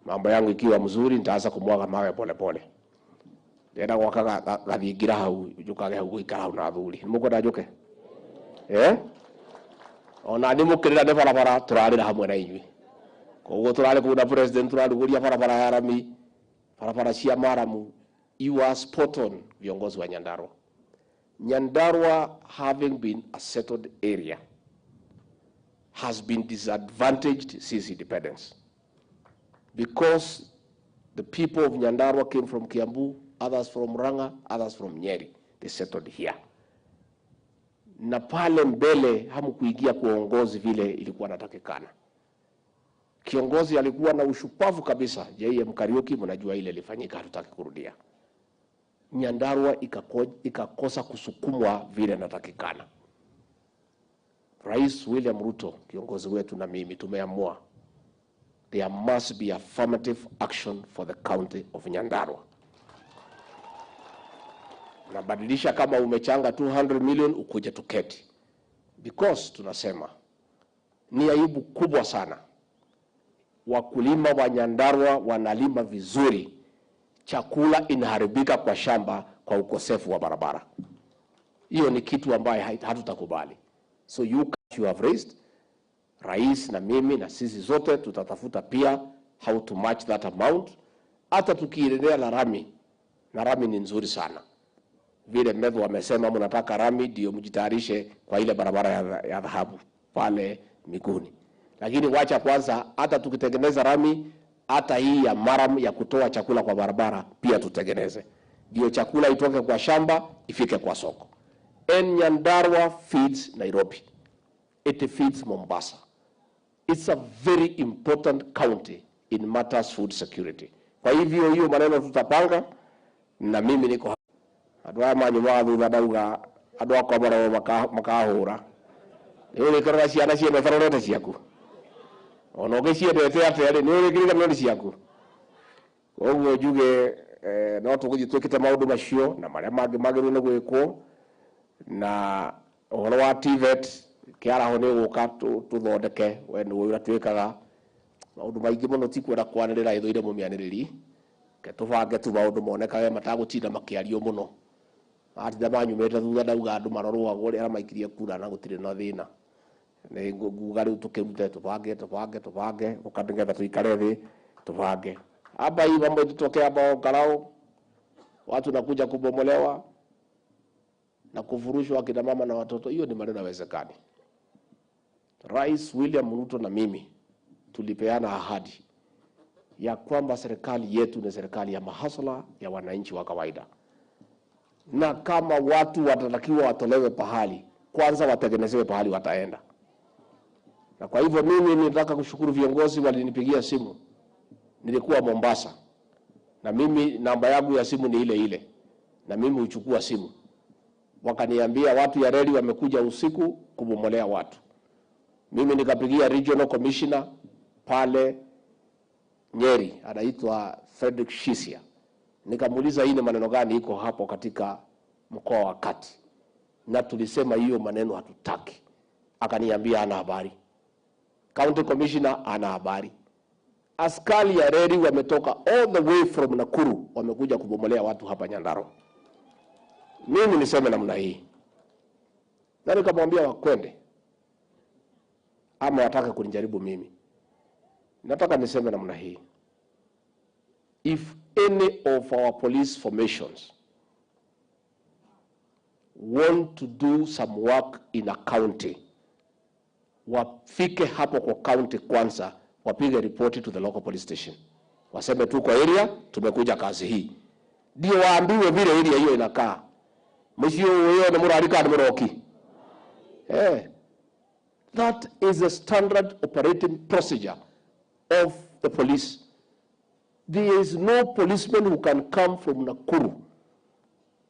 Mambo yangu ikiwa mzuri nitaanza kumwaga mawe pole pole. Ndenda gwaka gathingira hau njukage hau guikara hau na athuri. Nĩmũkwenda njuke? Eh? Ona nĩ mũkĩrĩra nĩ barabara tũrarĩra hamwe na inyuĩ. Koguo tũrarĩ kũu na president tũrarugũria barabara ya rami, barabara cia maramu. You are spot on, viongozi wa Nyandarua. Nyandarua, having been a settled area, has been disadvantaged since independence. Because the people of Nyandarua came from Kiambu, others from Murang'a, others from Nyeri. They settled here. Na pale mbele hamkuingia kuongozi vile ilikuwa natakikana. Kiongozi alikuwa na ushupavu kabisa, J.M. Kariuki, mnajua ile ilifanyika, hatutaki kurudia. Nyandarua ikakosa kusukumwa vile natakikana. Rais William Ruto, kiongozi wetu, na mimi tumeamua there must be affirmative action for the county of Nyandarua. Nabadilisha, kama umechanga 200 million ukuje tuketi. Because tunasema ni aibu kubwa sana. Wakulima wa Nyandarua wanalima vizuri, chakula inaharibika kwa shamba kwa ukosefu wa barabara. Hiyo ni kitu ambaye hatutakubali. So you have raised, Rais na mimi na sisi zote tutatafuta pia how to match that amount, hata tukiendelea na rami, na rami ni nzuri sana vile Methu wamesema mnataka rami ndio mjitayarishe kwa ile barabara ya dhahabu pale Miguni. Lakini wacha kwanza, hata tukitengeneza rami, hata hii ya maram ya kutoa chakula kwa barabara pia tutengeneze, ndio chakula itoke kwa shamba ifike kwa soko. And Nyandarua feeds Nairobi, it feeds Mombasa. It's a very important county in matters food security. Kwa hivyo hiyo maneno tutapanga, na mimi niko andå aya manyumaga thutha ndauga andå akwa marorwo makahåra nä å rä kärora ciana ciene tarorete ciaku ona å gä ciendete atä rä nä å rä kä riganä nä ciaku koguo njuge no tå gå thiä twä kä te maå ndå macio na marä a mangä magä rwo nä gwä kwo na å horo wa TVET kä araho nä gå ka tå thondeke we nä å rä a twä kaga maå ndå maingä må no tikwenda kwanä rä ra ä thå ire må mä anä rä ri ke tå bange tu maå ndå monekage matagå tinda makä ario må no atinda manyumĩte thutha ndauga andũ marorwagwo rĩ arĩa maikirie kura na gũtirĩ na thĩna nĩ nguga rĩu tũkĩrute tũbange tũbange tũbange ũka nĩgetha tũikare thĩ tũbange hapa hii mambo itutokea hapa Karao, watu nakuja kubomolewa na kufurushwa akina mama na watoto, hiyo ni maneno hayawezekani. Rais William Ruto na mimi tulipeana ahadi ya kwamba serikali yetu ni serikali ya mahasla ya wananchi wa kawaida, na kama watu watatakiwa watolewe pahali, kwanza watengenezewe pahali wataenda. Na kwa hivyo mimi nataka kushukuru viongozi walinipigia simu. Nilikuwa Mombasa, na mimi namba yangu ya simu ni ile ile, na mimi huchukua simu. Wakaniambia watu ya reli wamekuja usiku kubomolea watu. Mimi nikapigia regional commissioner pale Nyeri, anaitwa Frederick Shisia. Nikamuuliza hii ni maneno gani iko hapo katika mkoa wa Kati, na tulisema hiyo maneno hatutaki. Akaniambia ana habari, county commissioner ana habari. Askari ya reli wametoka all the way from Nakuru wamekuja kubomolea watu hapa Nyandarua. Mimi niseme namna hii, na nikamwambia wakwende ama wataka kunijaribu mimi. Nataka niseme namna hii, if any of our police formations want to do some work in a county, wafike hapo kwa county kwanza, wapige ripoti to the local police station, waseme tuko area, tumekuja kazi hii, ndio waambiwe vile area hiyo inakaa. Mwisho huyo ni murarika ni muroki. That is a standard operating procedure of the police. There is no policeman who can come from Nakuru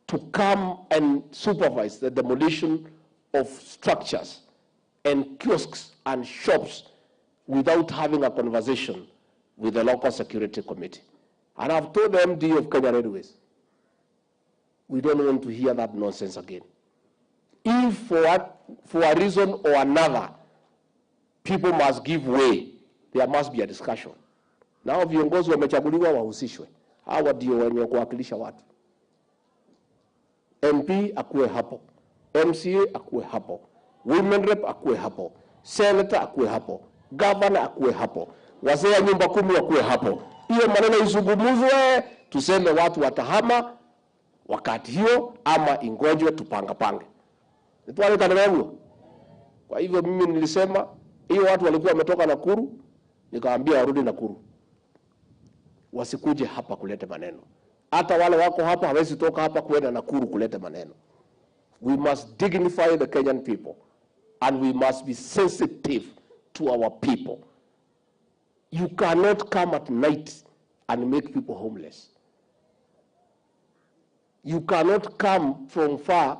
to come and supervise the demolition of structures and kiosks and shops without having a conversation with the local security committee. And I've told the MD of Kenya Railways, we don't want to hear that nonsense again. If for a reason or another, people must give way, there must be a discussion. Nao viongozi wamechaguliwa wahusishwe. Hawa ndio wenye kuwakilisha watu. MP akuwe hapo, MCA akuwe hapo, women rep akuwe hapo, senator akuwe hapo, governor akuwe hapo, wazee wa nyumba kumi wakuwe hapo. Hiyo maneno izungumzwe, tuseme watu watahama wakati hiyo ama ingojwe tupanga pange. Nitwale. Kwa hivyo mimi nilisema hiyo watu walikuwa wametoka Nakuru, nikawaambia warudi Nakuru. Wasikuje hapa kuleta maneno. Hata wale wako hapa hawezi toka hapa kwenda Nakuru kuleta maneno. We must dignify the Kenyan people and we must be sensitive to our people. You cannot come at night and make people homeless. You cannot come from far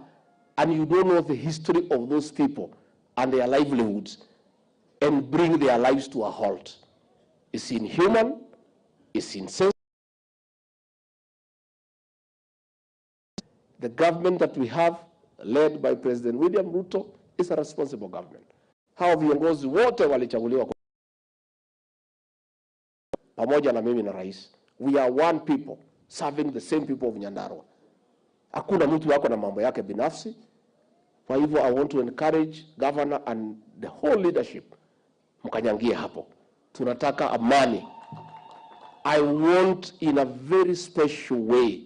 and you don't know the history of those people and their livelihoods and bring their lives to a halt. It's inhuman, it's insensitive. The government that we have, led by President William Ruto, is a responsible government. Hao viongozi wote walichaguliwa pamoja na mimi na rais. We are one people serving the same people of Nyandarua. Hakuna mtu wako na mambo yake binafsi. Kwa hivyo I want to encourage governor and the whole leadership Mkanyangie hapo. Tunataka amani. I want in a very special way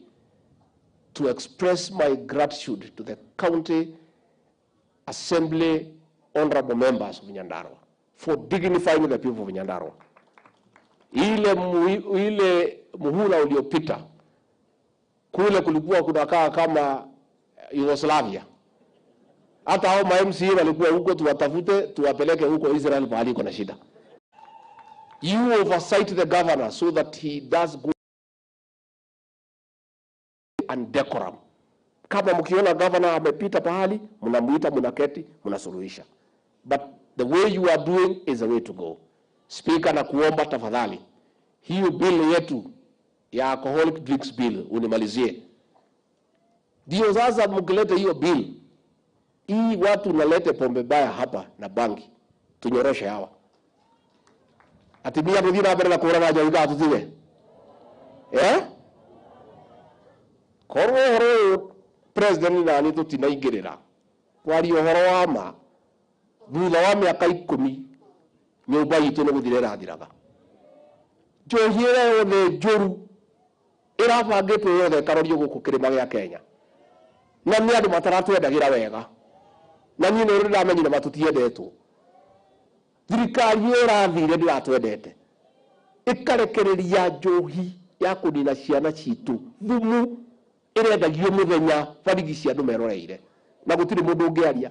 to express my gratitude to the county assembly honorable members of Nyandarua for dignifying the people of Nyandarua. Ile muhula uliopita kule kulikuwa kunakaa kama Yugoslavia. Hata hao ma MCA walikuwa huko, tuwatafute tuwapeleke huko Israel pahali kuna shida. You oversight the governor so that he does good and decorum. Kama mkiona governor amepita pahali, mnamuita, mnaketi, mnasuluhisha. But the way you are doing is the way to go. Speaker, na kuomba tafadhali, hiyo bill yetu ya alcoholic drinks bill unimalizie. Ndio sasa mkilete hiyo bill, hii watu nalete pombe baya hapa na bangi, tunyoroshe hawa. Atimia muthii na mbere na kũraga njohi kana tũtige? Eh? Korwo ũhoro ũyũ president na niĩ tũtinaingĩrĩra kwaria ũhoro wa ma, thutha wa mĩaka 10 nyũmba itũ nĩ gũthira ĩrathiraga. Njohi ĩrĩa yothe njũru ĩrabangĩtwo yothe ĩkarorio gũkũ kĩrĩma gĩa Kenya, na nĩ andũ mataratwendagĩra wega, na niĩ nĩ ndĩramenyire matũtiendetwo. Thirikari ĩyo ĩrathire ndĩratwendete, ĩkarekereria njohi ya kũnina ciana citũ, thumu ĩrendagio mũthenya barigi cia andũ meroreire, na gũtirĩ mũndũ ũngĩaria.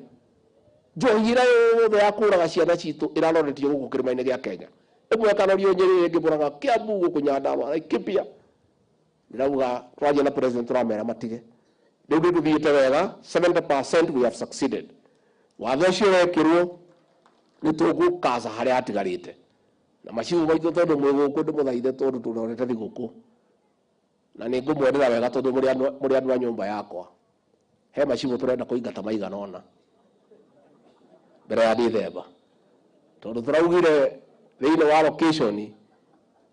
Njohi ĩrĩa yothe ya kũraga ciana citũ ĩraroretio gũkũ kĩrĩma-inĩ gĩa Kenya, ĩmwe ĩkarorio Nyĩrĩ, ĩngĩ Mũrang'a, Kiambu, gũkũ Nyandarua, Laikipia. Ndĩrauga twaria na president tũramera matige. Rĩu nĩ tũthiĩte wega, 70% we have succeeded. Watho ũcio wekĩrwo nĩ tũgũkaca harĩa hatigarĩte. Na macibu maitũ tondũ mwĩ gũkũ ndĩmũthaithe tondũ tũrorete thigũkũ, na nĩ ngũmwendera wega tondũ mũrĩ andũ a nyũmba yakwa. He macibu tũrenda kũingata maigana ũna mbere ya Dithemba, tondũ tũraugire thĩinĩ wa location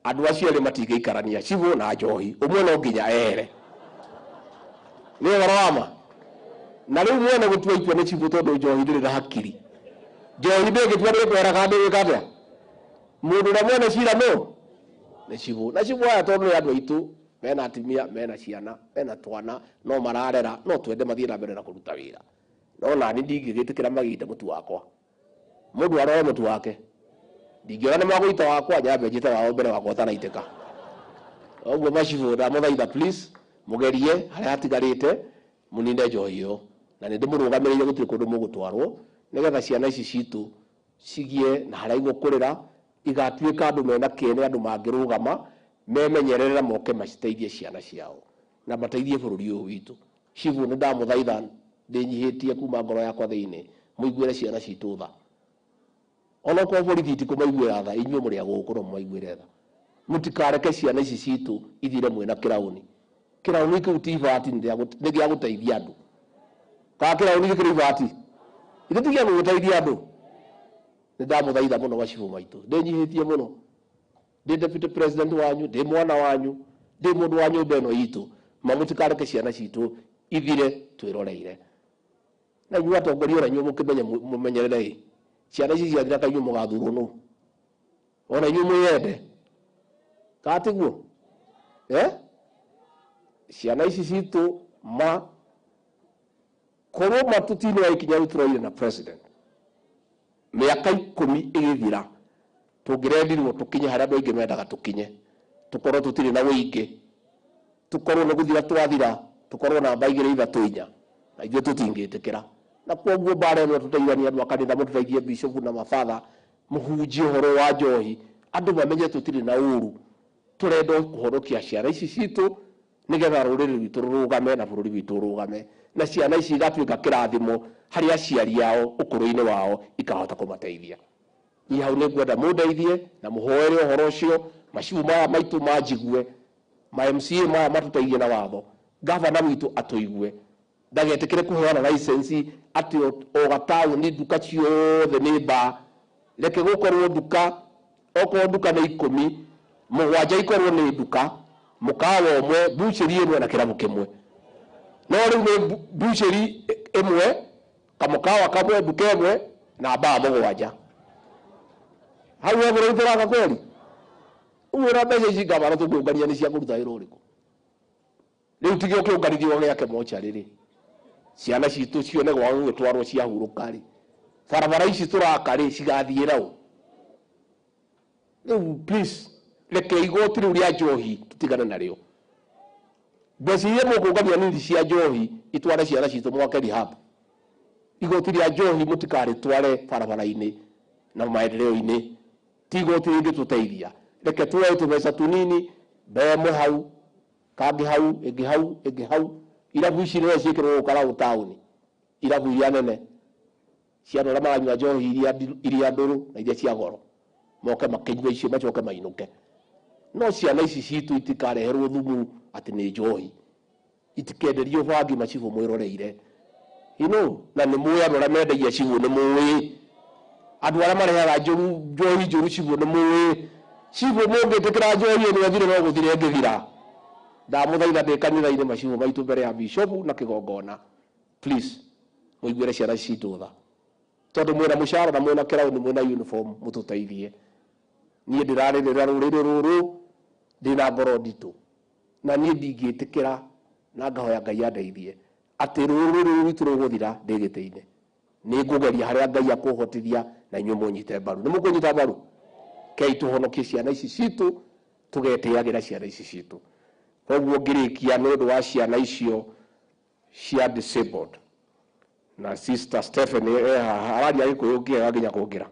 andũ acio erĩ matingĩikarania, cibũ na njohi, ũmwe no nginya ehere. Nĩ ũhoro wa ma. Na rĩu mwene gũtua itua nĩ cibũ tondũ njohi ndĩrĩ na hakiri. Njohi ndĩngĩtua nĩ kana ndĩgwĩka atĩa. Mũndũ ũrĩa mwene cira nũ? Nĩ cibũ. Na cibũ aya tondũ nĩ andũ aitũ, mena atumia, mena ciana, mena twana, no mararera, no twende mathiĩ na mbere na kũruta wĩra. No nani ndingĩgĩtĩkĩra magĩte mũtu wakwa. Mũndũ aroe mũtu wake. Ndingĩona nĩ magũita wakwa, nyambe njĩte wao mbere wakwa ũtanaitĩka. Ũguo macibũ ndamũthaitha please, mũgerie harĩa hatigarĩte, mũnine njohi ĩyo. Na nĩ ndĩmũrũgamĩrĩire gũtirĩ kũndũ mũgũtwarwo, nĩgetha ciana ici citũ cigie na harĩa igũkũrĩra, igatuĩka andũ mena kĩene, andũ mangĩrũgama, memenyerere na moke maciteithie ciana ciao, na mateithie bũrũri ũyũ witũ. Cibũ nĩ ndamũthaitha ndĩnyihĩtie kuma ngoro yakwa thĩinĩ, mũiguĩre ciana citũ tha. Onokorwo borithi itikũmaiguĩra tha, inyuĩ mũrĩ a gũkũ no mũmaiguĩre tha. Mũtikareke ciana ici citũ ithire mwĩna kĩraũni. Kĩraũni kĩu ti ibati, nĩ gĩa gũteithia andũ. Kana kĩraũni gĩkĩrĩ ibati? Ithe ti gĩa gũteithia andũ. Nĩ ndamũthaitha mũno macibũ maitũ, ndĩnyihĩtie mũno. Ndĩ deputy president wanyu, ndĩ mwana wanyu, ndĩ mũndũ wa nyũmba ĩno itũ, ma mũtikareke ciana citũ ithire twĩroreire. Na inyuĩ atongoria ona inyuĩ mũkĩmenye mũmenyerere ĩ, ciana ici ciathira kaĩ inyuĩ mũgathurwo nũ? Ona inyuĩ mwĩyende. Kana tiguo? Eh? Ciana ici citũ ma korwo matutini wa ikinya rĩu tũroire na president, mĩaka 10 ĩgĩthira, tũngĩrendirwo tũkinye harĩa andũ aingĩ mendaga tũkinye, tũkorwo tũtirĩ na wĩingĩ, tũkorwo nĩ gũthira twathira, tũkorwo namba 2 3 4, na ithuĩ tũtingĩtĩkĩra. Na kwoguo mbara ĩno tũteithanie andũ a kanitha, mũtũteithie bishop na mabatha, mũhunjie ũhoro wa njohi, andũ mamenye tũtirĩ na ũru, tũrenda kũhonokia ciana ici citũ nĩgetha rũrĩrĩ rwitũ rũrũgame na bũrũri witũ ũrũgame, na ciana ici igatuĩka kĩrathimo harĩ aciari ao ũkũrũ-inĩ wao, ikahota kũmateithia. Niĩ hau nĩngwenda mũndeithie na mũhoere ũhoro ũcio, macibu maya maitũ manjigue, ma MCA maya matũteithie na watho, gavana witũ atũigue, ndagetĩkĩre kũheana license atĩ o gataũni nduka ciothe nĩ bar. Reke gũkorwo nduka, okorwo nduka nĩ 10, 7 ikorwo nĩ nduka, mũkawa ũmwe, bucheri ĩmwe na kĩrabu kĩmwe. No rĩu nĩ bucheri ĩmwe, kamũkawa kamwe, nduka ĩmwe na bar 7. Hau he bũrũri tũraka kweli? Ũguo na mbeca ici ngavana tũngĩũngania nĩ cia kũruta wĩra ũrĩkũ? Rĩu tige ũkĩũnganithio gĩake mocarĩ rĩ, ciana citũ cione gwa gũgĩtwarwo ciahurũka rĩ, barabara ici tũraka rĩ cigathiĩra ũ? Rĩu please reke igoti rĩu rĩa njohi tũtigane narĩo. Mbeca iria mũkũngania nini cia njohi itware ciana citũ mwake rehab. Igoti rĩa njohi mũtikarĩtware barabara-inĩ na maendeleo-inĩ, ti igoti rĩngĩtũteithia. Reke tuoe tũbeca tũnini, mbeũ ĩmwe hau, kangĩ hau, ĩngĩ hau, ĩngĩ hau. Irabu ici nĩwe ciĩkĩrwo gũkũ taũni, irabu iria nene cia andũ arĩa maranyua njohi iria ndũrũ na iria cia goro, moke makĩnyue icio macoke mainũke. No ciana ici citũ itikareherwo thumu atĩ nĩ njohi, itikenderio bangi macibũ mwĩroreire. You know, na nĩ mũĩ andũ arĩa mendagia cibũ nĩ mũĩ, andũ arĩa marehaga njohi njũru cibũ nĩ mũĩ. Cibũ mũngĩtĩkĩra njohi ĩno ĩthire no gũthira ĩngĩthira. Ndamũthaitha ndĩ kanitha-inĩ macibũ maitũ mbere ya bishopu na kĩgongona, please mũiguĩre ciana citũ tha, tondũ mwĩna mũcara na mwĩna kĩraũni mwĩna uniform, mũtũteithie. Niĩ ndĩrarĩrĩra rũrĩrĩ rũrũ ndĩna ngoro nditũ, na niĩ ndingĩtĩkĩra na ngahoya Ngai andeithie atĩ rũrĩrĩ rũrũ rwitũ rũgũthira ndĩ gĩtĩ-inĩ. Nĩ ngũgeria harĩa Ngai akũhotithia na inyuĩ mũnyite mbaru. Nĩ mũkũnyita mbaru? Kei tũhonokie ciana ici citũ, tũgetĩagĩra ciana ici citũ. Koguo ngĩrĩkia nĩ ũndũ wa ciana icio cia disabled, na sister Stephen e haha araria Gĩkũyũ kĩega nginya kũngĩra.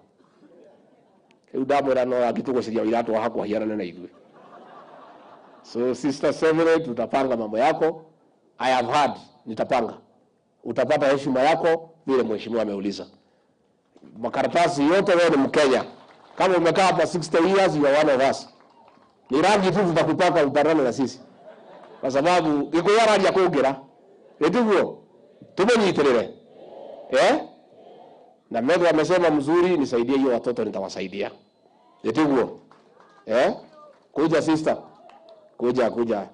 Rĩu ndamwĩra no angĩtũgũcĩria wĩra wa hakwa hianane na ithuĩ. So sister Stephen, tutapanga mambo yako. I have heard, nitapanga. Utapata heshima yako vile mheshimiwa ameuliza. Makaratasi yote, wewe ni Mkenya. Kama umekaa hapa 60 years, you are one of us. Ni rangi tu tutakupaka uparane na sisi. Kwa sababu Gikuyu araria kũngĩra. Nĩtiguo? Tũmũnyitĩrĩre. Eh? Na Methu amesema mzuri, nisaidie hiyo watoto nitawasaidia. Nĩtiguo? Eh? Kuja sister. Kuja kuja.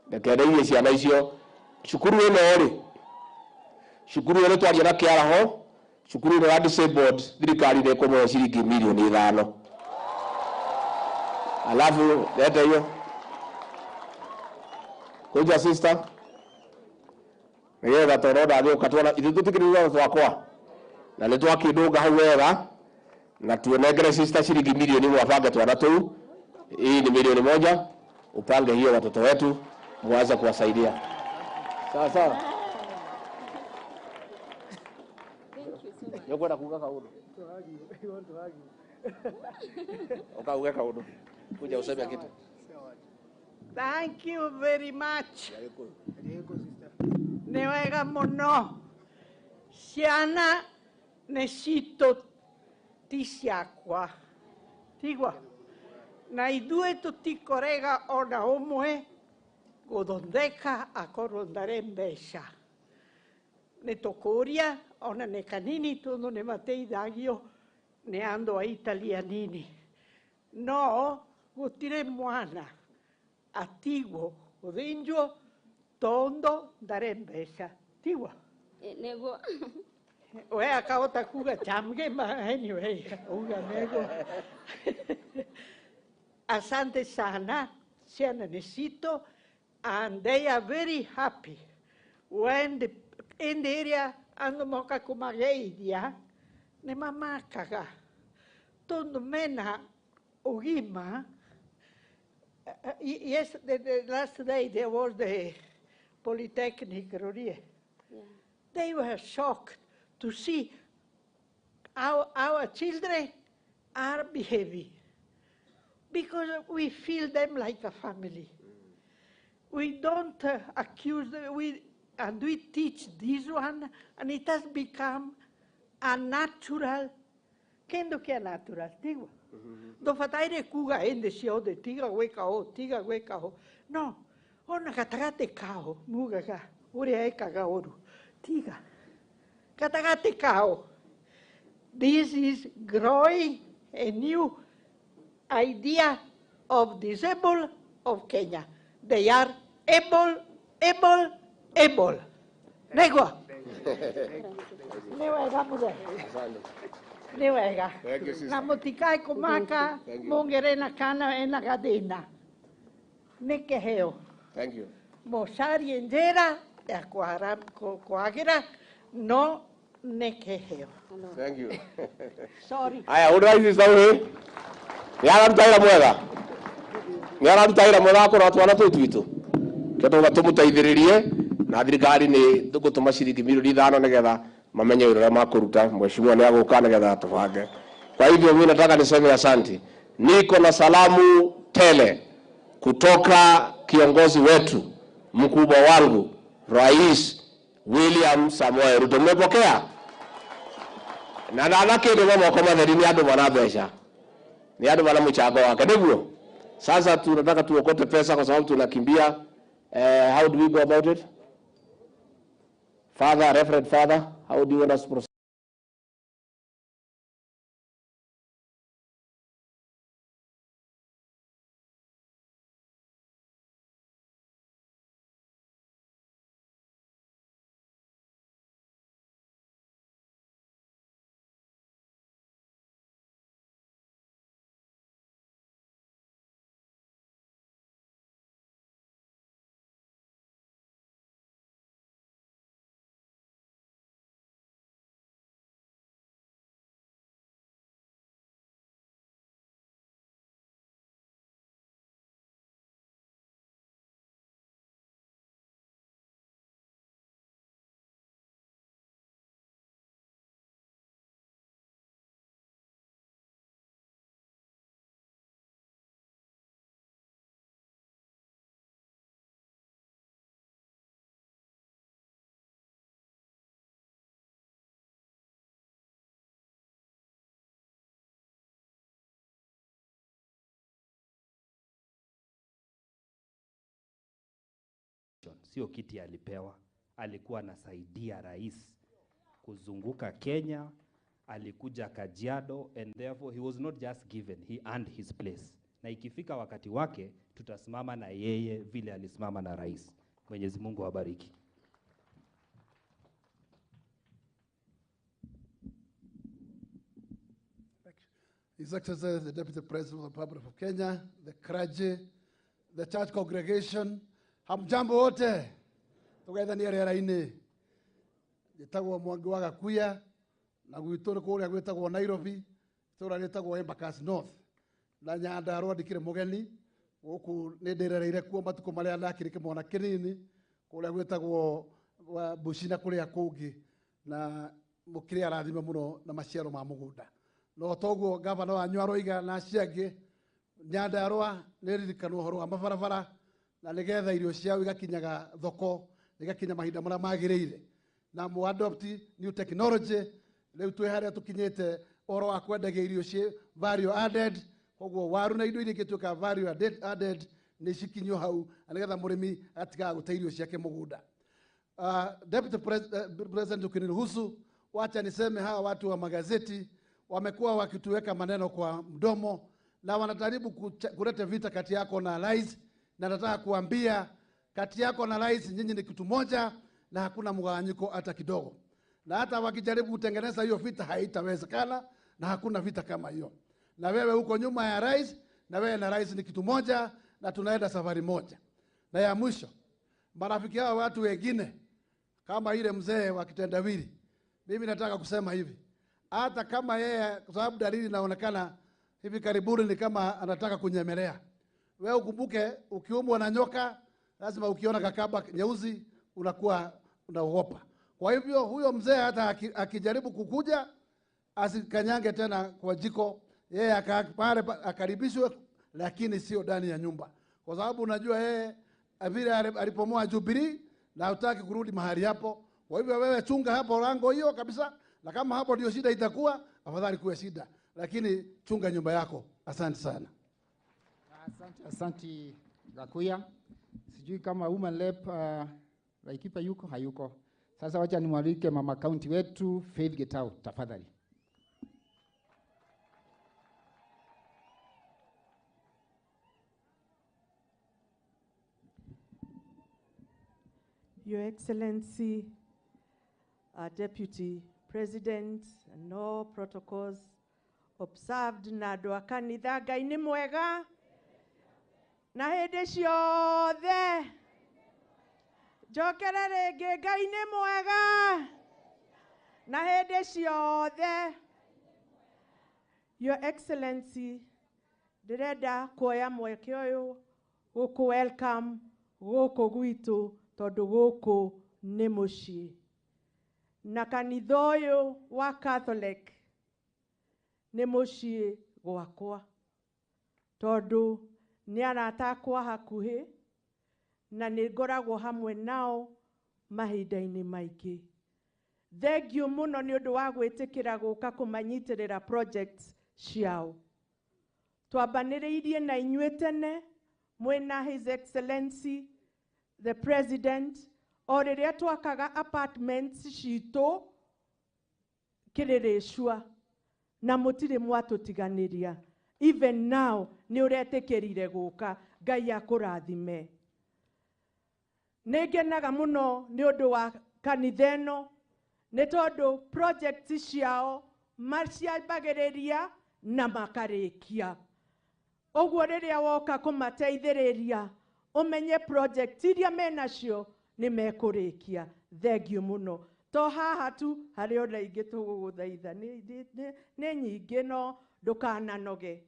Ndekendeire ciana icio. Cukuru ĩno rĩ, cukuru ĩno twaria na kĩaraho, cukuru ĩno ya disabled, thirikari nĩ ĩkũmũhe ciringi milioni 5. Alafu leta hiyo. Kuja sister. Nĩgetha toro ndagĩũka tuona ithuĩ tũtikĩrĩ twakwa. Na nĩ twakĩndũnga hau wega na tuonengere sister ciringi milioni 1 abange twana tũu. Hii ni milioni 1, upange hiyo watoto wetu muanze kuwasaidia. Sawa sawa. Nĩũkwenda kuuga kaũndũ? Ũkauge kaũndũ. Kuja useme kitu. Thank you very much. Nĩ wega mũno. Ciana nĩ citũ ti ciakwa. Tigua. Na ithuĩ tũtikorega ona ũmwe gũthondeka akorwo ndarĩ mbeca. Nĩ tũkũria ona nĩ kanini tondũ nĩ mateithagio nĩ andũ a Italianini. No gũtirĩ mwana atigwo gũthĩnjwo tondũ ndarĩ mbeca. Tigua. Nĩguo. We akahota kuga chamge ma anyway, uga nego. Asante sana, ciana nĩ citũ, and they are very happy when the, in the area andũ moka kũmageithia nĩ mamakaga tondũ mena ũgima. Yes, the last day there was the Polytechnic Rurie. Yeah. They were shocked to see how our children are behaving, because we feel them like a family. We don't accuse them, and we teach this one, and it has become a natural, kendo kia natural, tigua. Ndũbataire kuga hĩndĩ ciothe tiga gwĩka ũũ, tiga gwĩka ũũ. No, ona gatagatĩ kao mugaga ũrĩa ekaga ũru, tiga. Gatagatĩ kao. This is growing a new idea of disabled of Kenya. They are able, able, able. Negwa. Nĩ wega mũthee. Asante. Nĩ wega. Thank you, sister. Na mũtikae kũmaka Thank you. mũngĩrĩ na kana ena gathĩna. Nĩ kĩheo. Thank you. Mũcarie njĩra ya kwagĩra no nĩ kĩheo. Thank you. Sorry. Aya, ũndũ sister ũyũ. Nĩ araruta wĩra mwega. Nĩ araruta wĩra mwega wa kũrora twana tũu twitũ. Kĩo tũga tũmũteithĩrĩrie na thirikari nĩ tũgũtũma ciringi milioni 5 nĩgetha mamenye wĩra ũrĩa makũruta. Mheshimiwa nĩ agũka nĩgetha tũbange. Kwa hivyo mimi nataka niseme asante. Niko na salamu tele kutoka kiongozi wetu mkubwa wangu Rais William Samoei Ruto. Mmepokea? Na ndanakĩndĩ moko matheri nĩ andũ mana mbeca, nĩ andũ mana mchango wake, nĩguo. Sasa tunataka tuokote pesa kwa sababu tunakimbia. How do we go about it? Father, Reverend Father, how do you want us to proceed? Sio kiti alipewa, alikuwa anasaidia rais kuzunguka Kenya, alikuja Kajiado, and therefore he was not just given, he earned his place. Na ikifika wakati wake tutasimama na yeye vile alisimama na rais. Mwenyezi Mungu awabariki. His Excellency, the Deputy President of the Republic of Kenya, the clergy, the church congregation, hamjambo wote, tugeithanie rĩera-inĩ. Njĩtagwo Mwangi wa Gakuya, na gwitũ nĩ kũrĩa gwĩtagwo Nairobi, itũũra rĩtagwo Embakasi North. Na Nyandarũa ndikĩrĩ mũgeni, gũkũ nĩ ndĩrereire kuo matukũ marĩa ndakĩrĩ kĩmwana kĩnini, kũrĩa gwĩtagwo Bushi na kũrĩa kũngĩ, na mũkĩrĩ arathime mũno na maciaro ma mũgũnda. No toguo gavana wanyu aroiga na acio angĩ, Nyandarũa nĩ ririkanwo ũhoro wa mabarabara, na nĩgetha irio ciao igakinyaga thoko, igakinya mahinda marĩa magĩrĩire. Na mu adopt new technology, rĩu twĩ harĩa tũkinyĩte ũhoro wa kwendagia irio ciĩ value added, koguo waru na indo iria ingĩtuĩka value added nĩ cikinyio hau, na nĩgetha mũrĩmi atigaga gũte irio ciake mũgũnda. Deputy President, ukiniruhusu, wacha niseme hawa watu wa magazeti wamekuwa wakituweka maneno kwa mdomo na wanajaribu kuleta vita kati yako na rais, na nataka kuambia kati yako na rais nyinyi ni kitu moja na hakuna mgawanyiko hata kidogo. Na hata wakijaribu kutengeneza hiyo vita haitawezekana, na hakuna vita kama hiyo. Na wewe uko nyuma ya rais, na wewe na rais ni kitu moja, na tunaenda safari moja. Na ya mwisho, marafiki hao watu wengine kama ile mzee wa kitendawili, mimi nataka kusema hivi, hata kama yeye, kwa sababu dalili inaonekana hivi karibuni ni kama anataka kunyemelea, wewe ukumbuke, ukiumwa na nyoka lazima ukiona kakaba nyeusi unakuwa unaogopa. Kwa hivyo huyo mzee hata akijaribu kukuja asikanyange tena kwa jiko, yeye pale akaribishwe, lakini sio ndani ya nyumba, kwa sababu unajua yeye vile alipomoa Jubilee na hutaki kurudi mahali hapo. Kwa hivyo wewe chunga hapo lango hiyo kabisa, na kama hapo ndio shida itakuwa, afadhali kuwe shida, lakini chunga nyumba yako. Asante sana. Asante, asante Gakuya. Sijui kama Woman Rep Laikipia yuko hayuko. Sasa wacha nimwalike mama county wetu Faith Getau, tafadhali. Your Excellency, our Deputy President and all protocols observed, na andũ a kanitha, Ngai nĩ mwega na hĩndĩ ciothe. Njokere rĩngĩ, Ngai nĩ mwega na hĩndĩ ciothe. Your Excellency, ndĩrenda kuoya mweke ũyũ gũkũ welcome gũkũ gwitũ, tondũ gũkũ nĩ mũciĩ. Na kanitha ũyũ wa Catholic nĩ mũciĩ gwakwa, tondũ nĩ arata akwa hakuhĩ na nĩ ngoragwo hamwe nao mahinda-inĩ maingĩ. Thengiũ mũno nĩ ũndũ wa gwĩtĩkĩra gũka kũmanyitĩrĩra projects ciao. Twambanĩrĩirie na inyuĩ tene mwĩna His Excellency the President o rĩrĩa twakaga apartments citũ Kĩrĩrĩcua, na mũtirĩ mwatũtiganĩria. Even now nĩ ũretĩkĩrire gũka, Ngai akũrathime. Nĩ ngenaga mũno nĩ ũndũ wa kanitha ĩno, nĩ tondũ project ciao maciambagĩrĩria na makarĩkia. Ũguo rĩrĩa woka kũmateithĩrĩria ũmenye project iria menacio nĩ mekũrĩkia. Thengiũ mũno. To haha tu, harĩ ona ingĩ tũgũgũthaitha nĩ nyingĩ, no ndũkananoge.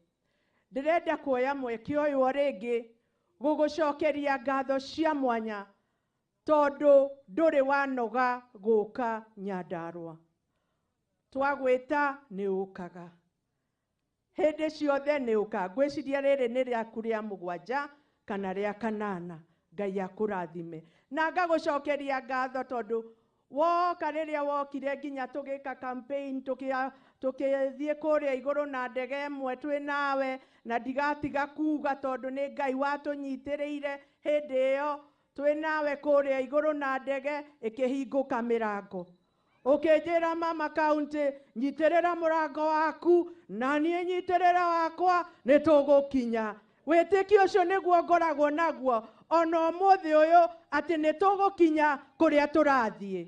Ndĩrenda kuoya mweke ũyũ o rĩngĩ gũgũcokeria ngatho cia mwanya, tondũ ndũrĩ wanoga gũka Nyandarũa. Twagwĩta nĩ ũkaga hĩndĩ ciothe, nĩ ũka. Ngwĩciria rĩrĩ nĩ rĩaku rĩa mũgwanja kana rĩa kanana. Ngai akũrathime. Na ngagũcokeria ngatho tondũ woka rĩrĩa wokire nginya tũgĩka campaign, tũkĩthiĩ kũrĩa igũrũ na ndege ĩmwe twĩ nawe, na ndigatiga kuga tondũ nĩ Ngai watũnyitĩrĩire hĩndĩ ĩyo twĩ nawe kũrĩa igũrũ na ndege ĩkĩhingũka mĩrango. Ũkĩnjĩra mama county, nyitĩrĩra mũrango waku na niĩ nyitĩrĩra wakwa, nĩ tũgũkinya. Wĩtĩkio ũcio nĩguo ngoragwo naguo ona ũmũthĩ ũyũ, atĩ nĩ tũgũkinya kũrĩa tũrathiĩ.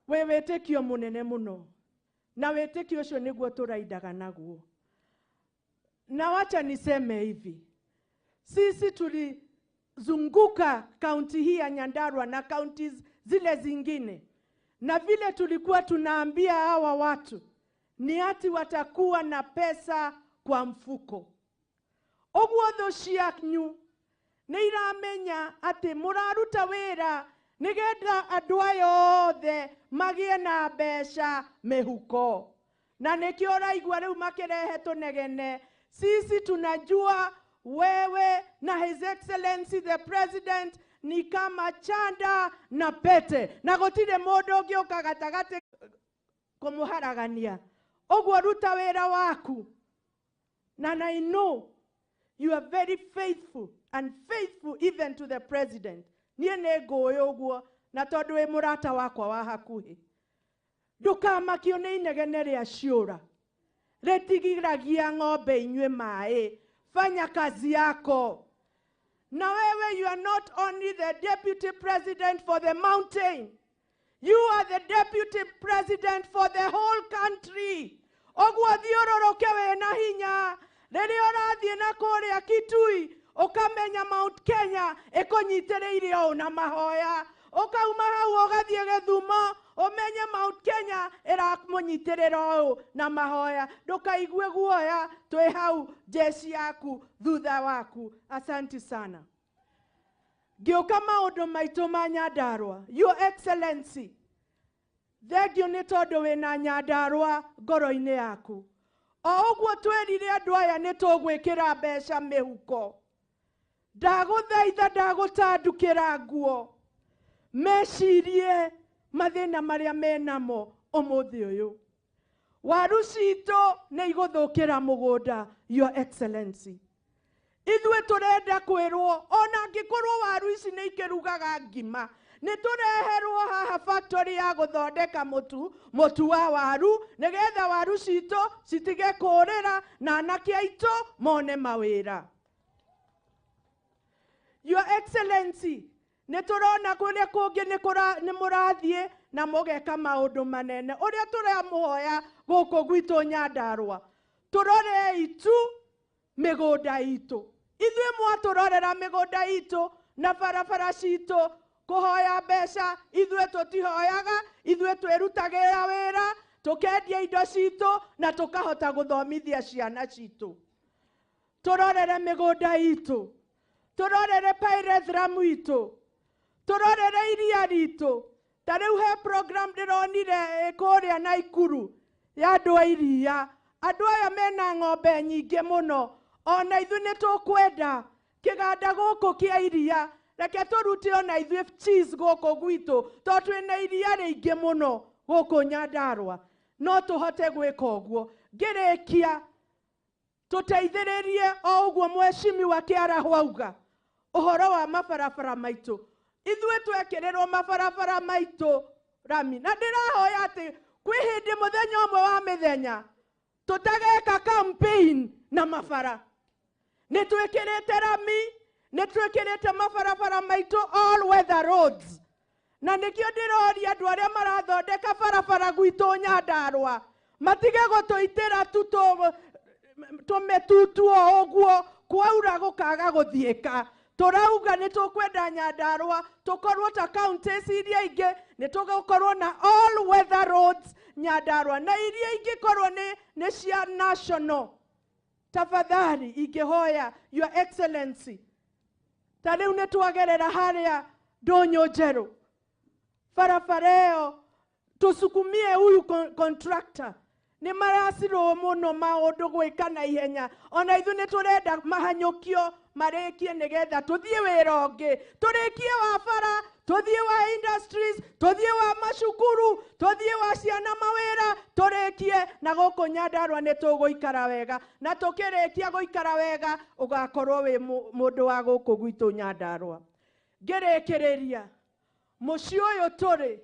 Wĩ wĩtĩkio mũnene mũno, na wĩtĩkio ũcio nĩguo tũraindaga naguo. Na wacha niseme hivi, sisi tulizunguka kaunti hii ya Nyandarua na kaunti zile zingine, na vile tulikuwa tunaambia hawa watu ni ati watakuwa na pesa kwa mfuko. Ũguo thũ cianyu nĩ iramenya atĩ mũraruta wĩra nĩgetha andũ aya othe magĩe na mbeca mĩhuko. Na nĩkĩo ũraigua rĩu makĩrehe tũnegene. Sisi tunajua wewe na His Excellency the President ni kama chanda na pete, na gũtirĩ mũndũ ũngĩũka gatagatĩ kũmũharagania. Ũguo ruta wĩra waku. Na I know you are very faithful, and faithful even to the president. Niĩ nĩ ngũĩ ũguo, na tondũ wĩ mũrata wakwa wa hakuhĩ. Ndũkamakio nĩ inegene rĩa ciũra, rĩtigiragia ng'ombe inyue maĩ. Fanya kazi yako. Na wewe, you are not only the deputy president for the mountain, you are the deputy president for the whole country. Ũguo thiũrũrũke wĩna hinya. Rĩrĩa ũrathiĩ na kũrĩa Kitui, ũkamenya Mount Kenya ĩkũnyitĩrĩire ũũ na mahoya. Ũkauma hau ũgathiĩ Gĩthumo, ũmenye Mount Kenya ĩramũnyitĩrĩra ũũ na mahoya. Ndũkaigue guoya, twĩ hau jeshi yaku thutha waku. Asante sana. Ngĩũka maũndũ maitũ ma Nyandarũa, Your Excellency, thengiũ nĩ tondũ wĩna Nyandarũa ngoro-inĩ yaku. O ũguo twĩrire andũ aya nĩ tũgwĩkĩra mbeca mĩhuko. Ndagũthaitha, ndagũtandukĩra nguo, mecirie mathĩna marĩa menamo ũmũthĩ ũyũ. Waru citũ nĩ igũthũkĩra mũgũnda, Your Excellency. Ithuĩ tũrenda kwĩrwo ona angĩkorwo waru ici nĩ ikĩrugaga ngima, nĩ tũreherwo haha factory ya gũthondeka mũtu wa waru, nĩgetha waru citũ citige kũrĩra na anake aitũ mone mawĩra. Your Excellency, Nĩ tũrona kũrĩa kũngĩ nĩ mũrathiĩ na mũgeka maũndũ manene. Ũrĩa tũramũhoya gũkũ gwitũ Nyandarũa, tũrorei tu mĩgũnda itũ. Ithuĩ mwatũrorera mĩgũnda itũ na barabara citũ, kũhoya mbeca ithuĩ tũtihoyaga, ithuĩ twĩrutagĩra wĩra, tũkendia indo citũ na tũkahota gũthomithia ciana citũ. Tũrorere mĩgũnda itũ, tũrorere pyrethrum itũ, tũrorere iria ritũ. Ta rĩu he program ndĩronire kũrĩa Naikuru ya andũ a iria. Andũ aya mena ng'ombe nyingĩ mũno, ona ithuĩ nĩ tũkwenda kĩganda gũkũ kĩa iria. Reke tũrute ona ithuĩ cheese gũkũ gwitũ, tondũ twĩna iria rĩingĩ mũno gũkũ Nyandarũa. No tũhote gwĩka ũguo. Ngĩrĩkia, tũteithĩrĩrie o ũguo mheshimiwa Kĩaraho auga ũhoro wa mabarabara maitũ. Ithuĩ twekĩrĩrwo mabarabara maitũ rami, na ndĩrahoya atĩ kwĩ hĩndĩ mũthenya ũmwe wa mĩthenya tũtageka campaign na mabara. Nĩ twĩkĩrĩte rami, nĩ twĩkĩrĩte mabarabara maitũ all weather roads, na nĩkĩo ndĩroria andũ arĩa marathondeka barabara gwitũ Nyandarũa matige gũtũitĩra tu tũmĩtutu o ũguo, kwaura gũkaga gũthiĩka. Tũrauga nĩ tũkwenda Nyandarũa tũkorwo ta counties iria ingĩ, nĩ tũgũkorwo na all weather roads Nyandarũa, na iria ingĩkorwo nĩ cia national. Tafadhali ingĩhoya Your Excellency, ta rĩu nĩ twagerera harĩa Ndũnyũ Njerũ, barabara ĩyo tũsukumie huyu contractor. Nĩ maracirwo mũno maũndũ gwĩka na ihenya, ona ithuĩ nĩ tũrenda mahanyũkio marĩkie nĩgetha tũthiĩ wĩra ũngĩ, tũrĩkie wa bara, tũthiĩ wa industries, tũthiĩ wa macukuru, tũthiĩ wa ciana mawĩra, tũrĩkie na gũkũ Nyandarũa nĩ tũgũikara wega, na tũkĩrĩkia gũikara wega ũgakorwo wĩ mũndũ wa gũkũ gwitũ Nyandarũa. Ngĩrĩkĩrĩria, mũciĩ ũyũ tũrĩ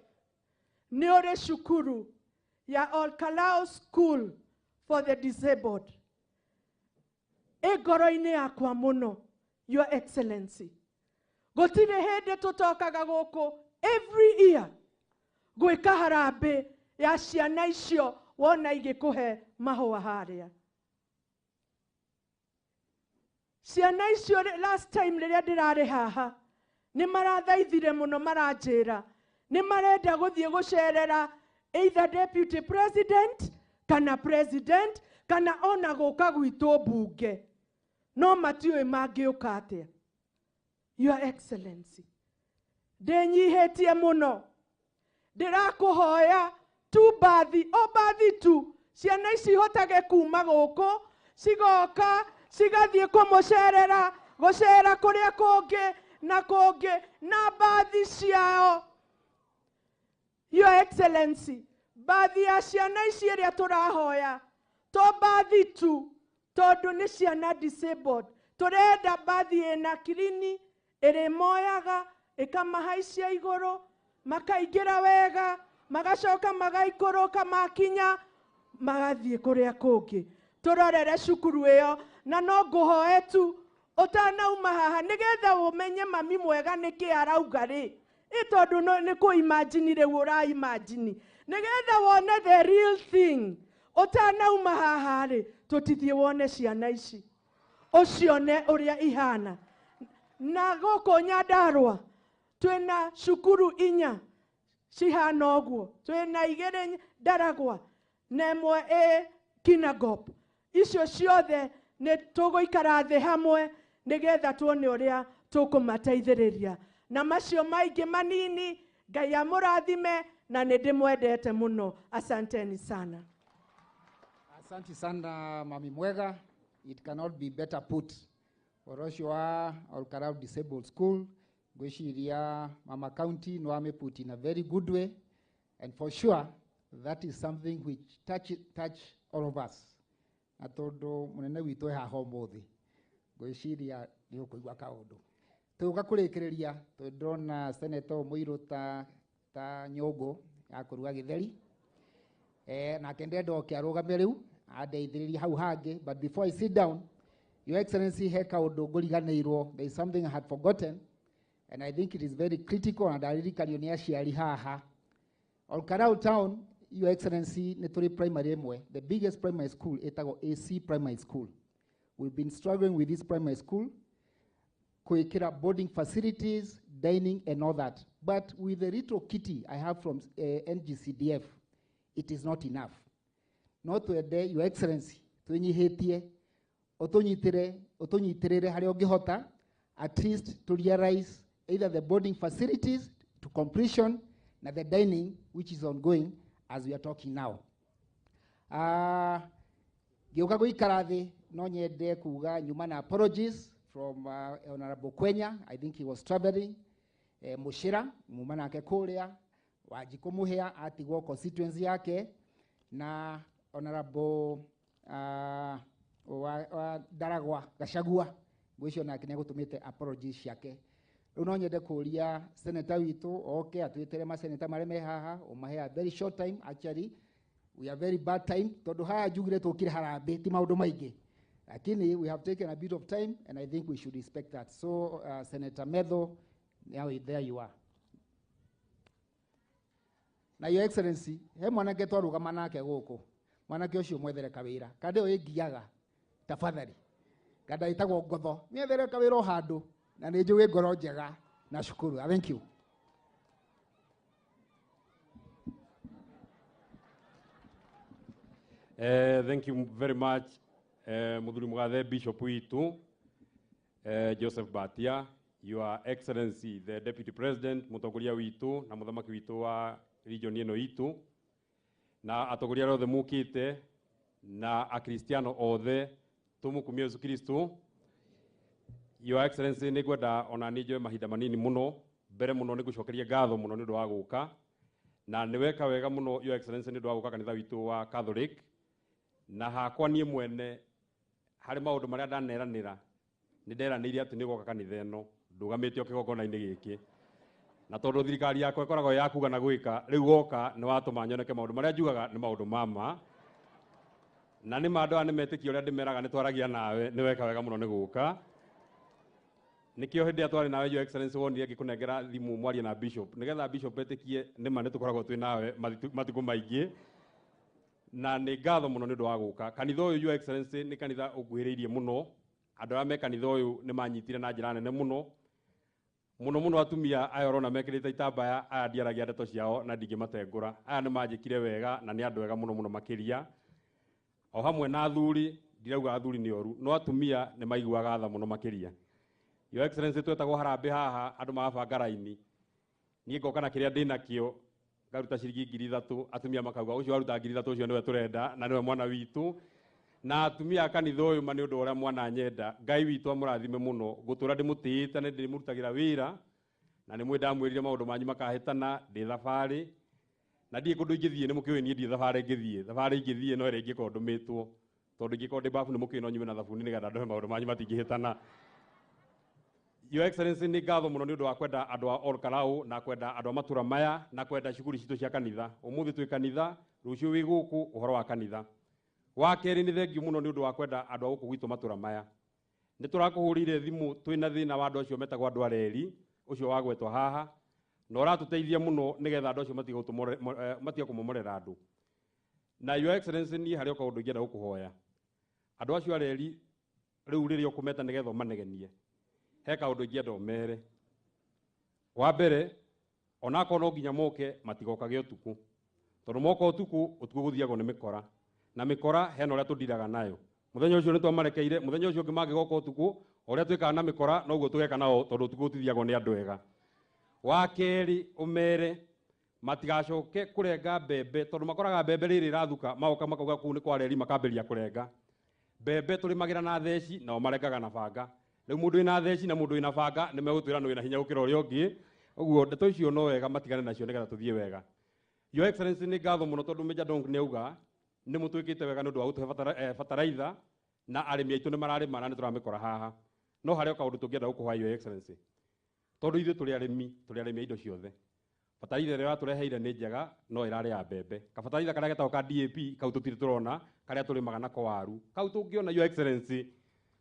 nĩ ũrĩ cukuru ya Olkalou School for the Disabled. Ĩ ngoro-inĩ yakwa mũno, Your Excellency. Gũtirĩ hĩndĩ tũtokaga gũkũ every year gwĩka harambĩ ya ciana icio wona igĩkũhe mahũa harĩa. Ciana icio last time rĩrĩa ndĩrarĩ haha nĩ marathaithire mũno, maranjĩra nĩ marenda gũthiĩ gũcerera either deputy president kana president kana ona gũka gwitũ mbunge, no matiũĩ mangĩũka atĩa. Your Excellency, ndĩnyihĩtie mũno, ndĩrakũhoya tu bathi, o bathi tu, ciana ici ihotage kuma gũkũ cigoka cigathiĩ kũmũcerera, gũcera kũrĩa kũngĩ na kũngĩ na bathi ciao. Your Excellency, bathi ya ciana ici ĩrĩa tũrahoya to bathi tu, tondũ nĩ ciana disabled. Tũrenda bathi ĩna kirini ĩrĩmoyaga ĩkamahaicia igũrũ, makaingĩra wega, magacoka magaikũrũka, makinya magathiĩ kũrĩa kũngĩ. Tũrorere cukuru ĩyo, na no ngũhoe tu ũtanauma haha nĩgetha ũmenye mami mwega nĩkĩ arauga rĩ, ĩ tondũ nĩ kũ imagine rĩu ũra imagine, nĩgetha wone the real thing. Ũtanauma haha rĩ, tũtithiĩ wone ciana ici, ũcione ũrĩa ihana. Na gũkũ Nyandarũa twĩna cukuru inya cihana ũguo, twĩna igĩrĩ Ndaragwa na ĩmwe ĩ Kinangop. Icio ciothe nĩ tũgũikara thĩ hamwe nĩgetha tuone ũrĩa tũkũmateithĩrĩria. Na macio maingĩ manini, Ngai amũrathime na nĩ ndĩmwendete mũno. Asanteni sana. Asante sana Mami Mwega. It cannot be better put. Ũhoro ũcio wa Olkalou Disabled School, ngwĩciria Mama County no ame put in a very good way, and for sure that is something which touch all of us. Na tondũ mũnene witũ e haha ũmũthĩ, ngwĩciria nĩ ũkũigua kaũndũ. Tũgũka kũrĩkĩrĩria, tondũ ndĩrona senator mũirũ ta nyũngũ ya kũruga gĩtheri. Nake ndĩrenda oke arũgame rĩu andeithĩrĩrie hau hangĩ. But before I sit down, Your Excellency, he kaũndũ ngũriganĩirwo. There is something I had forgotten, And I think it is very critical, na ndaririkanio nĩ aciari haha. Olkarau Town, Your Excellency, nĩ tũrĩ primary ĩmwe, the biggest primary school ĩtagwo AC Primary School. We've been struggling with this primary school, kwĩkĩra boarding facilities, dining and all that. But with the little kitty I have from NGCDF, it is not enough. No twende, Your Excellency, twĩnyihĩtie, ũtũnyitĩre, ũtũnyitĩrĩre harĩa ũngĩhota, at least to realize either the boarding facilities to completion na the dining, which is ongoing as we are talking now. Ngĩũka gũikara thĩ, no nyende kuga nyuma na apologies from Honorable Kwenya. I think he was traveling. Mushira, muma nake kũrĩa, Wanjikũ Mũhĩa atigwo constituency yake, na Honorable wa Ndaragwa Gachagua, ngwĩciria nake nĩ egũtũmĩte apologies ciake. Rĩu no nyende kũria senator witũ oke atwĩtĩre maseneta marĩa me haha, ũmahe a very short time. Actually we are very bad time, tondũ haha njugire tũkire harambĩ ti maũndũ maingĩ, lakini we have taken a bit of time and I think we should respect that. So Senator Methu, now there you are. Na Your Excellency, he mwanake twarũgama nake gũkũ, mwanake ũcio mwethere kawĩra kanda ĩyo ĩngiaga tafadhali, kanda ĩtagwo ngotho, mwethere kawĩra o handũ, na nĩ njũĩ ngoro njega na cukuru. Thank you. Thank you very much, Muthuri Mugathe Bishop witu, Joseph Batia, Your Excellency the Deputy President, mutongoria witu na muthamaki witu wa region ĩno itu, na atongoria arĩa othe mukite na akristiano othe tumukumie Yesu Kristo. Your Excellency, nĩ ngwenda ona niĩ njoe mahinda manini mũno. Mbere mũno nĩ ngũcokeria ngatho mũno nĩ ũndũ wa gũka, na nĩ weka wega mũno Your Excellency nĩ ũndũ wa gũka kanitha witũ wa Catholic. Na hakwa niĩ mwene harĩ maũndũ marĩa ndaneranĩra, nĩ nderanĩire atĩ nĩ goka kanitha ĩno ndũgamĩte o kĩgongona-inĩ gĩkĩ, na tondũ thirikari yakwa ĩkoragwo ya kuga na gwĩka, rĩu woka nĩ watũma nyoneke maũndũ marĩa njugaga nĩ maũndũ ma ma, na nĩ ma andũ aya nĩ metĩkia ũrĩa ndĩmeraga nĩ twaragia nawe, nĩ weka wega mũno nĩ gũka. Nĩkĩo hĩndĩ ĩrĩa twarĩ nawe Your Excellency wonire ngĩkũnengera thimũ mwarie na Bishop, nĩgetha Bishop etĩkie nĩ ma nĩ tũkoragwo twĩ nawe matukũ maingĩ. Na nĩ ngatho mũno nĩ ũndũ wa gũka kanitha ũyũ. Your Excellency, nĩ kanitha ũnguhĩrĩirie mũno. Andũ arĩa me kanitha ũyũ nĩ manyitire na njĩra nene mũno mũno mũno. Atumia aya ũrona mekĩrĩte itambaya aya, ndiaragia ndeto ciao na ndingĩmatengũra. Aya nĩ manjĩkire wega na nĩ andũ ega mũno mũno makĩria, o hamwe na athuri. Ndirauga athuri nĩ oru, no atumia nĩ maiguaga tha mũno makĩria. Your Excellency, twetagwo harambĩ haha, andũ magabanga raini, niĩ ngoka na kĩrĩa ndĩnakĩo ngaruta ciringi 3,000, atumia makauga ũcio waruta 3,000 ũcio nĩwe tũrenda na nĩwe mwana witũ. Na atumia a kanitha ũyũ ma nĩ ũndũ ũrĩa mwana nyenda, Ngai witũ amũrathime mũno. Ngũtũra ndĩmũtĩĩte na ndĩmũrutagĩra wĩra, na nĩ mwĩ ndamwĩrire maũndũ manyu makahĩtana ndĩ thabarĩ, na ndirĩ kũndũ ingĩthiĩ. Nĩ mũkĩũĩ niĩ ndirĩ thabarĩ ingĩthiĩ, thabarĩ ingĩthiĩ no ĩrĩa ingĩkorwo ndũmĩtwo, tondũ ingĩkorwo ndĩ babu nĩ mũkĩũĩ no nyume na thabuni nĩgetha ndũhe maũndũ manyu matingĩhĩtana. Your Excellency, nĩ ngatho mũno nĩ ũndũ wa kwenda andũ a Olkarau na kwenda andũ a matũra maya na kwenda cukuru citũ cia kanitha. Ũmũthĩ twĩ kanitha, rũciũ wĩ gũkũ ũhoro wa kanitha. Wa kerĩ, nĩ thengiũ mũno nĩ ũndũ wa kwenda andũ a gũkũ gwitũ matũra maya. Nĩ tũrakũhũrĩire thimũ twĩna thĩna wa andũ acio metagwo andũ a reri, ũcio wagwetwo haha, na ũratũteithia mũno nĩgetha andũ acio matige kũmomorera andũ. Na Your Excellency, niĩ harĩ o kaũndũ ingĩenda gũkũhoya. Andũ acio a reri rĩu rĩrĩa ũkũmeta nĩgetha ũmanegenie, he kaũndũ ingĩenda ũmere. Wa mbere, onakorwo no nginya moke, matigokage ũtukũ, tondũ moka ũtukũ, ũtukũ gũthiagwo nĩ mĩkora, na mĩkora hena ũrĩa tũndiraga nayo. Mũthenya ũcio nĩ twamarekeire, mũthenya ũcio ũngĩ mangĩgoka ũtukũ, ũrĩa twĩkaga na mĩkora noguo tũgeka nao, tondũ ũtukũ gũtithiagwo nĩ andũ ega. Wa kerĩ, ũmere matigacoke kũrenga mbembe, tondũ makoraga mbembe rĩrĩ ĩrathuka, magoka makauga kũu nĩ kwa reri, makambĩrĩria kũrenga mbembe. Tũrĩmagĩra na theci, nao marengaga na banga. Rĩu mũndũ wĩna theci na mũndũ wĩna banga nĩ megũtwĩra nĩ wĩna hinya gũkĩra ũrĩa ũngĩ. Ũguo ndeto icio no wega matigane nacio nĩgetha tũthiĩ wega. Your Excellency, nĩ ngatho mũno tondũ Major Donk nĩ auga nĩ mũtwĩkĩte wega nĩ ũndũ wa gũtũhe bataraitha, na arĩmi aitũ nĩ mararĩma na nĩ tũramĩkora haha. No harĩ o kaũndũ tũngĩenda gũkũhoya, Your Excellency, tondũ ithuĩ tũrĩ arĩmi, tũrĩ arĩmi a indo ciothe. Bataraitha ĩrĩa watũreheire nĩ njega, no ĩrarĩ ya mbembe. Kabataraitha karĩa getagwo ka DAP kau tũtirĩ tũrona, karĩa tũrĩmaga nako waru kau tũngĩona, Your Excellency.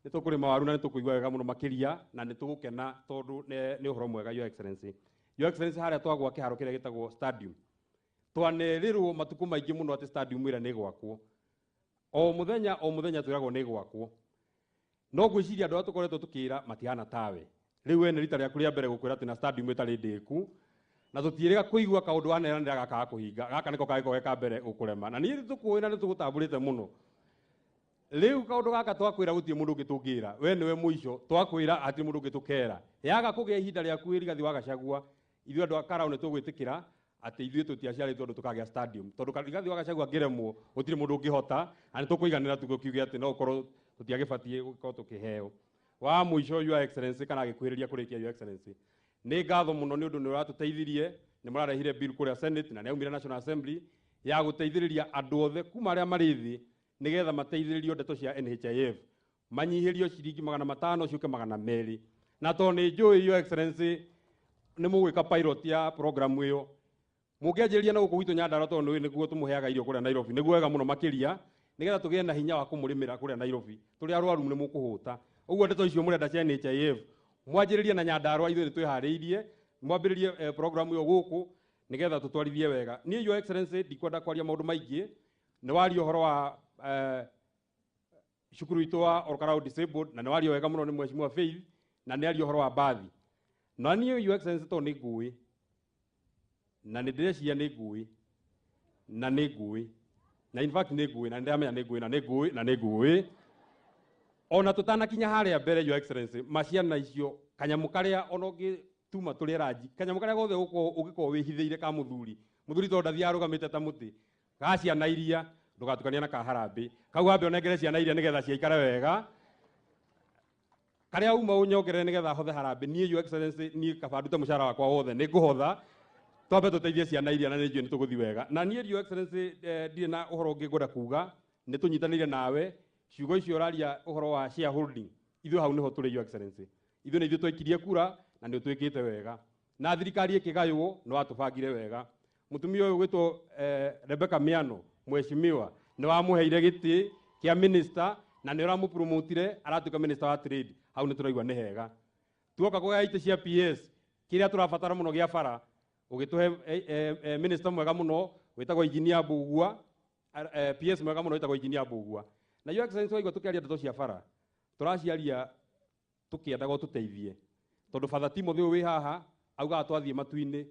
Nĩ tũkũrĩma waru na nĩ tũkũigua wega mũno makĩria na nĩ tũgũkena tondũ nĩ ũhoro mwega, Your Excellency. Your Excellency, harĩa twagwa kĩharo kĩrĩa gĩtagwo stadium, twanerĩrwo matukũ maingĩ mũno atĩ stadium ĩrĩa nĩ gwakwo. O mũthenya o mũthenya twĩragwo nĩ gwakwo, no ngwĩciria andũ arĩa tũkoretwo tũkĩra matihana tawe. Rĩu we nĩ rita rĩaku rĩa mbere gũkwĩra atĩ na stadium ĩtarĩ ndĩku, na tũtiĩrĩga kũigua kaũndũ waneranĩra gaka gakũhinga gaka nĩko kagĩkorwo ge ka mbere gũkũrema. Na niĩ nĩtũkũĩ na nĩtũgũtambũrĩte mũno. Rĩu kaũndũ gaka twakwĩra gũtirĩ mũndũ ũngĩ tũngĩra, we nĩwe mũico twakwĩra hatirĩ mũndũ ũngĩ tũkera. Yaga kũgĩa ihinda rĩaku Rigathi wa Gachagua, ithuĩ andũ a Karau nĩtũgwĩtĩkĩra atĩ ithuĩ tũtiaciarĩtwo andũ tũkagĩa stadium, tondũ Rigathi wa Gachagua angĩremwo gũtirĩ mũndũ ũngĩhota, na nĩtũkũiganĩra tũkiuge atĩ no ũkorwo tũtiagĩbatiĩ gũkorwo tũkĩheo. Wa mũico, Your Excellency, kana agĩkuhĩrĩria kũrĩkia, Your Excellency, nĩ ngatho mũno nĩ ũndũ nĩ ũratũteithirie, nĩ mũrarehire bill kũrĩa Senate na nĩ yaumire National Assembly ya gũteithĩrĩria andũ othe kuma arĩa marĩ thĩ, nĩgetha mateithĩrĩrio ndeto cia NHIF manyihĩrio ciringi 500 ciũke 200. Na tondũ nĩ njũĩ, Your Excellency, nĩ mũgwĩka pilot ya program ĩyo, mũngĩanjĩrĩria na gũkũ gwitũ Nyandarua, tondũ nĩ nĩguo tũmũheaga irio kũrĩa Nairobi, nĩguo wega mũno makĩria, nĩgetha tũgĩe na hinya wa kũmũrĩmĩra kũrĩa Nairobi. Tũrĩ arwaru nĩ mũkũhũta. Ũguo ndeto icio mũrenda cia NHIF mwanjĩrĩrie na Nyandarua, ithuĩ nĩ twĩharĩirie mwambĩrĩrie program ĩyo gũkũ nĩgetha tũtwarithie wega. Niĩ, Your Excellency, ndikwenda kwaria maũndũ maingĩ. Nĩ waria ũhoro wa cukuru witũ wa Olkalou Disabled, na nĩ waria wega mũno nĩ Mheshimiwa Faith, na nĩ aria ũhoro wa mbathi. Na niĩ, Your Excellency, tondũ nĩ ngũĩ na nĩ ndĩreciria nĩ ngũĩ na nĩ ngũĩ na in fact nĩ ngũĩ na nĩ ndĩramenya nĩ ngũĩ na nĩ ngũĩ na nĩ ngũĩ, ona tũtanakinya harĩa mbere, Your Excellency, maciana icio kanyamũ karĩa ona ũngĩtuma tũrĩe ranji, kanyamũ karĩa gothe ũngĩkorwo wĩhithĩire ka mũthuri, mũthuri tondũ ndathiaga arũgamĩte ta mũtĩ, ga ciana iria ndũgatukania na ka harambĩ kau, wambe ũnengere ciana iria nĩgetha ciaikare wega, karĩa uma ũnyongerere nĩgetha hothe harambĩ. Niĩ, Your Excellency, niĩ kaba ndute mũcara wakwa wothe nĩ ngũhotha, twambe tũteithie ciana iria na nĩ njũĩ nĩ tũgũthiĩ wega. Na niĩ, Your Excellency, ndirĩ na ũhoro ũngĩ ngwenda kuga, nĩ tũnyitanĩire nawe ciugo icio ũraria ũhoro wa shareholding. Ithuĩ hau nĩho tũrĩ, Your Excellency. Ithuĩ nĩ ithuĩ twaikirie kura na nĩ ũtwĩkĩte wega, na thirikari ĩkĩgaywo nĩ watũbangire wega. Mũtumia ũyũ gwĩtwo Rebecca Miano, mheshimiwa, nĩ wamũheire gĩtĩ kĩa minister na nĩ ũramũpromotire aratuĩka minister wa trade. Hau nĩ tũraigua nĩ hega. Tuoka kũgaya itĩ cia PS, kĩrĩa tũrabatara mũno gĩa bara, ũgĩtũhe minister mwega mũno wĩtagwo Engineer Mbugua, PS mwega mũno wĩtagwo Engineer Mbugua. Na Your Excellency, waigua tũkĩaria ndeto cia bara, tũraciaria tũkĩendaga ũtũteithie, tondũ Father Timothy ũyũ wĩ haha augaga twathiĩ matu-inĩ.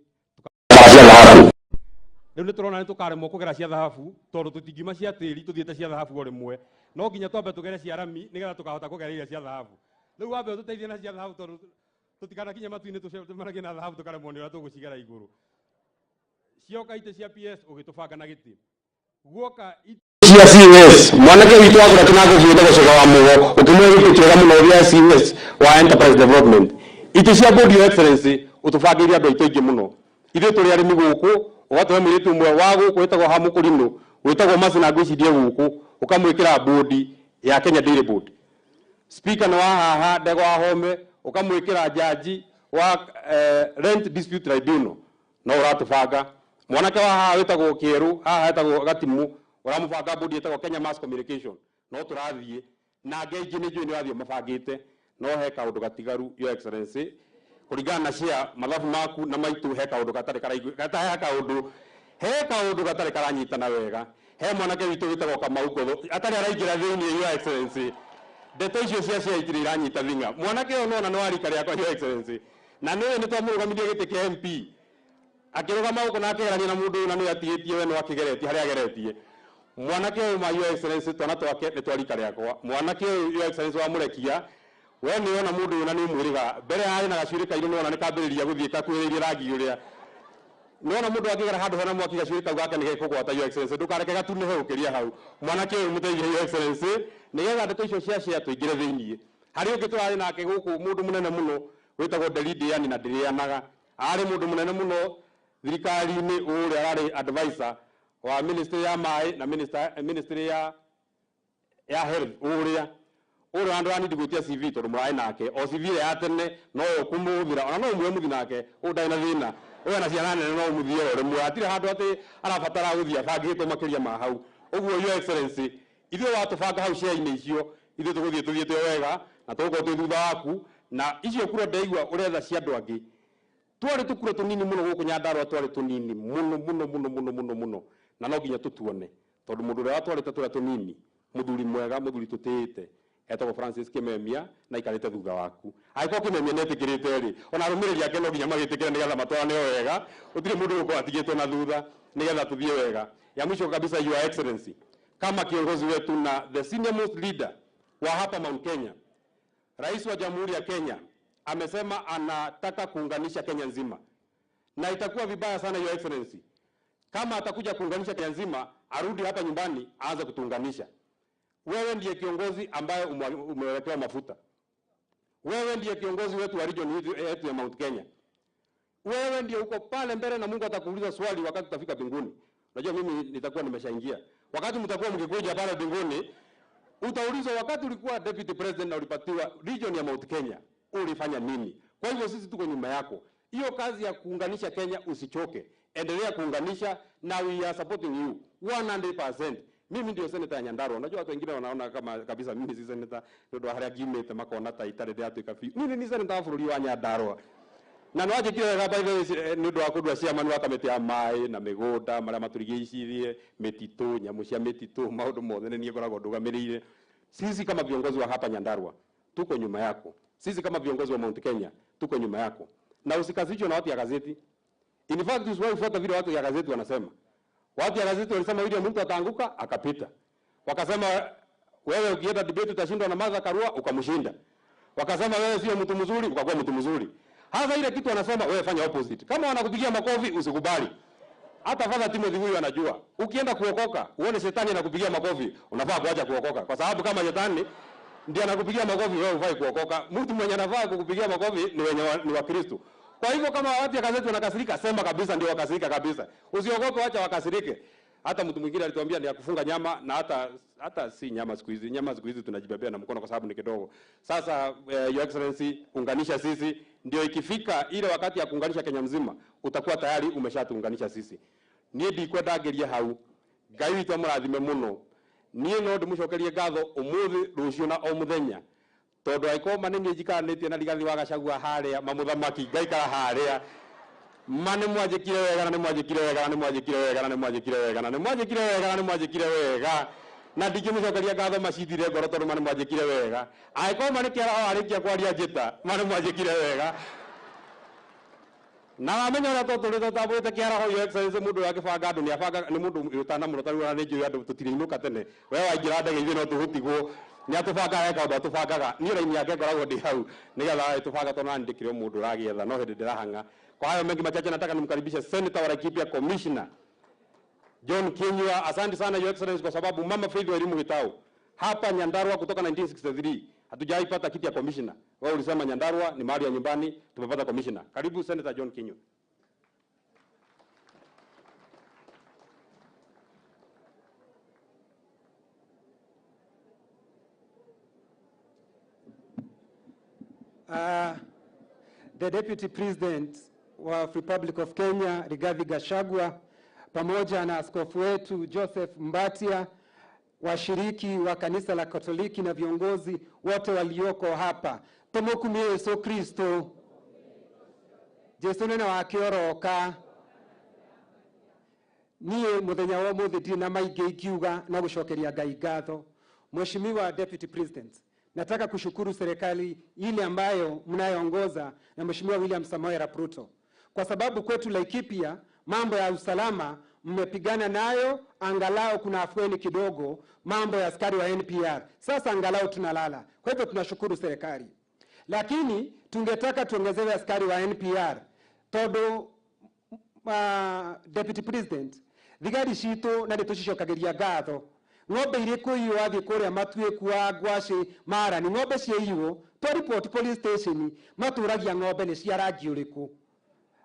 Rĩu nĩ tũrona nĩ tũkaremwo kũgera cia thahabu, tondũ tũtingiuma cia tĩri tũthiĩte cia thahabu o rĩmwe. No nginya twambe tũgere cia rami nĩgetha tũkahota kũgera iria cia thahabu. Rĩu wambe ũtũteithie na cia thahabu, tondũ tũtikanakinye matu-inĩ tũcemanagie na thahabu tũkaremwo nĩ ũrĩa tũgũcigera igũrũ. Cioka itĩ cia PS, ũgĩtũbanga na gĩtĩ guoka. Cia CS, mwanake witũ wa kũrĩa kĩnango wĩtagwo Cega wa Mũgo, ũkĩmũhe gĩtĩ kĩega mũno gĩa CS wa Enterprise Development. Itĩ cia board, Your Excellency, ũtũbangĩire andũ aitũ aingĩ mũno. Ithuĩ tũrĩ arĩmi gũkũ, ũgatũhe mũirĩtu ũmwe wa gũkũ wĩtagwo Hamũkũrinũ, wĩtagwo Macina, ngwĩcirie gũkũ ũkamwĩkĩra board ya Kenya Dairy Board. Speaker nĩ wa haha Ndegwa wa Home, ũkamwĩkĩra jaji wa Rent Dispute Tribunal. No ũratũbanga mwanake wa haha wĩtagwo Kĩerũ, haha wĩtagwo Gatimu, ũramũbanga board ĩtagwo Kenya Mass Communication. No tũrathiĩ na angĩ aingĩ nĩ njũĩ nĩ ũrathiĩ mabangĩte, no he kaũndũ gatigaru, Your Excellency, kũringana na share mathabu maku na maitũ, he kaũndũ gatarĩ karaigũ gata, he kaũndũ gatarĩ karanyitana wega. He mwanake witũ wĩtagwo Kamau Ngotho atarĩ araingĩra thĩinĩ. Your Excellency, ndeto icio cia share itirĩ iranyita thing'a. Mwanake ũyũ nona nĩ wa rika rĩakwa, Your Excellency, na nĩwe nĩ twamũrũgamirie gĩtĩ kĩa MP, akĩrũgama gũkũ na akĩgerania na mũndũ ũyũ, na nĩ atigĩtie we no akĩgeretie harĩa ageretie. Mwanake ũyũ ma, Your Excellency, twana twake nĩ twa rika rĩakwa. Mwanake ũyũ, Your Excellency, wamũrekia we nĩ ona mũndũ ũyũ na nĩ ũmwĩrĩga mbere yarĩ na gacuĩrĩ kairũ, nĩwona nĩ kambĩrĩria gũthiĩ kakuhĩrĩirie rangi ũrĩa. Nĩwona mũndũ angĩgera handũ hena mwaki, gacuĩrĩ kau gake nĩ gekũgwata. Your Excellency, ndũkareke gatunĩhe gũkĩria hau. Mwanake ũyũ mũteithie, Your Excellency, nĩgetha ndeto icio cia share tũingĩre thĩiniĩ. Harĩ ũngĩ tũrarĩ nake gũkũ, mũndũ mũnene mũno wĩtagwo Nderi Ndĩani, na ndĩrĩanaga arĩ mũndũ mũnene mũno thirikari-inĩ, ũrĩa ararĩ advisor wa ministry ya maĩ na ministry ya health. Ũrĩa andũ anindi gwĩtia CV, tondũ mũrarĩ nake o CV ĩrĩa ya tene no ũkũmũhũthĩra, ona no ũmwe mũthi nake ũũ ndarĩ na thĩna. Ũyũ na ciana nene no ũmũthie o rĩmwe, hatirĩ handũ atĩ arabatara gũthiĩ abangĩtwo makĩria ma hau. Ũguo, Your Excellency, ithuĩ watũbanga hau share-inĩ icio. Ithuĩ tũgũthiĩ tũthiĩte o wega na tũgũkorwo twĩ thutha waku, na icio kura ndaigua ũretha cia andũ angĩ. Twarĩ tũkura tũnini mũno gũkũ Nyandarũa, twarĩ tũnini mũno mũno mũno mũno mũno mũno, na no nginya tũtuone tondũ mũndũ ũrĩa watwarĩte tũrĩa tũnini, mũthuri mwega, mũthuri tũtĩĩte, etagwo Francis Kimemia na aikarĩte thutha waku. Angĩkorwo Kimemia nĩ etĩkĩrĩte rĩ, ona arũmĩrĩri ake no nginya magĩtĩkĩre nĩgetha matwarane o wega, gũtirĩ mũndũ ũgũkorwo atigĩtwo na thutha nĩgetha tũthiĩ wega. Ya mwisho kabisa, Your Excellency, kama kiongozi wetu na the senior most leader wa hapa Mount Kenya, Rais wa Jamhuri ya Kenya amesema anataka kuunganisha Kenya nzima, na itakuwa vibaya sana Your Excellency kama atakuja kuunganisha Kenya nzima arudi hapa nyumbani aanze kutuunganisha. Wewe ndiye kiongozi ambaye umewekewa mafuta. Wewe ndiye kiongozi wetu wa region yetu ya Mount Kenya. Wewe ndiye uko pale mbele na Mungu atakuuliza swali wakati utafika mbinguni. Unajua mimi nitakuwa nimeshaingia. Wakati mtakuwa mkikuja pale mbinguni, utaulizwa wakati ulikuwa deputy president na ulipatiwa region ya Mount Kenya, ulifanya nini? Kwa hivyo sisi tuko nyuma yako. Hiyo kazi ya kuunganisha Kenya usichoke. Endelea kuunganisha na we are supporting you 100%. Mimi ndio senator ya Nyandarua. Unajua watu wengine wanaona kama kabisa mimi si senator nĩ ũndũ wa harĩa ngiumĩte makona ta itarĩ ndĩratuĩka biũ. Mimi ni senator wa bũrũri wa Nyandarua. Na nĩ wanjĩkire wega by the way nĩ ũndũ wa kũndua chairman wa kamĩtĩ ya maĩ na mĩgũnda marĩa matũrigicĩirie, mĩtitũ, nyamũ cia mĩtitũ, maũndũ mothe nĩ niĩ ngoragwo ndũgamĩrĩire. Sisi kama viongozi wa hapa Nyandarua tuko nyuma yako. Sisi kama viongozi wa Mount Kenya tuko nyuma yako. Na usikasirishwe na watu ya gazeti. In fact, usiwahi fuata vile watu ya gazeti wanasema. Watu ya gazeti walisema William Ruto ataanguka, akapita. Wakasema wewe ukienda debate utashindwa na Martha Karua, ukamshinda. Wakasema wewe sio mtu mzuri, ukakuwa mtu mzuri. Hasa ile kitu wanasema wewe fanya opposite. Kama wanakupigia makofi usikubali. Hata Father Timothy huyu anajua. Ukienda kuokoka, uone shetani anakupigia makofi, unafaa kuacha kuokoka. Kwa sababu kama shetani ndiye anakupigia makofi, wewe hufai kuokoka. Mtu mwenye anafaa kukupigia makofi ni wenye ni wa Kristo. Kwa hivyo kama watu ya gazeti wanakasirika, sema kabisa ndio wakasirika kabisa. Usiogope, wacha wakasirike. Hata mtu mwingine alituambia ni ya kufunga nyama, na hata si nyama siku hizi. Nyama siku hizi tunajibebea na mkono kwa sababu ni kidogo. Sasa Your Excellency, unganisha sisi, ndio ikifika ile wakati ya kuunganisha Kenya mzima utakuwa tayari umeshatuunganisha sisi. Niĩ ndikwenda ngerie hau. Ngai witũ amũrathime mũno. Niĩ no ndĩmũcokerie ngatho ũmũthĩ, rũciũ na o mũthenya. Tondũ angĩkorwo ma nĩ niĩ njikaranĩtie na Rigathi wa Gachagua harĩa, mamũthamaki ngaikara harĩa, ma nĩ mwanjĩkire wega, na nĩ mwanjĩkire wega, na nĩ mwanjĩkire wega, na nĩ mwanjĩkire wega, na nĩ mwanjĩkire wega, na nĩ mwanjĩkire wega. Na ndingĩmũcokeria ngatho macithire ngoro tondũ ma nĩ mwanjĩkire wega. Angĩkorwo ma nĩ kĩaraho arĩkia kwaria njĩta, ma nĩ mwanjĩkire wega. Na wamenya ũrĩa tũtũrĩte tũtambũrĩte kĩaraho, Your Excellency, mũndũ ũrĩa akĩbanga andũ nĩ abanga, nĩ mũndũ ũtana mũno, tarĩu ona nĩ njũĩ andũ tũtirĩinũka tene. We waingĩra ndege ithuĩ no tũgũtigwo. Nĩ atũbangaga eka ũndũ atũbangaga. Niĩ raini yake ngoragwo ndĩ hau nĩgetha agĩtũbanga tondũ nani ndĩkĩrĩ o mũndũ ũragĩetha, no hĩndĩ ndĩrahang'a. Kwa hayo mengi machache, nataka nimkaribishe Senator wa Laikipia, Commissioner John Kinyua. Asante sana Your Excellency, kwa sababu Mama Faith Wairimu Gitau hapa Nyandarua kutoka 1963 hatujaipata kiti ya commissioner. Wewe ulisema Nyandarua ni mahali ya nyumbani, tumepata commissioner. Karibu Senator John Kinyua. The Deputy President wa Republic of Kenya Rigathi Gachagua pamoja na askofu wetu Joseph Mbatia, washiriki wa kanisa la Katoliki na viongozi wote walioko hapa. Tumukumie Yesu Kristo. Jesu nene wake oroka. Niĩ mũthenya wa ũmũthĩ ndirĩ na maingĩ ingiuga na gũcokeria Ngai ngatho. Mheshimiwa Deputy President, nataka kushukuru serikali ile ambayo mnayoongoza na Mheshimiwa William Samoei Arap Ruto, kwa sababu kwetu Laikipia mambo ya usalama mmepigana nayo, angalau kuna afueni kidogo, mambo ya askari wa NPR sasa angalau tunalala. Kwa hivyo tunashukuru serikali, lakini tungetaka tuongezewe askari wa NPR tondu Deputy President, thigari citũ na nĩ tũcicokageria ngatho. Ng'ombe irĩ kũiywo wathiĩ kũrĩa Matuĩku wa Ngwacĩ Marani, ng'ombe ciaiywo twa report police station, matũragia ng'ombe nĩ cia rangi ũrĩkũ,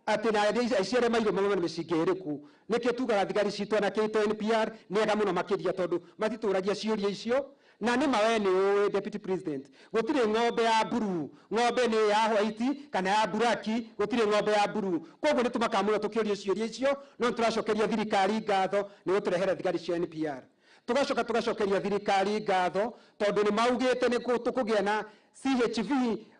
atĩ na ciaremeirwo mauma nĩ mĩcinga ĩrĩkũ. Nĩkĩo tugaga thigari citũ na kĩto NPR nĩ ega mũno makĩria, tondũ matitũragia ciũria icio. Na nĩ ma we nĩ ũĩ Deputy President, gũtirĩ ng'ombe ya blue, ng'ombe nĩ ya white kana ya black, gũtirĩ ng'ombe ya blue. Koguo nĩ tũmakaga mũno tũkĩũrio ciũria icio, no nĩ tũracokeria thirikari ngatho nĩ gũtũrehera thigari cia NPR. Tugacoka tugacokeria thirikari ngatho tondu ni maugite ni tukugia na CHV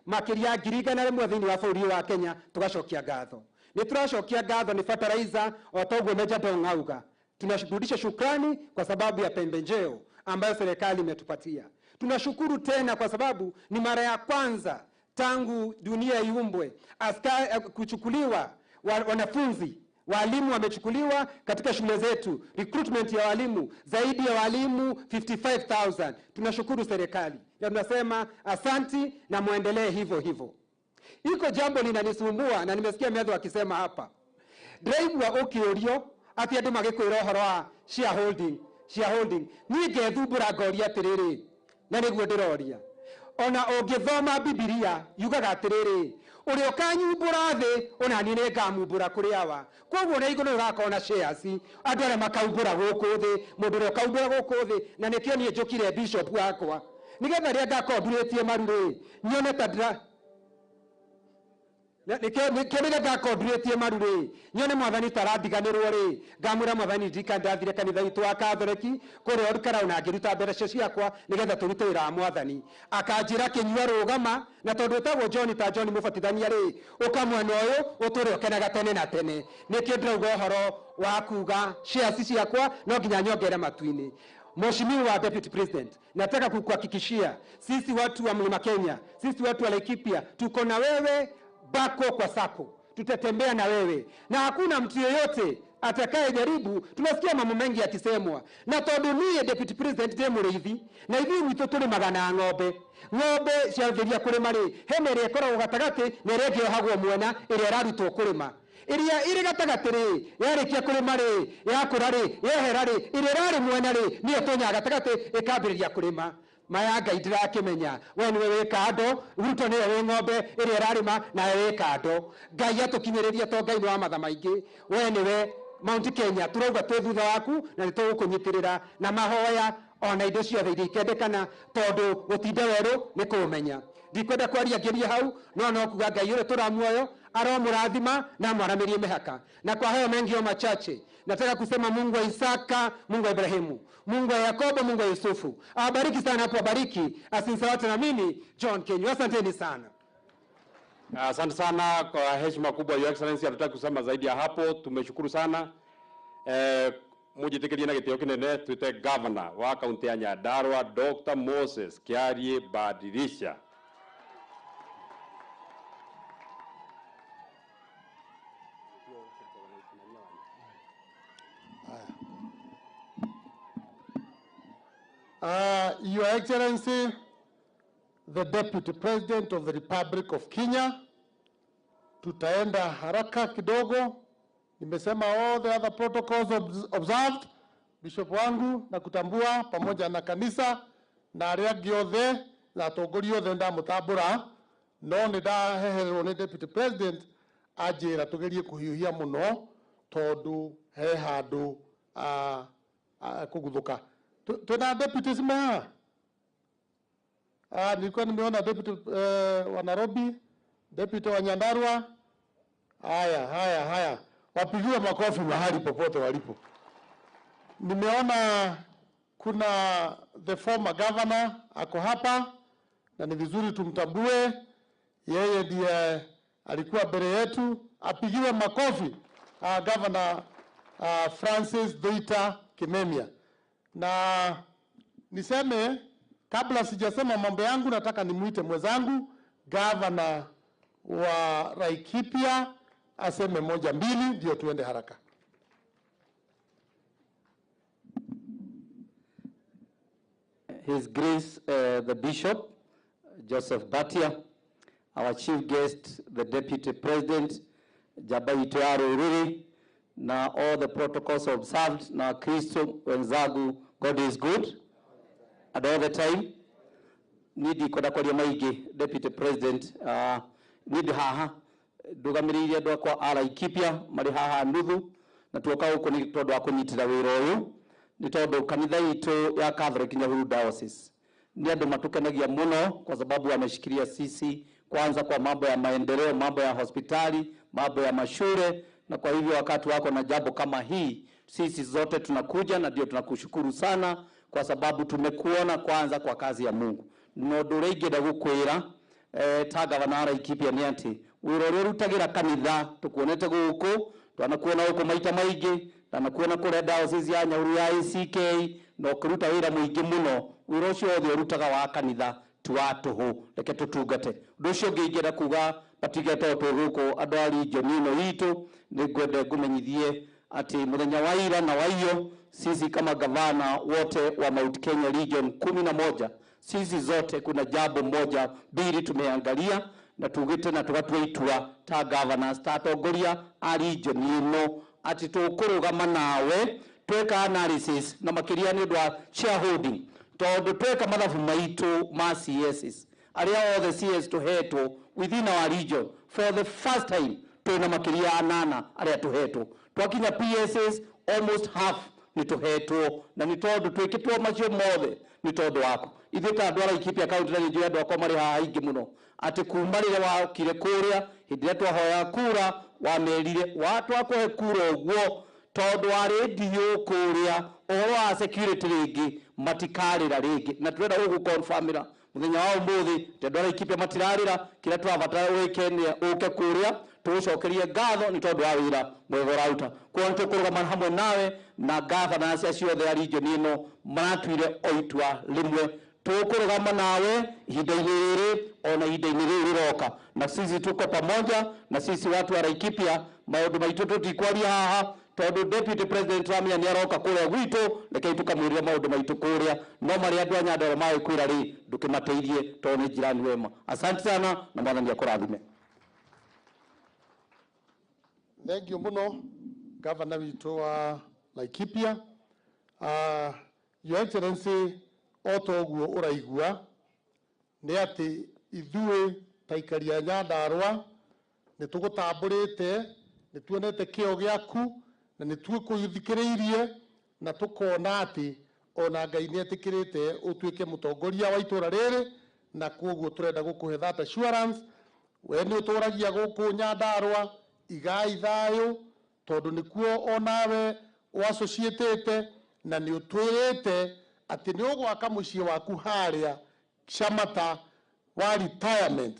makiria 100,000 thiini wa bũrũri wa Kenya. Tugacokia ngatho, ni turacokia ngatho ni fertilizer o toguo Meja Dong auga. Tunarudisha shukrani kwa sababu ya pembejeo ambayo serikali imetupatia. Tunashukuru tena kwa sababu ni mara ya kwanza tangu dunia iumbwe askari kuchukuliwa, wanafunzi walimu wamechukuliwa katika shule zetu, recruitment ya walimu zaidi ya walimu 55,000. Tunashukuru serikali na tunasema asanti na muendelee hivyo hivyo. Iko jambo linanisumbua na nimesikia Methu akisema hapa, ndĩraigua ũkĩũrio atĩ andũ magĩkwĩra ũhoro wa shareholding, shareholding. Niĩ ngethumbũra ngoria atĩrĩrĩ, na nĩguo ndĩroria, ona ũngĩthoma Bibilia yugaga atĩrĩrĩ, ũrĩa ũkanyumbũra thĩ ona niĩ nĩngamumbũra kũrĩ awa. Koguo na igũrũ ũgakorwo na shares, andũ arĩa makaumbũra gũkũ thĩ, mũndũ ũrĩa ũkaumbũra gũkũ thĩ. Na nĩkĩo niĩ njũkire bishop wakwa, nĩgetha rĩrĩa ngakorwo ndurĩtie maru rĩ, nyone ta ndĩra nĩkĩo rĩrĩa ngakorwo ndurĩtie maru rĩ, nyone mwathani tarandiganĩrwo rĩ, ngamwĩra mwathani ndika ndathire kanitha witũ wa Katholeki kũrĩa Olkarau na ngĩruta mbeca ciakwa nĩgetha tũrute wĩra wa mwathani. Akanjĩra kĩnyua rũgama, na tondũ ũtagwo John ta John mũbatithania rĩ, ũka mwena ũyũ ũtũre ũkenaga tene na tene. Nĩkĩo ndĩrauga ũhoro wa kuga shares ciakwa no nginya nyongere matu-inĩ. Mheshimiwa Deputy President, nataka kukuhakikishia sisi watu wa Mlima Kenya, sisi watu wa Laikipia tuko na wewe bako kwa sako, tutatembea na wewe na hakuna mtu yeyote atakayejaribu. Tunasikia mambo mengi yakisemwa, na tondu niĩ Deputy President ndĩ mũrĩithi, na ithuĩ gwitũ tũrĩmaga na ng'ombe. Ng'ombe ciambĩrĩria kũrĩma rĩ, hena ĩrĩa ĩkoragwo gatagatĩ na ĩrĩa ĩngĩ yohagwo mwena, ĩrĩa ĩrarutwo kũrĩma. Ĩrĩa ĩrĩ gatagatĩ rĩ, yarĩkia kũrĩma rĩ, yakũra rĩ, yehera rĩ, ĩrĩa ĩrarĩ mwena rĩ, nĩyo ĩtonyaga gatagatĩ ĩkambĩrĩria kũrĩma. Maya Ngai ndirakĩmenya, we nĩwe wĩ kando, Ruto nĩwe wĩ ng'ombe ĩrĩa ĩrarĩma nawe wĩ kando. Ngai atũkinyĩrĩrie to Ngai nĩ wa matha maingĩ, we nĩwe Mount Kenya, turauga twĩ thutha waku na nĩtũgũkũnyitĩrĩra na mahoya ona indo ciothe iria ikendekana, tondũ gũtinda werũ nĩ kũũmenya. Ndikwenda kwaria ngĩrie hau, no kuga Ngai ũrĩa tũramuoyo aromũrathima na mwaramĩrie mĩhaka. Na kwa hayo mengi machache, nataka kusema Mungu wa Isaka, Mungu wa Ibrahimu, Mungu wa Yakobo, Mungu wa Yusufu awabariki sana hapo, abariki asinsalate na mimi John Kenyu. Asanteni sana. Asante sana kwa heshima kubwa, Your Excellency. Hatutaki kusema zaidi ya hapo, tumeshukuru sana. Mujitikirie na gitio kinene twite governor wa kaunti ya Nyandarua Dr. Moses Kiarie Badirisha. Your Excellency, the Deputy President of the Republic of Kenya, tutaenda haraka kidogo. Nimesema all the other protocols observed. Bishop wangu na kutambua pamoja na kanisa na arĩa angĩ othe na atongoria othe ndamũtambũra, no nĩ ndaheherwo nĩ Deputy President anjĩra tũgerie kũhiũhia mũno tondũ he handũ kũguthũka. Tuna deputies mea. Nilikuwa nimeona deputy wa Nairobi, deputy wa Nyandarua. Haya, haya, haya. Wapigiwe makofi mahali popote walipo. Nimeona kuna the former governor ako hapa na ni vizuri tumtambue. Yeye ndiye alikuwa mbele yetu. Apigiwe makofi Governor Francis Thuita Kimemia. Na niseme kabla sijasema mambo yangu, nataka nimuite mwenzangu governor wa Laikipia aseme moja mbili ndio tuende haraka. His Grace the Bishop Joseph Batia, our chief guest the Deputy President Jabai Tuaro Uriri, na all the protocols observed, na Kristo wenzangu, God is good at all the time. Nidi kwenda kwaria maingĩ Deputy President, nidi haha ndugamĩrĩire andũ akwa a Laikipia marĩ haha nuthu, na tuoka gũkũ nĩ tondũ wa kũnyitĩra wĩra ũyũ, nĩ tondũ kanitha itũ ya Catholic Nyahururu Diocese ni andũ matukenagia mũno kwa sababu wameshikilia sisi kwanza kwa mambo ya maendeleo, mambo ya hospitali, mambo ya mashule, na kwa hivyo wakati wako na jambo kama hii Sisi zote tunakuja na ndio tunakushukuru sana kwa sababu tumekuona kwanza kwa kazi ya Mungu. No ũndũ ũrĩa ingĩenda gũkwĩra ta gavana wa Laikipia nĩ atĩ wĩra ũrĩa ũrutagĩra kanitha tũkuonete gũkũ, twanakuona gũkũ maita maingĩ, twanakuona kũrĩa diocese ya Nyahururu ya ACK, na ũkĩruta wĩra mũingĩ mũno. Wĩra ũcio wothe ũrutaga wa kanitha ti wa tũhũ, reke tũtungate. Ũndũ ũcio ũngĩ ingĩenda kuga patige tondũ twĩ gũkũ andũ a region ĩno itũ, nĩ ngwenda ngũmenyithie ati mũthenya wa ira na wa iyo, sisi kama gavana wote wa Mount Kenya Region 11, sisi zote kuna jambo moja mbili tumeangalia na tugite na tugatua itua ta governors ta atongoria a region ĩno atĩ tũkũrũgama nawe tweka analysis na makĩria nĩ ũndũ wa shareholding, tondũ tweka mathabu maitũ ma CSs arĩa othe CS tũhetwo within our region for the first time twĩna makĩria ya 8 arĩa tũhetwo. Twakinya PSs almost half nĩ tũhetwo, na nĩ tondũ twĩkĩtwo macio mothe nĩ tondũ waku. Ithuĩ ta andũ a Laikipia County na nĩ njũĩ andũ akwa marĩ haha aingĩ mũno, atĩ kuma rĩrĩa wakire kũrĩa hĩndĩ ĩrĩa twahoya kura wamerire watwakũhe kura ũguo tondũ wa rĩndiũ kũrĩa ũhoro wa security rĩngĩ matikarĩra rĩngĩ, na tũrenda gũgũconfirmĩra mũthenya wa ũmũthĩ atĩ andũ a Laikipia matirarĩra. Kĩrĩa tũrabatara wĩke nĩ ũke kũrĩa tũgũcokerie ngatho nĩ tondũ wa wĩra mwega ũraruta. Koguo nĩ tũkũrũgama hamwe nawe na governors acio othe a region ĩno maratuire o itua rĩmwe, tũkũrũgama nawe ihinda-inĩ rĩrĩ ona ihinda-inĩ rĩu rĩroka, na sisi tuko pamoja, na sisi watu wa Laikipia maũndũ maitũ tũtikwaria haha tondũ Deputy President Ramia nĩ aroka kũrĩa gwitũ, rekei tũkamwĩrĩre maũndũ maitũ kũrĩa, no marĩa andũ a Nyandarua magĩkwĩra rĩ ndũkĩmateithie tondũ nĩ jirani wema. Asante sana na Mwathani akũrathime. Thank you muno gavana witũ wa Laikipia. Your Excellency, o ta ũguo ũraigua nĩ atĩ ithuĩ ta aikari a Nyandarua nĩ tũgũtambũrĩte, nĩ tuonete kĩo gĩaku na nĩ tũgũthikĩrĩirie na tũkona atĩ ona Ngai nĩ etĩkĩrĩte ũtuĩke mũtongoria wa itũra rĩrĩ, na koguo tũrenda gũkũhe that assurance. We nĩ ũtũragia gũkũ Nyandarua, igai thayũ tondũ nĩkuo onawe ũassociatĩte, na nĩ ũtwĩrĩte atĩ nĩ ũgwaka mũciĩ waku harĩa Shamata wa retirement.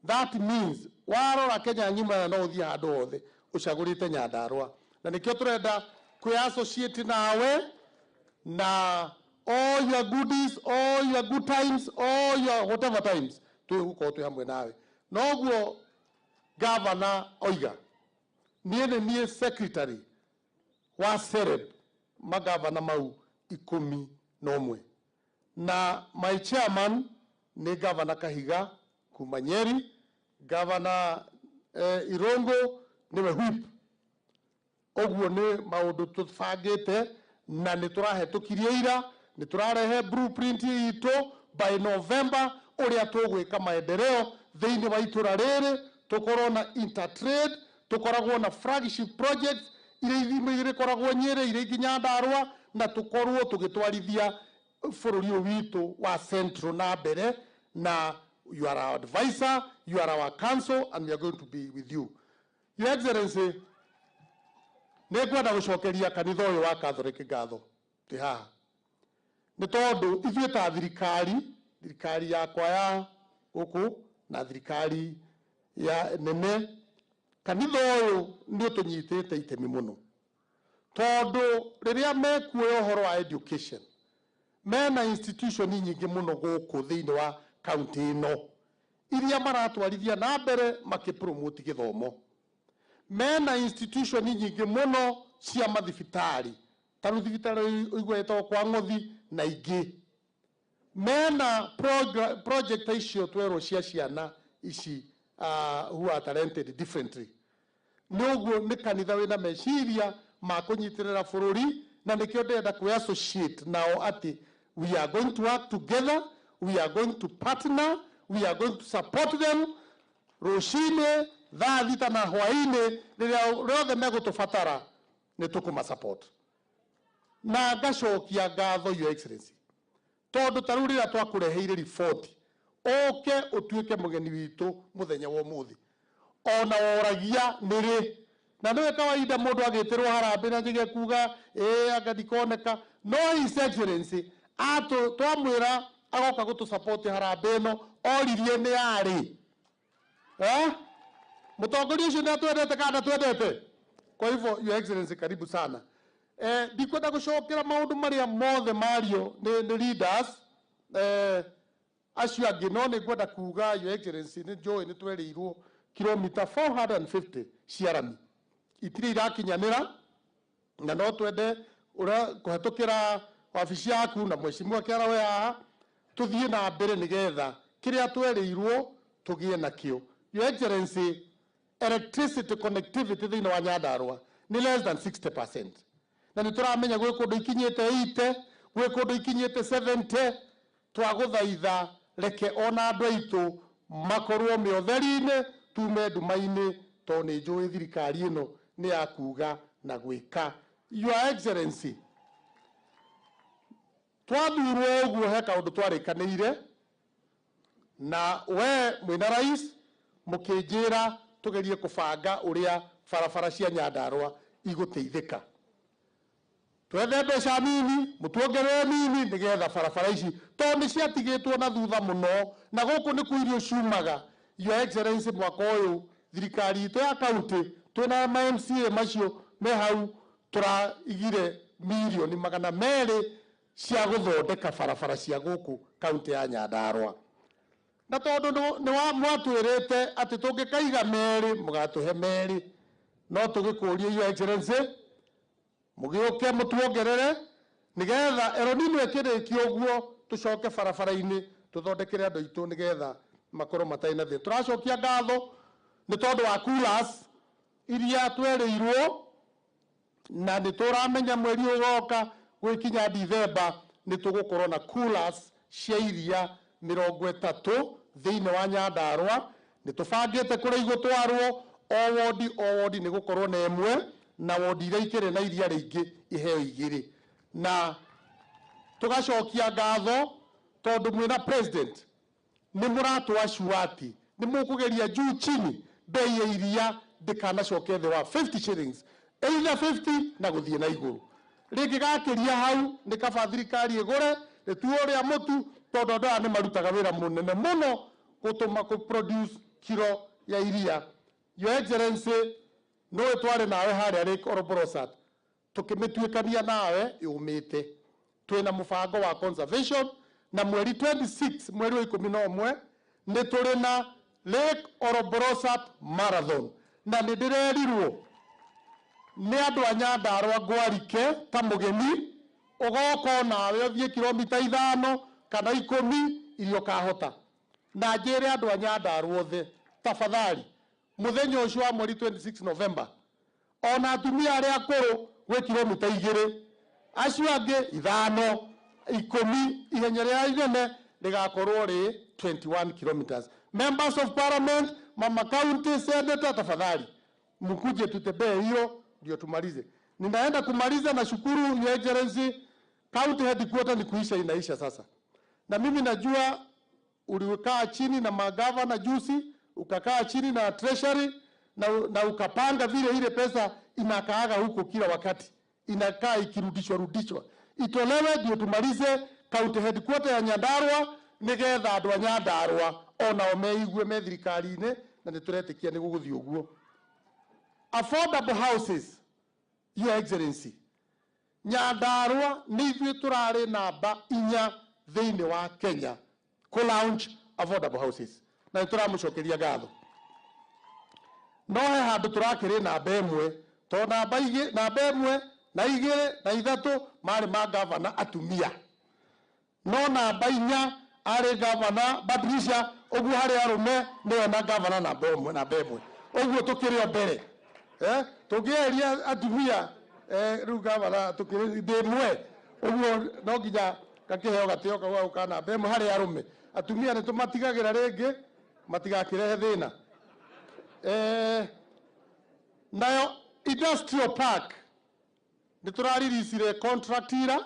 That means warora Kenya ng'ima na no ũthiĩ handũ hothe ũcagũrĩte Nyandarua, na nĩkĩo tũrenda kwĩ associate nawe na all your goodies, all your good times, all your whatever times twĩgũkorwo twĩ hamwe nawe. Noguo gavana oiga, niĩ nĩ niĩ secretary wa Sereb magavana mau 11, na my chairman nĩ gavana Kahiga kuma Nyeri, gavana Irongo nĩwe whip. Ũguo nĩ maũndũ tũbangĩte na nĩ tũrahetũkirie ira, nĩ tũrarehe blueprint itũ by November ũrĩa tũgwĩka maendeleo thĩinĩ wa itũra rĩrĩ, tũkorwo na intertrade, tũkoragwo na flagship projects iria irĩkoragwo Nyĩrĩ, iria ingĩ Nyandarua, na tũkorwo tũgĩtwarithia bũrũri ũyũ witũ wa Central na mbere. Na you are our advisor, you are our counsel, and we are going to be with you. Your Excellency, nĩ ngwenda gũcokeria kanitha ũyũ wa Catholic ngatho twĩ haha, nĩ tondũ ithuĩ ta thirikari, thirikari yakwa ya gũkũ na thirikari ya nene, kanitha ũyũ nĩ ũtũnyitĩte itemi mũno, tondũ rĩrĩa mekuoya ũhoro wa education, mena institution nyingĩ mũno gũkũ thĩinĩ wa kaunti ĩno iria maratwarithia na mbere makĩpromote gĩthomo. Mena institution nyingĩ mũno cia mathibitarĩ, ta rĩu thibitarĩ ũigua ĩtagwo kwa Ng'othi na ingĩ. Mena project icio twerwo cia ciana ici who are talented differently. Nĩ ũguo nĩ kanitha wĩna meciria ma kũnyitĩrĩra bũrũri, na nĩkĩo ndĩrenda kwĩ associate nao atĩ we are going to work together, we are going to partner, we are going to support them rũcinĩ thaa 6 na hwaĩ-inĩ rĩrĩa rĩothe megũtũbatara nĩ tũkũma support. Na ngacokia ngatho Your Excellency, tondũ ta rĩu rĩrĩa twakũreheire riboti ũke ũtuĩke mũgeni witũ mũthenya wa ũmũthĩ, ona woragia nĩ rĩ, Na nĩwe kawaida mũndũ agĩtĩrwo harambĩ na njige kuga ĩĩ anga ndikoneka, no His Excellency atũ twamwĩra agoka gũtũ support harambĩ ĩno oririe nĩ arĩ mũtongoria ũcio nĩ atwendete kana ndatwendete? Kwa hivyo, Your Excellency, karibu sana. Ndikwenda gũcokera maũndũ marĩa mothe mario nĩ leaders acio angĩ, no nĩ ngwenda kuga, Your Excellency, nĩ njũĩ nĩ twerĩirwo kilomita 450 cia rami itirĩ irakinyanĩra, na no twende ũrĩa kũhetũkĩra wabici yaku na mheshimiwa Kĩarawe haha tũthiĩ na mbere nĩgetha kĩrĩa twerĩirwo tũgĩe nakĩo. Your Excellency, electricity connectivity thĩinĩ wa Nyandarua nĩ less than 60%, na nĩ tũramenya gwĩ kũndũ ikinyĩte 80, gwĩ kũndũ ikinyĩte 70. Twagũthaitha reke ona andũ aitũ makorwo me ũtheri-inĩ, tume nduma-inĩ, tondũ nĩ njũĩ thirikari ĩno nĩ ya kuga na gwĩka. Your Excellency, twathurwo ũguo he kaũndũ twarĩkanĩire na we mwĩna rais, mũkĩnjĩra tũgerie kũbanga ũrĩa barabara cia Nyandarua igũteithĩka. Twethe mbeca nini, mũtuongerere nini, nĩgetha barabara ici tondũ nĩ ciatigĩtwo na thutha mũno, na gũkũ nĩkuo irio ciumaga. Your Excellency, mwaka ũyũ thirikari itũ ya kaunti twĩna ma MCA macio me hau tũraigire mirioni 200 cia gũthondeka barabara cia gũkũ kaunti ya Nyandarua. Na tondũ nĩ mwatwĩrĩte atĩ tũngĩkaiga merĩ mũgatũhe merĩ, no tũgĩkũrie, Your Excellency, mũgĩũke mũtuongerere nĩgetha El Nino ĩkĩrĩkia ũguo tũcoke barabara-inĩ tũthondekere andũ aitũ nĩgetha makorwo matarĩ na thĩna. Tũracokia ngatho nĩ tondũ wa coolers iria twerĩirwo, na nĩ tũramenya mweri ũgoka gwĩkinya Dithemba nĩ tũgũkorwo na coolers cia iria 30 thĩinĩ wa Nyandarua. Nĩ tũbangĩte kũrĩa igũtwarwo, o wodi o wodi nĩ gũkorwo na ĩmwe, na wodi iria ikĩrĩ na iria rĩingĩ iheo igĩrĩ. Na tũgacokia ngatho tondũ mwĩna president nĩ mũratwacua atĩ nĩ mũkũgeria juu chini bei ya iria ndĩkanacoke thĩ wa 50 shillings, either 50 na gũthiĩ na igũrũ. Rĩngĩgakĩria hau nĩ kaba thirikari ĩgũre rĩtuo rĩa mũtu, tondũ andũ aya nĩ marutaga wĩra mũnene mũno gũtũma kũ produce kiro ya iria. Your Excellency, no twarĩ nawe harĩa Lake Olbolosat tũkĩmĩtuĩkania nawe yũmĩte, twĩna mũbango wa conservation, na mweri 26 mweri wa 11 nĩ tũrĩ na Lake Olbolosat Marathon, na nĩ ndĩrerirwo nĩ andũ a Nyandarua ngwarike ta mũgeni ũgoka nawe ũthiĩ kilomita 5 kana 10 iria ũkahota. Na njĩre andũ a Nyandarua othe, tafadhali, mũthenya ũcio wa mweri 26 November, ona atumia arĩa akũrũ gwĩ kilomita 2, acio angĩ 5, 10, ihenya rĩrĩa inene rĩgakorwo rĩ 21 kilometers. Members of Parliament, mama county, senator, tafadhali mkuje tutembee hiyo ndio tumalize. Ninaenda kumaliza na shukuru Your Excellency, county headquarter ni kuisha inaisha sasa. Na mimi najua ulikaa chini na magavana juzi, ukakaa chini na treasury na ukapanga vile ile pesa inakaaga huko kila wakati, inakaa ikirudishwa rudishwa, itolewe ndio tumalize county headquarter ya Nyandarua nigetha andũ a Nyandarua onao meigue me thirikari-inĩ, na nĩ tũretĩkia nĩ gũgũthiĩ ũguo. Affordable houses, Your Excellency, Nyandarua nĩ ithuĩ tũrarĩ namba 4 thĩinĩ wa Kenya kũ launch affordable houses, na nĩ tũramũcokeria ngatho. No he handũ tũrakĩrĩ namba 1, tondũ namba 1 na 2 na 3 marĩ ma gavana atumia, no namba 4 arĩ gavana Patricia, ũguo harĩ arũme nĩwe na gavana namba 1 namba 1, ũguo tũkĩrĩ o mbere. Tũngĩeheria atumia, rĩu gavana tũkĩrĩ ndĩ ĩmwe, ũguo no nginya gakĩheo gatĩo kau ka namba 1 harĩ arũme. Atumia nĩ tũmatigagĩra rĩngĩ matigakĩrehe thĩna. Nayo industrial park nĩ tũraririsire contract ira,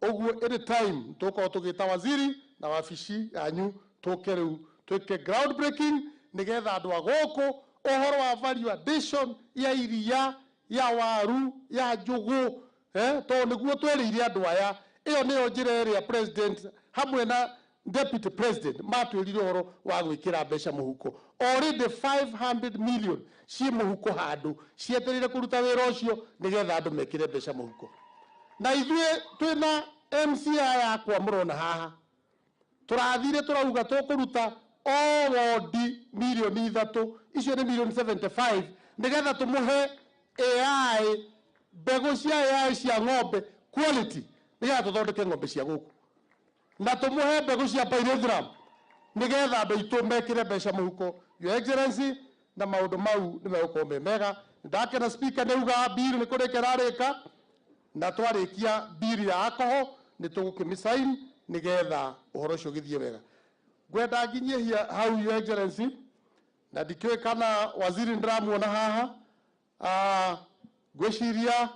ũguo any time tũkorwo tũgĩta waziri na wabici yanyu tũke rĩu twĩke ground breaking nĩgetha andũ a gũkũ Ũhoro wa value addition ya iria, ya waru, ya njũgũ, tondũ nĩguo twĩrĩire andũ aya. Ĩyo nĩyo njĩra ĩrĩa president hamwe na deputy president matwĩrire ũhoro wa gwĩkĩra mbeca mũhuko. Already 500 million ciĩ mũhuko handũ cietereire kũruta wĩra ũcio nĩgetha andũ mekĩre mbeca mũhuko. Na ithuĩ twĩna MCA yakwa mũrona haha, tũrathire tũrauga tũkũruta o wodi milioni 3, icio nĩ milioni 75, nĩgetha tũmũhe AI, mbegũ cia AI cia ng'ombe quality, nĩgetha tũthondeke ng'ombe cia gũkũ, na tũmũhe mbegũ cia pyrethrum nĩgetha andũ aitũ mekĩre mbeca mũhuko. Your Excellency, na maũndũ mau nĩ megũkorwo me mega. Ndakena speaker nĩ auga bill nĩ kũrĩka ĩrarĩka, na twarĩkia bill ya alcohol nĩ tũgũkĩmĩsign nĩgetha ũhoro ũcio ũgĩthiĩ wega. Ngwenda nginyie hau Your Excellency, na ndikĩũĩ kana waziri ndĩramuona haha. Ngwĩciria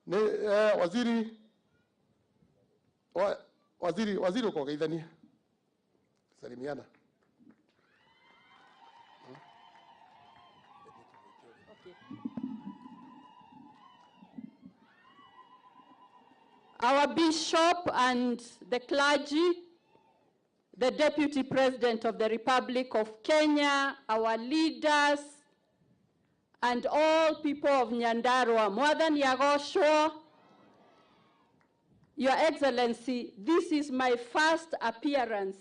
nĩ waziri waziri waziri ũkogeithania salimiana. Our bishop and the clergy, the Deputy President of the Republic of Kenya, our leaders, and all people of Nyandarua, Mwathani agocwo. Your Excellency, this is my first appearance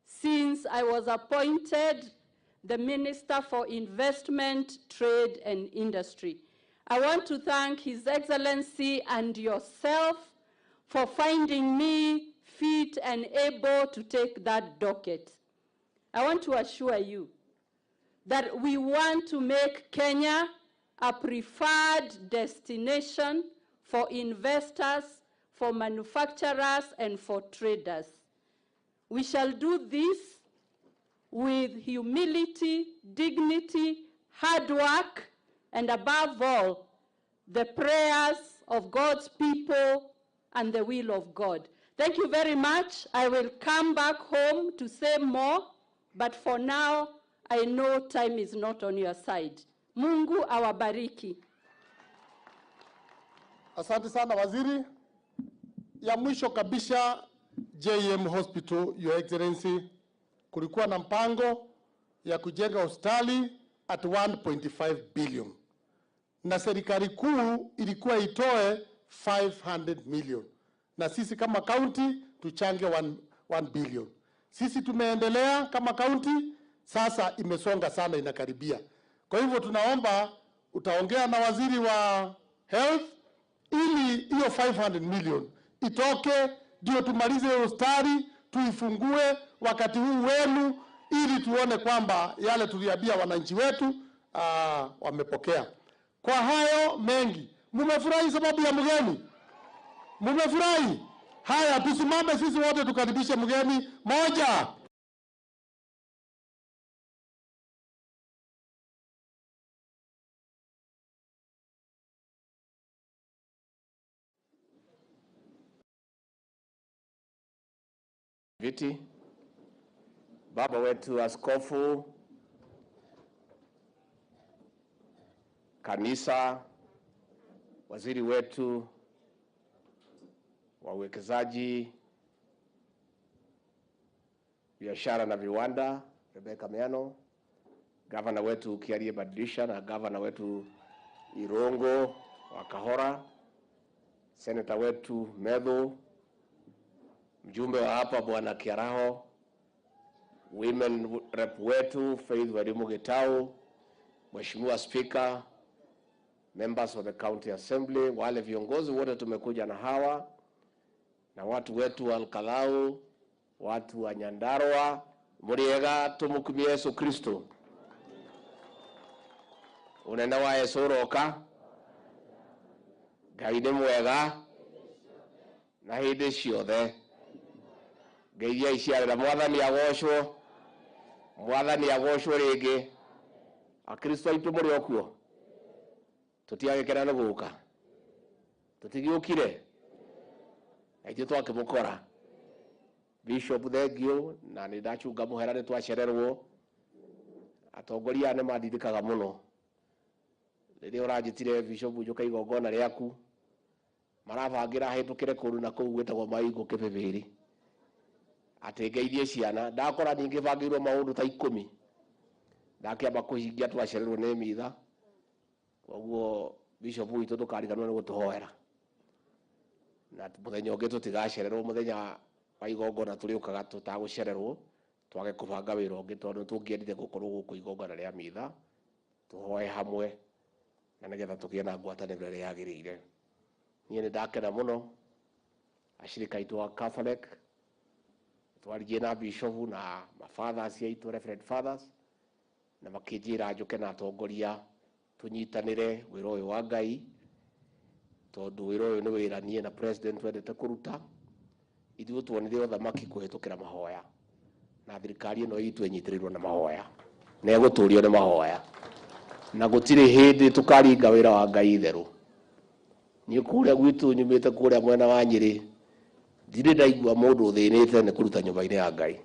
since I was appointed the Minister for Investment, Trade and Industry. I want to thank His Excellency and yourself for finding me fit and able to take that docket. I want to assure you that we want to make Kenya a preferred destination for investors, for manufacturers, and for traders. We shall do this with humility, dignity, hard work, and above all, the prayers of God's people and the will of God. Thank you very much. I will come back home to say more, but for now, I know time is not on your side. Mungu awabariki. Asante sana waziri. Ya mwisho kabisa, JM Hospital, Your Excellency, kulikuwa na mpango ya kujenga hospitali at 1.5 billion na serikali kuu ilikuwa itoe 500 million na sisi kama county tuchange 1 billion. Sisi tumeendelea kama county, sasa imesonga sana, inakaribia. Kwa hivyo tunaomba utaongea na waziri wa health ili hiyo 500 million itoke, ndio tumalize hospitali, tuifungue wakati huu wenu, ili tuone kwamba yale tuliambia wananchi wetu wamepokea. Kwa hayo mengi, mumefurahi sababu ya mgeni? Mumefurahi? Haya, tusimame sisi wote tukaribishe mgeni. Moja. Viti, baba wetu askofu, kanisa, waziri wetu wa uwekezaji, biashara na viwanda, Rebecca Miano, gavana wetu Kiarie Badilisha na gavana wetu Irongo wa Kahora, seneta wetu Methu, mjumbe wa hapa Bwana Kiaraho, women rep wetu Faith Warimu Gitau, Mheshimiwa Speaker, members of the County Assembly, wale viongozi wote tumekuja na hawa na watu wetu wa Olkalou, watu wa Nyandarua, muriega tumukumie Yesu Kristo. Unene wa Yesu uroka, Ngai nĩ mwega na hĩndĩ ciothe. Ngeithia iciarĩra, Mwathani agocwo, Mwathani agocwo rĩngĩ. Akristo aitũ mũrĩ o kuo, tũtiagĩkena nĩ gũka, tũtigĩũkire na ithuĩ twakĩmũkora. Bishop thengio, na nĩ ndacunga mũhera nĩ twacererwo. Atongoria aya nĩ mandirikaga mũno. Rĩrĩa ũranjĩtire Bishop njũke igongona rĩaku, marabangĩra hĩtũkĩre kũndũ na kũu gwĩtagwo Maingũ Kĩbĩbĩrĩ, atĩ ngeithie ciana. Ndakora ningĩ bangĩirwo maũndũ ta 10, ndakĩamba kũhingia twacererwo nĩ mitha. Koguo Bishop witũ ndũkariganĩrwo nĩ gũtũhoera, na mũthenya ũngĩ tũtigacererwo, mũthenya wa igongona tũrĩũkaga tũtagũcererwo, twage kũbanga wĩra ũngĩ, tondũ tũngĩendire gũkorwo gũkũ igongona rĩa mitha tũhoe hamwe, na nĩgetha tũgĩe na ngwatanĩro ĩrĩa yagĩrĩire. Niĩ nĩ ndakena mũno, ashirika aitũ a Catholic twaririe na bishop na mafathers aitũ, reverend fathers, na makĩnjĩra njũke na atongoria tũnyitanĩre wĩra ũyũ wa Ngai, tondũ wĩra ũyũ nĩ wĩra niĩ na president twendete kũruta. Ithuĩ tuonire ũthamaki kũhĩtũkĩra mahoya, na thirikari ĩno itũ ĩnyitĩrĩirwo na mahoya, na ĩgũtũrio nĩ mahoya, na gũtirĩ hĩndĩ tũkaringa wĩra wa Ngai itherũ. Niĩ kũrĩa gwitũ nyumĩte kũrĩa mwena wa Nyĩrĩ, ndirĩ ndaigua mũndũ ũthĩnĩte nĩ kũruta nyũmba-inĩ ya Ngai.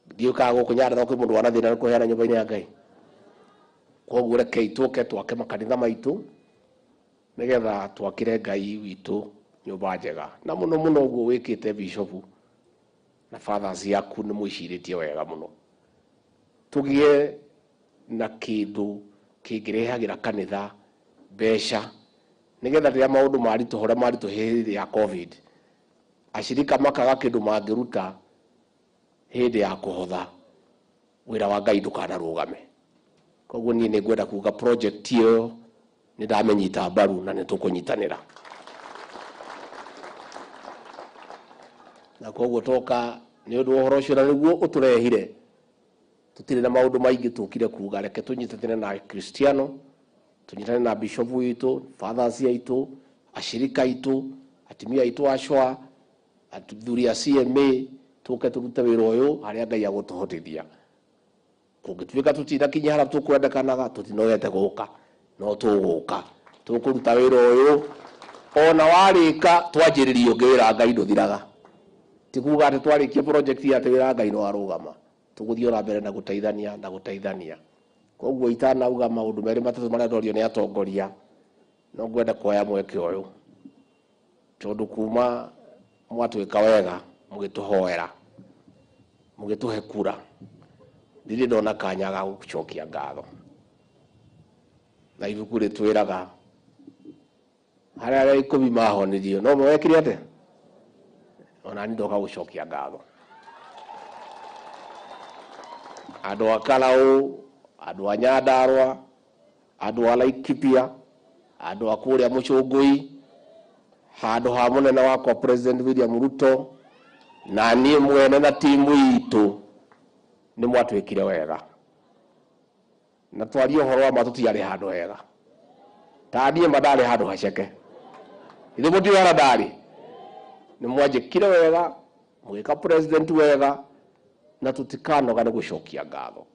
Ndiũĩ kana gũkũ Nyandarua kwĩ mũndũ wanathĩna nĩ kũheana nyũmba-inĩ ya Ngai. Koguo rekei tũke twake makanitha maitũ, nĩgetha twakĩre Ngai witũ nyũmba njega. Na mũno mũno ũguo wĩkĩte Bishop na fathers yaku nĩ mwĩcirĩtie wega mũno, tũgĩe na kĩndũ kĩngĩrehagĩra kanitha mbeca, nĩgetha rĩrĩa maũndũ maritũha ũrĩa maritũhĩire hĩndĩ ya COVID, ashirika makaga kĩndũ mangĩruta hĩndĩ ya kũhotha, wĩra wa Ngai ndũkanarũgame. Koguo niĩ nĩ ngwenda kuga project ĩyo nĩ ndamĩnyita mbaru na nĩ tũkũnyitanĩra. Na koguo toka nĩ ũndũ wa ũhoro ũcio na nĩguo ũtũrehire, tũtirĩ na maũndũ maingĩ tũkire kuga, reke tũnyitanĩre na Kristiano, tũnyitanĩre na bishop witũ, fathers aitũ, ashirika aitũ, atumia aitũ a CHWA, athuri a CMA, tũke tũrute wĩra ũyũ harĩa Ngai agũtũhotithia. Kũngĩtuĩka tũtinakinyia harĩa tũkwendekanaga, tũtinogete gũka, no tũgũka tũkũruta wĩra ũyũ. Ona warĩka twanjĩrĩria ũngĩ, wĩra wa Ngai ndũthiraga. Ti kuga atĩ twarĩkia project atĩ wĩra wa Ngai nĩwarũgama, tũgũthiĩ ona mbere na gũteithania na gũteithania. Koguo itanauga maũndũ merĩ matatũ marĩa ndorio nĩ atongoria, no ngwenda kuoya mweke ũyũ, tondũ kuma mwatwĩka wega mũgĩtũhoera, mũgĩtũhe kura, ndirĩ ndona kanya ga gũcokia ngatho. Na ibuku rĩtwĩraga harĩa arĩa 10 mahonirio, no mekire atĩa? Ona niĩ ndoka gũcokia ngatho. Andũ a Karau, andũ a Nyandarua, andũ a Laikipia, andũ a kũrĩa Mũcũngũi, handũ ha mũnene wakwa President William Ruto, na niĩ mwene na timu itũ, nĩ mwatwĩkire wega. Na twarie ũhoro wa ma, tũtiarĩ handũ hega. Ta niĩ ma ndarĩ handũ haceke. Ithuĩ mũtiũĩ harĩa ndarĩ. Nĩ mwanjĩkire wega, mũgĩka president wega, na tũtikanoga nĩ gũcokia ngatho.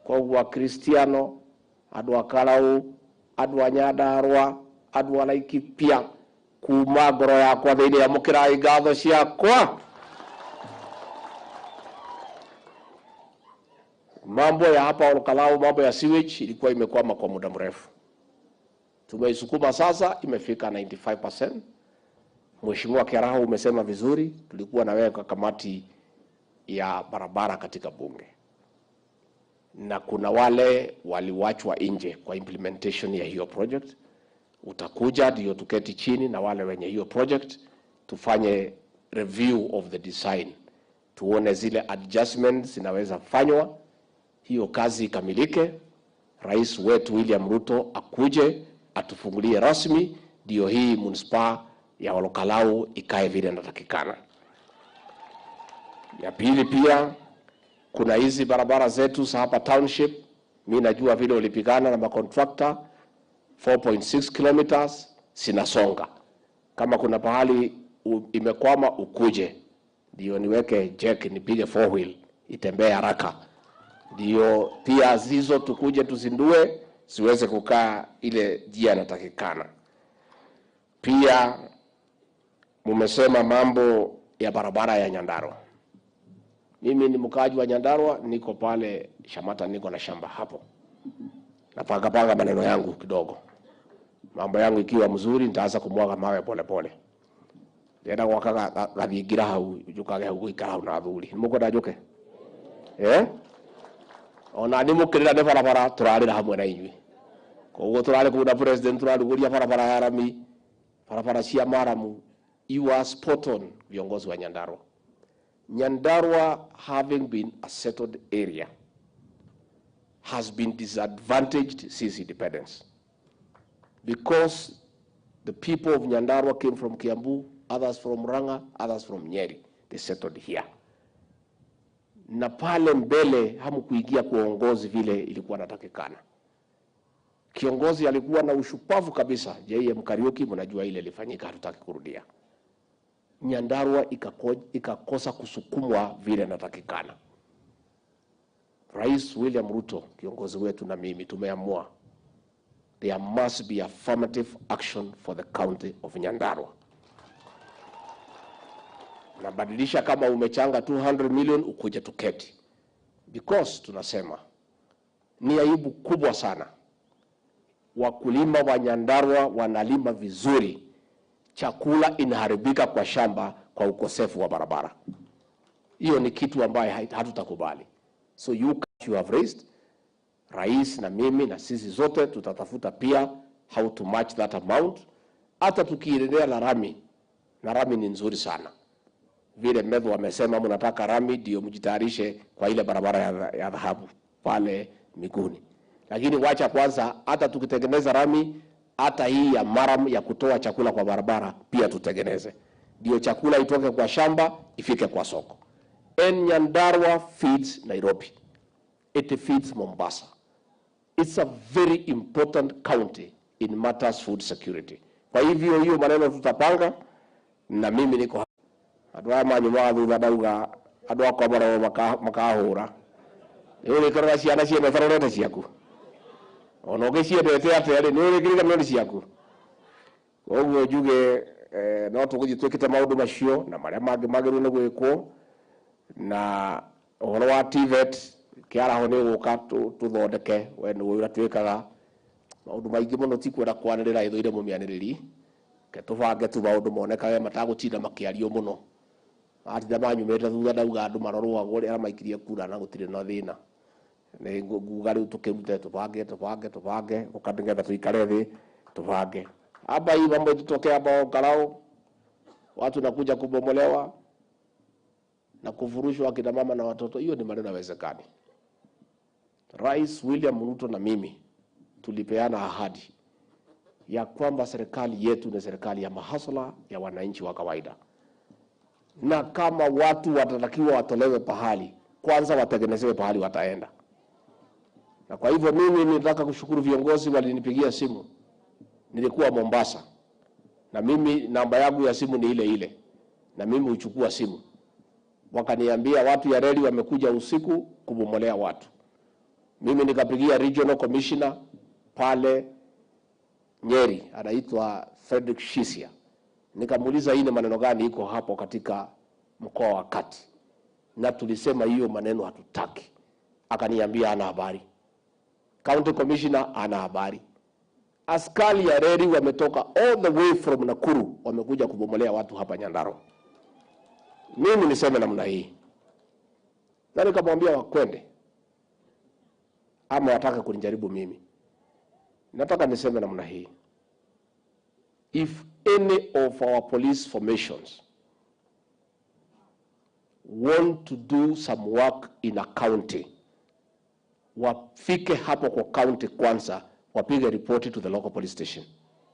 Koguo Akristiano, andũ a Karau, andũ a Nyandarua, andũ a Laikipia, kuma ngoro yakwa thĩinĩ amũkĩrai ngatho ciakwa. Mambo ya hapa Olkalou, mambo ya sewage ilikuwa imekwama kwa muda mrefu. Tumeisukuma sasa, imefika 95%. Mheshimiwa Kiaraho, umesema vizuri, tulikuwa na wewe kwa kamati ya barabara katika bunge. Na kuna wale waliwachwa nje kwa implementation ya hiyo project. Utakuja ndio tuketi chini na wale wenye hiyo project, tufanye review of the design, tuone zile adjustments zinaweza fanywa, hiyo kazi ikamilike. Rais wetu William Ruto akuje atufungulie rasmi, ndio hii manispaa ya Olkalou ikae vile inatakikana. Ya pili, pia kuna hizi barabara zetu za hapa township. Mimi najua vile ulipigana na macontractor, 4.6 kilometers zinasonga. Kama kuna pahali imekwama ukuje, ndio niweke jack nipige 4 wheel itembee haraka, ndio pia zizo tukuje tuzindue ziweze kukaa ile njia inatakikana. Pia mumesema mambo ya barabara ya Nyandarua. Mimi ni mkaaji wa Nyandarua, niko pale Shamata, niko na shamba hapo. Napanga panga maneno yangu kidogo. Mambo yangu ikiwa mzuri nitaanza kumwaga mawe pole pole. Ndenda gwaka gathingira hau njukage hau guikara hau na athuri. Nĩ mũkwenda njuke? Eh? Ona nĩ mũkĩrĩra nĩ barabara tũrarĩra hamwe na inyuĩ. Koguo tũrarĩ kũu na president tũrarugũria barabara ya rami, barabara cia maramu. You are spot on, viongozi wa Nyandarua. Nyandarua, having been a settled area, has been disadvantaged since independence because the people of Nyandarua came from Kiambu, others from Murang'a, others from Nyeri. They settled here. Na pale mbele hamkuingia kwa uongozi vile ilikuwa natakikana. Kiongozi alikuwa na ushupavu kabisa, J.M. Kariuki, mnajua ile ilifanyika, hatutaki kurudia. Nyandarua ikakosa kusukumwa vile natakikana. Rais William Ruto, kiongozi wetu, na mimi tumeamua there must be affirmative action for the county of Nyandarua. Nabadilisha, kama umechanga 200 million ukuje tuketi. Because tunasema ni aibu kubwa sana. Wakulima wa Nyandarua wanalima vizuri, chakula inaharibika kwa shamba kwa ukosefu wa barabara. Hiyo ni kitu ambaye hatutakubali. So you have raised, Rais na mimi na sisi zote tutatafuta pia how to match that amount. Hata tukiendelea na rami, na rami ni nzuri sana. Vile Methu wamesema mnataka rami ndio mjitayarishe kwa ile barabara ya dhahabu pale Miguni. Lakini wacha kwanza, hata tukitengeneza rami, hata hii ya maram ya kutoa chakula kwa barabara pia tutengeneze. Ndio chakula itoke kwa shamba ifike kwa soko. And Nyandarua feeds Nairobi. It feeds Mombasa. It's a very important county in matters food security. Kwa hivyo hiyo maneno tutapanga, na mimi niko andu aya manyumaga thutha ndauga andu akwa marorwo makahũra. Nĩ ũrĩkoraga ciana ciene barorete ciaku. Ona ũgĩciendete atĩa rĩ, nĩ ũrĩkĩriganĩrwo nĩ ciaku. Koguo njuge no tũgũthiĩ twĩkĩte maũndũ macio na marĩa mangĩ magĩrĩirwo nĩ gwĩkwo, na ũhoro wa TVET kĩaraho nĩ ũgũka tũthondeke, we nĩ ũrĩa twĩkaga maũndũ maingĩ mũno, ti kwenda kwanĩrĩra ĩthũire mũmĩanĩrĩri. Ke tũbange tu maũndũ monekage matagũtinda makĩario mũno. Atinda manyumĩte thutha ndauga andũ marorwo ũrĩa maikirie kura na gũtirĩ na thĩna. Nĩ nguga rĩu tũkĩrute tũbange tũbange tũbange ũka nĩgetha tũikare thĩ tũbange. Hapa hii mambo itutokea hapa Karao, watu nakuja kubomolewa na kufurushwa akina mama na watoto, hiyo ni maneno hayawezekani. Rais William Ruto na mimi tulipeana ahadi ya kwamba serikali yetu ni serikali ya mahasla ya wananchi wa kawaida. Na kama watu watatakiwa watolewe pahali, kwanza watengenezewe pahali wataenda. Na kwa hivyo mimi nataka kushukuru viongozi walinipigia simu. Nilikuwa Mombasa. Na mimi namba yangu ya simu ni ile ile. Na mimi huchukua simu. Wakaniambia watu ya reli wamekuja usiku kubomolea watu. Mimi nikapigia regional commissioner pale Nyeri, anaitwa Frederick Shisia. Nikamuuliza hii ni maneno gani iko hapo katika mkoa wa Kati. Na tulisema hiyo maneno hatutaki. Akaniambia ana habari. County commissioner ana habari. Askari ya reli wametoka all the way from Nakuru wamekuja kubomolea watu hapa Nyandarua. Mimi niseme namna hii. Na nikamwambia wakwende ama wataka kunijaribu mimi. Nataka niseme namna hii. If any of our police formations want to do some work in a county, wafike hapo kwa county kwanza, wapige ripoti to the local police station.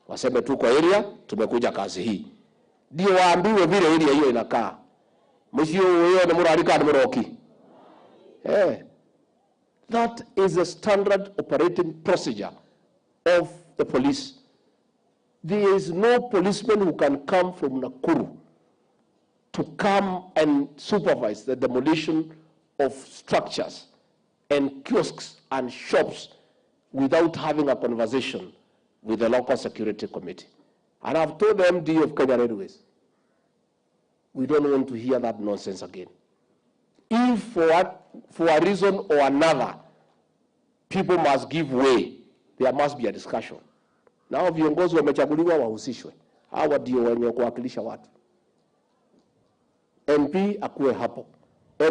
Waseme tuko area, tumekuja kazi hii. Ndio waambiwe vile area hiyo inakaa. Msio wewe ni murarika ni muroki. That is a standard operating procedure of the police. There is no policeman who can come from Nakuru to come and supervise the demolition of structures and kiosks and shops without having a conversation with the local security committee. And I've told the MD of Kenya Railways, we don't want to hear that nonsense again. If for a reason or another people must give way, there must be a discussion. Nao viongozi wamechaguliwa wahusishwe. Hawa ndio wenye kuwakilisha watu. MP akuwe hapo,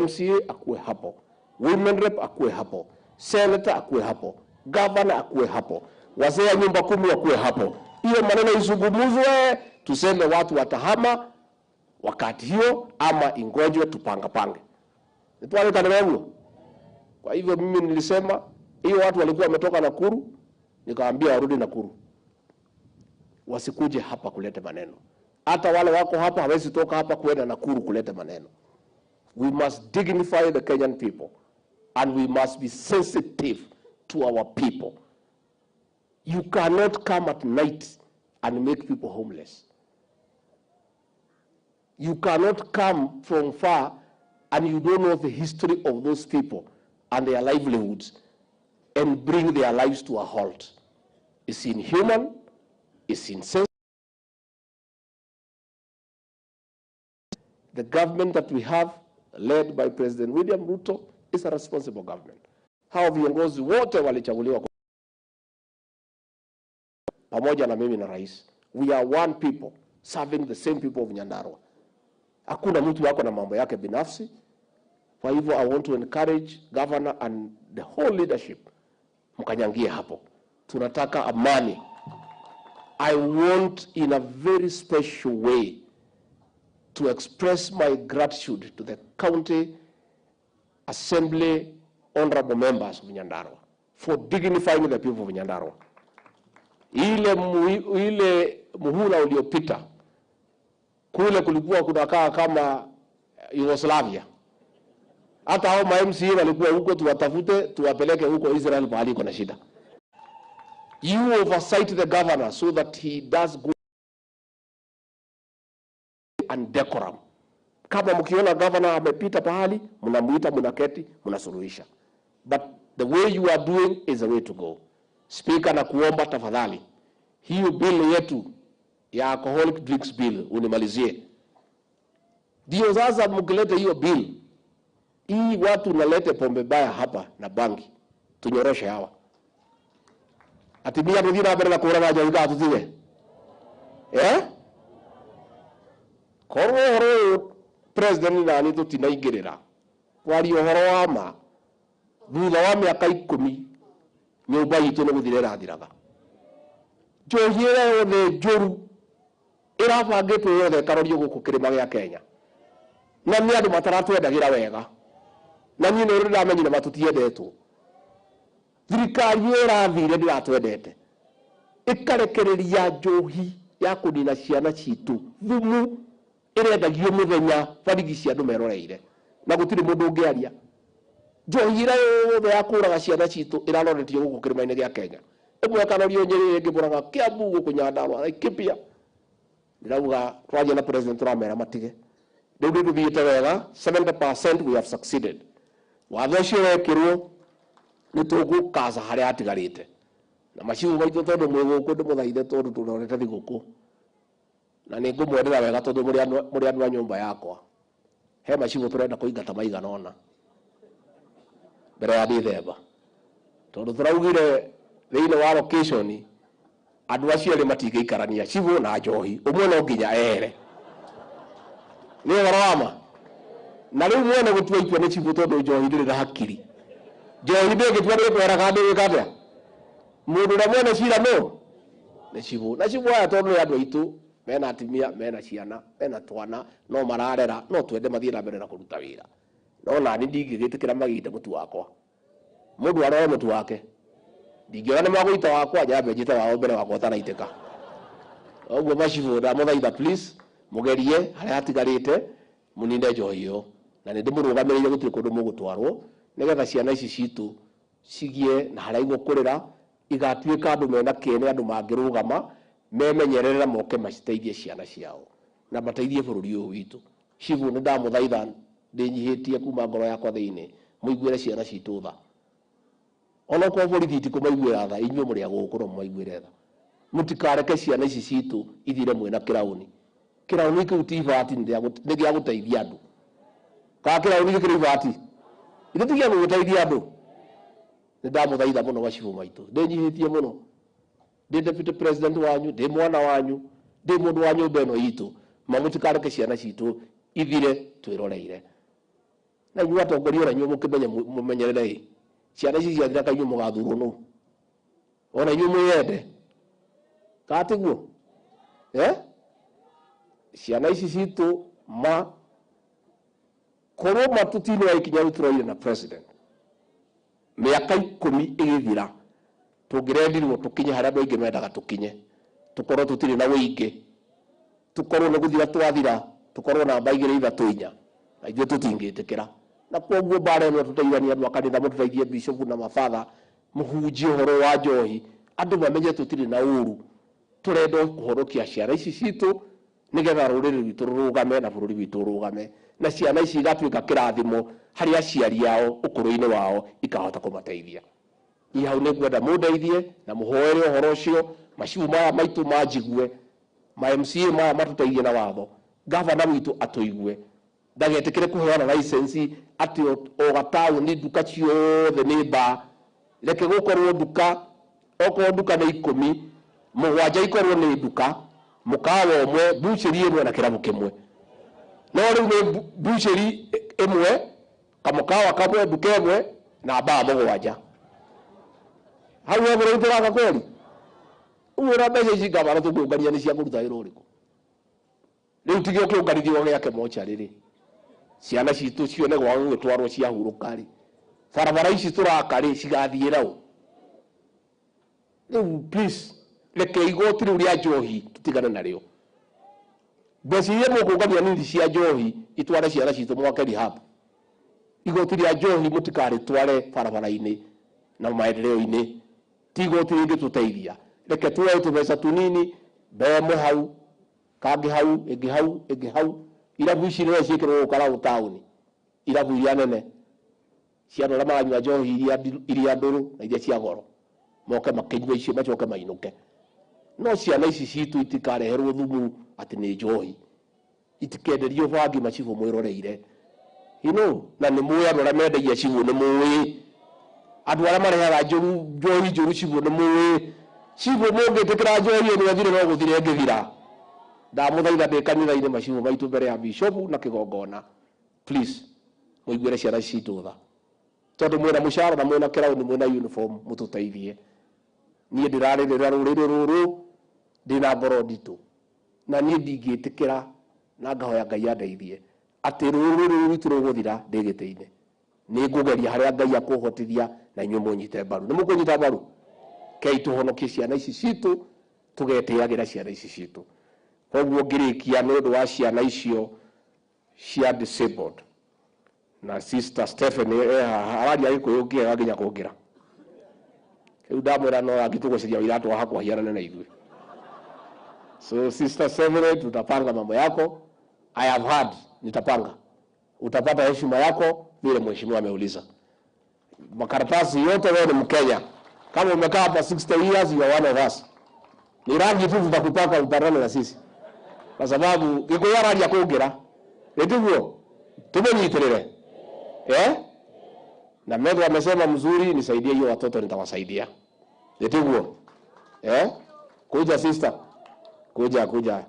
MCA akuwe hapo, women rep akuwe hapo, senator akuwe hapo, governor akuwe hapo, wazee wa nyumba 10 wakuwe hapo. Hiyo maneno izungumzwe, tuseme watu watahama wakati hiyo ama ingojwe tupangapange. Nitwale. Kwa hivyo mimi nilisema hiyo watu walikuwa wametoka Nakuru, nikawaambia warudi Nakuru. Wasikuje hapa kuleta maneno. Hata wale wako hapa hawezi toka hapa kwenda Nakuru kuleta maneno. We must dignify the Kenyan people and we must be sensitive to our people. You cannot come at night and make people homeless. You cannot come from far and you don't know the history of those people and their livelihoods and bring their lives to a halt. It's inhuman, it's insensitive. The government that we have, led by President William Ruto, is a responsible government. Hao viongozi wote walichaguliwa pamoja na mimi na rais. We are one people serving the same people of Nyandarua. Hakuna mtu wako na mambo yake binafsi. Kwa hivyo I want to encourage governor and the whole leadership, mkanyangie hapo. Tunataka amani. I want in a very special way to express my gratitude to the county assembly honorable members of Nyandarua for dignifying the people of Nyandarua. Ile muhula uliopita kule kulikuwa kunakaa kama Yugoslavia. Hata hao ma MCA walikuwa huko, tuwatafute tuwapeleke huko Israel pahali kuna shida. You oversight the governor so that he does good and decorum. Kama mkiona governor amepita pahali, mnamuita, mnaketi, mnasuluhisha. But the way you are doing is the way to go. Speaker, na kuomba tafadhali, hiyo bill yetu ya alcoholic drinks bill unimalizie. Ndio sasa mkilete hiyo bill, hii watu nalete pombe baya hapa na bangi, tunyoroshe hawa. Atimia tuthira mbere na kura njohi ka tutige. Eh? Korwo horo president nani tutinaingirira. Kwaria uhoro wa ma thutha wa miaka 10 nyumba itu ni guthira irathiraga. Njohi ĩrĩa yothe njũru ĩrabangĩtwo yothe ĩkarorio gũkũ kĩrĩma gĩa Kenya. Na nĩ andũ mataratwendagĩra wega. Na niĩ nĩ ndĩramenyire matutiendetwo. Thirikari ĩyo ĩrathire ndĩratwendete. Ĩkarekereria njohi ya kũnina ciana citũ thumu ĩrendagio mũthenya barigi cia andũ meroreire. Na gũtirĩ mũndũ ũngĩaria. Njohi ĩrĩa yothe ya kũraga ciana citũ ĩraroretio gũkũ kĩrĩma-inĩ gĩa Kenya. Ĩmwe ĩkarorio Nyĩrĩ, ĩngĩ Mũrang'a, Kiambu, gũkũ Nyandarua, Laikipia. Ndĩrauga twaria na president tũramera matige. Rĩu nĩ tũthiĩte wega, 70% we have succeeded. Watho ũcio wekĩrwo nĩ tũgũkaca harĩa hatigarĩte. Na macibu maitũ tondũ mwĩ gũkũ ndĩmũthaithe tondũ tũrorete thigũkũ. Na nĩ ngũmwendera wega tondũ mũrĩ andũ a nyũmba yakwa. He macibu tũrenda kũingata maigana ũna mbere ya Dithemba. Tondũ tũraugire thĩinĩ wa location andũ acio erĩ matingĩikarania, cibũ na njohi, ũmwe no nginya ehere. Nĩ ũhoro wa ma. Na rĩu mwene gũtua itua nĩ cibũ tondũ njohi ndĩrĩ na hakiri. Njohi ndĩngĩtua nĩ kwera kana ndĩgwĩka atĩa. Mũndũ ũrĩa mwene cira nũ? Nĩ cibũ. Na cibũ aya tondũ nĩ andũ aitũ, mena atumia, mena ciana, mena twana, no mararera, no twende mathiĩ na mbere na kũruta wĩra. No nani ndingĩgĩtĩkĩra magĩte mũtu wakwa. Mũndũ arore mũtu wake. Ndingĩona nĩ magũita wakwa, nyambe njĩte wao mbere wakwa ũtanaitĩka. Ũguo macibũ ndamũthaitha please, mũgerie harĩa hatigarĩte, mũnine njohi ĩyo. Na nĩ ndĩmũrũgamĩrĩire gũtirĩ kũndũ mũgũtwarwo, nĩgetha ciana ici citũ cigie na harĩa igũkũrĩra, igatuĩka andũ mena kĩene, andũ mangĩrũgama, memenyerere na moke maciteithie ciana ciao na mateithie bũrũri ũyũ witũ. Cibũ nĩ ndamũthaitha ndĩnyihĩtie kuma ngoro yakwa thĩinĩ, mũiguĩre ciana citũ tha. Onokorwo borithi itikũmaiguĩra tha, inyuĩ mũrĩ a gũkũ no mũmaiguĩre tha. Mũtikareke ciana ici citũ ithire mwĩna kĩraũni. Kĩraũni kĩu ti ibati, nĩ gĩa gũteithia andũ. Ka kĩrauni gĩkĩrĩ ibati. Ithe tigia gũgĩteithia andũ. Nĩ ndamũthaitha mũno macibũ maitũ. Ndĩnyihĩtie mũno. Ndĩ deputy president wanyu, ndĩ mwana wanyu, ndĩ mũndũ wa nyũmba ĩno itũ. Mamũtikareke ciana citũ ithire twĩroreire. Na inyuĩ atongoria ona inyuĩ mũkĩmenye mũmenyerere ĩ. Ciana ici ciathira kaĩ inyuĩ mũgathurwo nũ? Ona inyuĩ mwĩyende. Ka tiguo? Eh? Ciana ici citũ ma korwo matutini wa ikinya rĩu tũroire na president mĩaka 10 ĩgĩthira tũngĩrendirwo tũkinye harĩa andũ aingĩ mendaga tũkinye, tũkorwo tũtirĩ na wĩingĩ, tũkorwo nĩ gũthira twathira, tũkorwo namba 2 3 4, na ithuĩ tũtingĩtĩkĩra. Na kwoguo mbara ĩno tũteithanie andũ a kanitha, mũtũteithie bishop na mabatha, mũhunjie ũhoro wa njohi, andũ mamenye tũtirĩ na ũru, tũrenda kũhonokia ciana ici citũ nĩgetha rũrĩrĩ rwitũ rũrũgame na bũrũri witũ ũrũgame, na ciana ici igatuĩka kĩrathimo harĩ aciari ao ũkũrũ-inĩ wao, ikahota kũmateithia. Niĩ hau nĩngwenda mũndeithie na mũhoere ũhoro ũcio, macibũ maya maitũ manjigue, ma MCA maya matũteithie na watho, gavana witũ atũigue, ndagetĩkĩre kũheana license atĩ o gataũni nduka ciothe nĩ bar. Reke gũkorwo nduka, okorwo nduka nĩ 10, 7 ikorwo nĩ nduka, mũkawa ũmwe, bucheri ĩmwe na kĩrabu kĩmwe. No rĩu nĩ bucheri ĩmwe, kamũkawa kamwe, nduka ĩmwe na bar 7. Hau he bũrũri tũraka kweli? Ũguo na mbeca ici ngavana tũngĩũngania nĩ cia kũruta wĩra ũrĩkũ? Rĩu tige ũkĩũnganithio gĩake mocarĩ rĩ, ciana citũ cione gwa gũgĩtwarwo ciahurũka rĩ, barabara ici tũraka rĩ, cigathiĩra ũ? Rĩu please, reke igoti rĩu rĩa njohi tũtigane narĩo. Mbeca iria mũkũngania nini cia njohi itware ciana citũ mwake rehab. Igoti rĩa njohi mũtikarĩtware barabara-inĩ na maendeleo-inĩ, ti igoti rĩngĩtũteithia. Reke tuoe tũbeca tũnini, mbeũ ĩmwe hau, kangĩ hau, ĩngĩ hau, ĩngĩ hau. Irabu ici nĩwe ciĩkĩrwo gũkũ Karau taũni, irabu iria nene cia andũ arĩa maranyua njohi iria ndũrũ na iria cia goro, moke makĩnyue icio macoke mainũke. No ciana ici citũ itikareherwo thumu atĩ nĩ njohi, itikenderio bangi macibũ mwĩroreire. Na nĩ mũĩ andũ arĩa mendagia cibũ nĩ mũĩ, andũ arĩa marehaga njohi njũru cibũ nĩ mũĩ. Cibũ mũngĩtĩkĩra njohi ĩno ĩthire no gũthira ĩngĩthira. Ndamũthaitha ndĩ kanitha-inĩ macibũ maitũ mbere ya bishop na kĩgongona, please mũiguĩre ciana citũ tha, tondũ mwĩna mũcara na mwĩna kĩrauni, mwĩna uniform, mũtũteithie. Niĩ ndĩrarĩrĩra rũrĩrĩ rũrũ ndĩna ngoro nditũ, na niĩ ndingĩtĩkĩra na ngahoya Ngai andeithie atĩ rũrĩrĩ rũrũ rwitũ rũgũthira ndĩ gĩtĩ-inĩ. Nĩ ngũgeria harĩa Ngai akũhotithia na inyuĩ mũnyite mbaru. Nĩ mũkũnyita mbaru? Kei tũhonokie ciana ici citũ, tũgetĩagĩra ciana ici citũ. Koguo ngĩrĩkia nĩ ũndũ wa ciana icio cia disabled, na sister Stephanie e haha araria Gĩkũyũ kĩega nginya kũngĩra. Rĩu ndamwĩra no angĩtũgũcĩria wĩra wa hakwa hianane na ithuĩ. So sister Stephanie, tutapanga mambo yako. I have heard, nitapanga. Utapata heshima yako vile mheshimiwa ameuliza. Makaratasi yote, wewe ni Mkenya. Kama umekaa hapa 60 years, you are one of us. Ni rangi tu tutakupaka upatane na sisi. Kwa sababu Gĩkũyũ araria kũngĩra. Nĩtiguo? Tũmũnyitĩrĩre. Eh? Na Methu amesema mzuri, nisaidie hiyo watoto nitawasaidia. Nĩtiguo? Eh? Kuja sister. Kuja, kuja.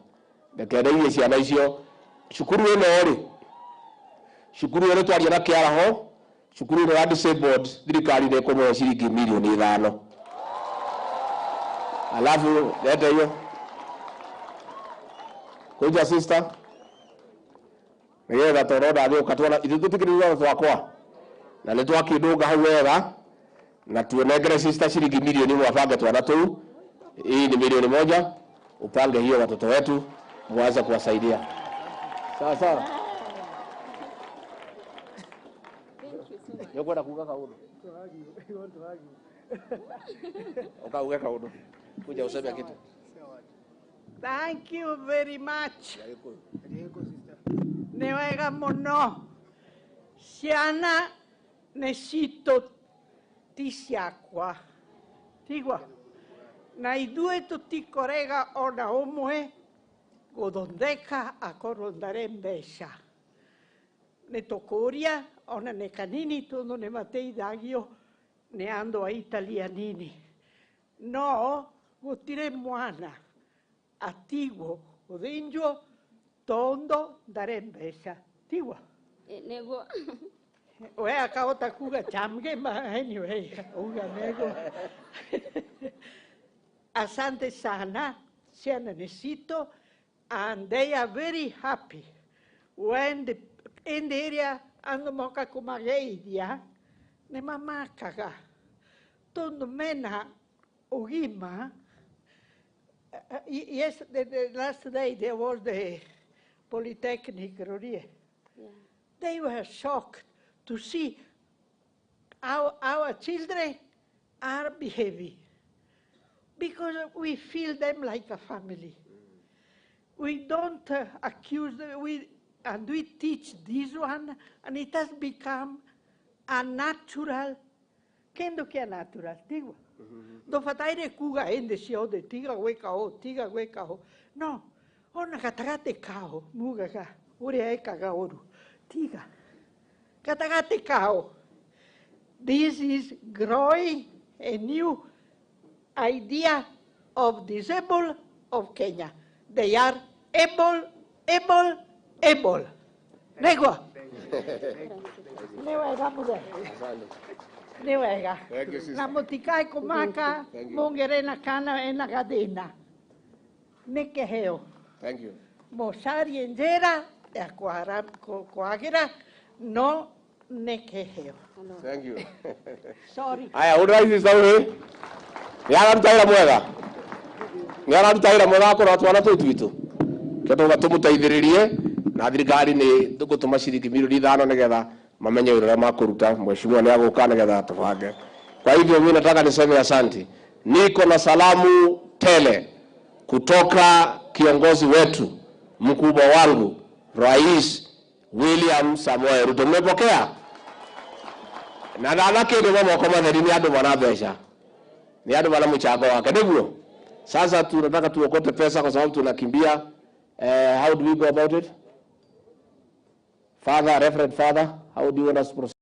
Ndekereirie ciana icio. Cukuru ĩno rĩ, cukuru ĩno twaria na kĩaraho, cukuru ĩno ya disabled, thirikari nĩ ĩkũmũhe ciringi mirioni 5. Alafu leta hiyo. Kuja sister. Nĩgetha toro ndathĩũka tuona ithuĩ tũtikĩrĩ twakwa. Na nĩ twakĩndũnga hau wega na tuonengere sister ciringi mirioni 1 abange twana tũu. Hii ni milioni 1, upange hiyo watoto wetu muanze kuwasaidia. Sawa sawa. Nĩũkwenda kuuga kaũndũ? Ukauge kaũndũ. Kuja useme kitu. Thank you very much. Nĩ wega mũno. Ciana nĩ citũ ti ciakwa. Tigua. Na ithuĩ tũtikorega ona ũmwe gũthondeka akorwo ndarĩ mbeca. Nĩ tũkũria ona nĩ kanini tondũ nĩ mateithagio nĩ andũ a Italy anini. No gũtirĩ mwana atigwo gũthĩnjwo tondũ ndarĩ mbeca. Tigwo? Nĩguo. We akahota kuga chamge ma anyway, uga nego. Asante sana, ciana nĩ citũ, and they are very happy when the, in the area andũ moka kũmageithia nĩ mamakaga tondũ mena ũgima. Yes, the last day there was the Polytechnic Rurie. Yeah. They were shocked to see how our children are behaving, because we feel them like a family. We don't accuse them, and we teach this one, and it has become a natural. Kendo kia natural, tigo. Ndũbataire kuga hĩndĩ ciothe tiga gwĩka ũũ, tiga gwĩka ũũ. No, ona gatagatĩ kao mugaga ũrĩa ekaga ũru, tiga. Gatagatĩ kao. This is growing a new idea of disabled of Kenya. They are able, able, able. Nĩguo? Nĩ wega mũthee. Nĩ wega. Thank you, sister. Na mũtikae kũmaka Thank you. mũngere na kana ena gathĩna. Nĩ kĩheo. Thank you. Mũcarie njĩra ya kwagĩra no nĩ kĩheo. Thank you. Sorry. Aya, hũrĩra ici saũhĩ. Nĩ araruta wĩra mwega. Nĩ araruta wĩra mwega wa kũrora twana tũu twitũ. Kĩo tũgũka tũmũteithĩrĩrie na thirikari nĩ tũgũtũma ciringi milioni 5 nĩgetha mamenye wĩra ũrĩa makũruta. Mheshimiwa nĩ agũka nĩgetha tũbange. Kwa hivyo mimi nataka niseme asante. Niko na salamu tele kutoka kiongozi wetu mkubwa wangu Rais William Samoei Ruto. Mmepokea? Na ndana kindu ma moko matheri ni andu mana mbeca, ni andu mana mchango wake, niguo. Sasa tunataka tuokote pesa kwa sababu tunakimbia. How do we go about it? Father, Reverend Father, how do you want us to proceed?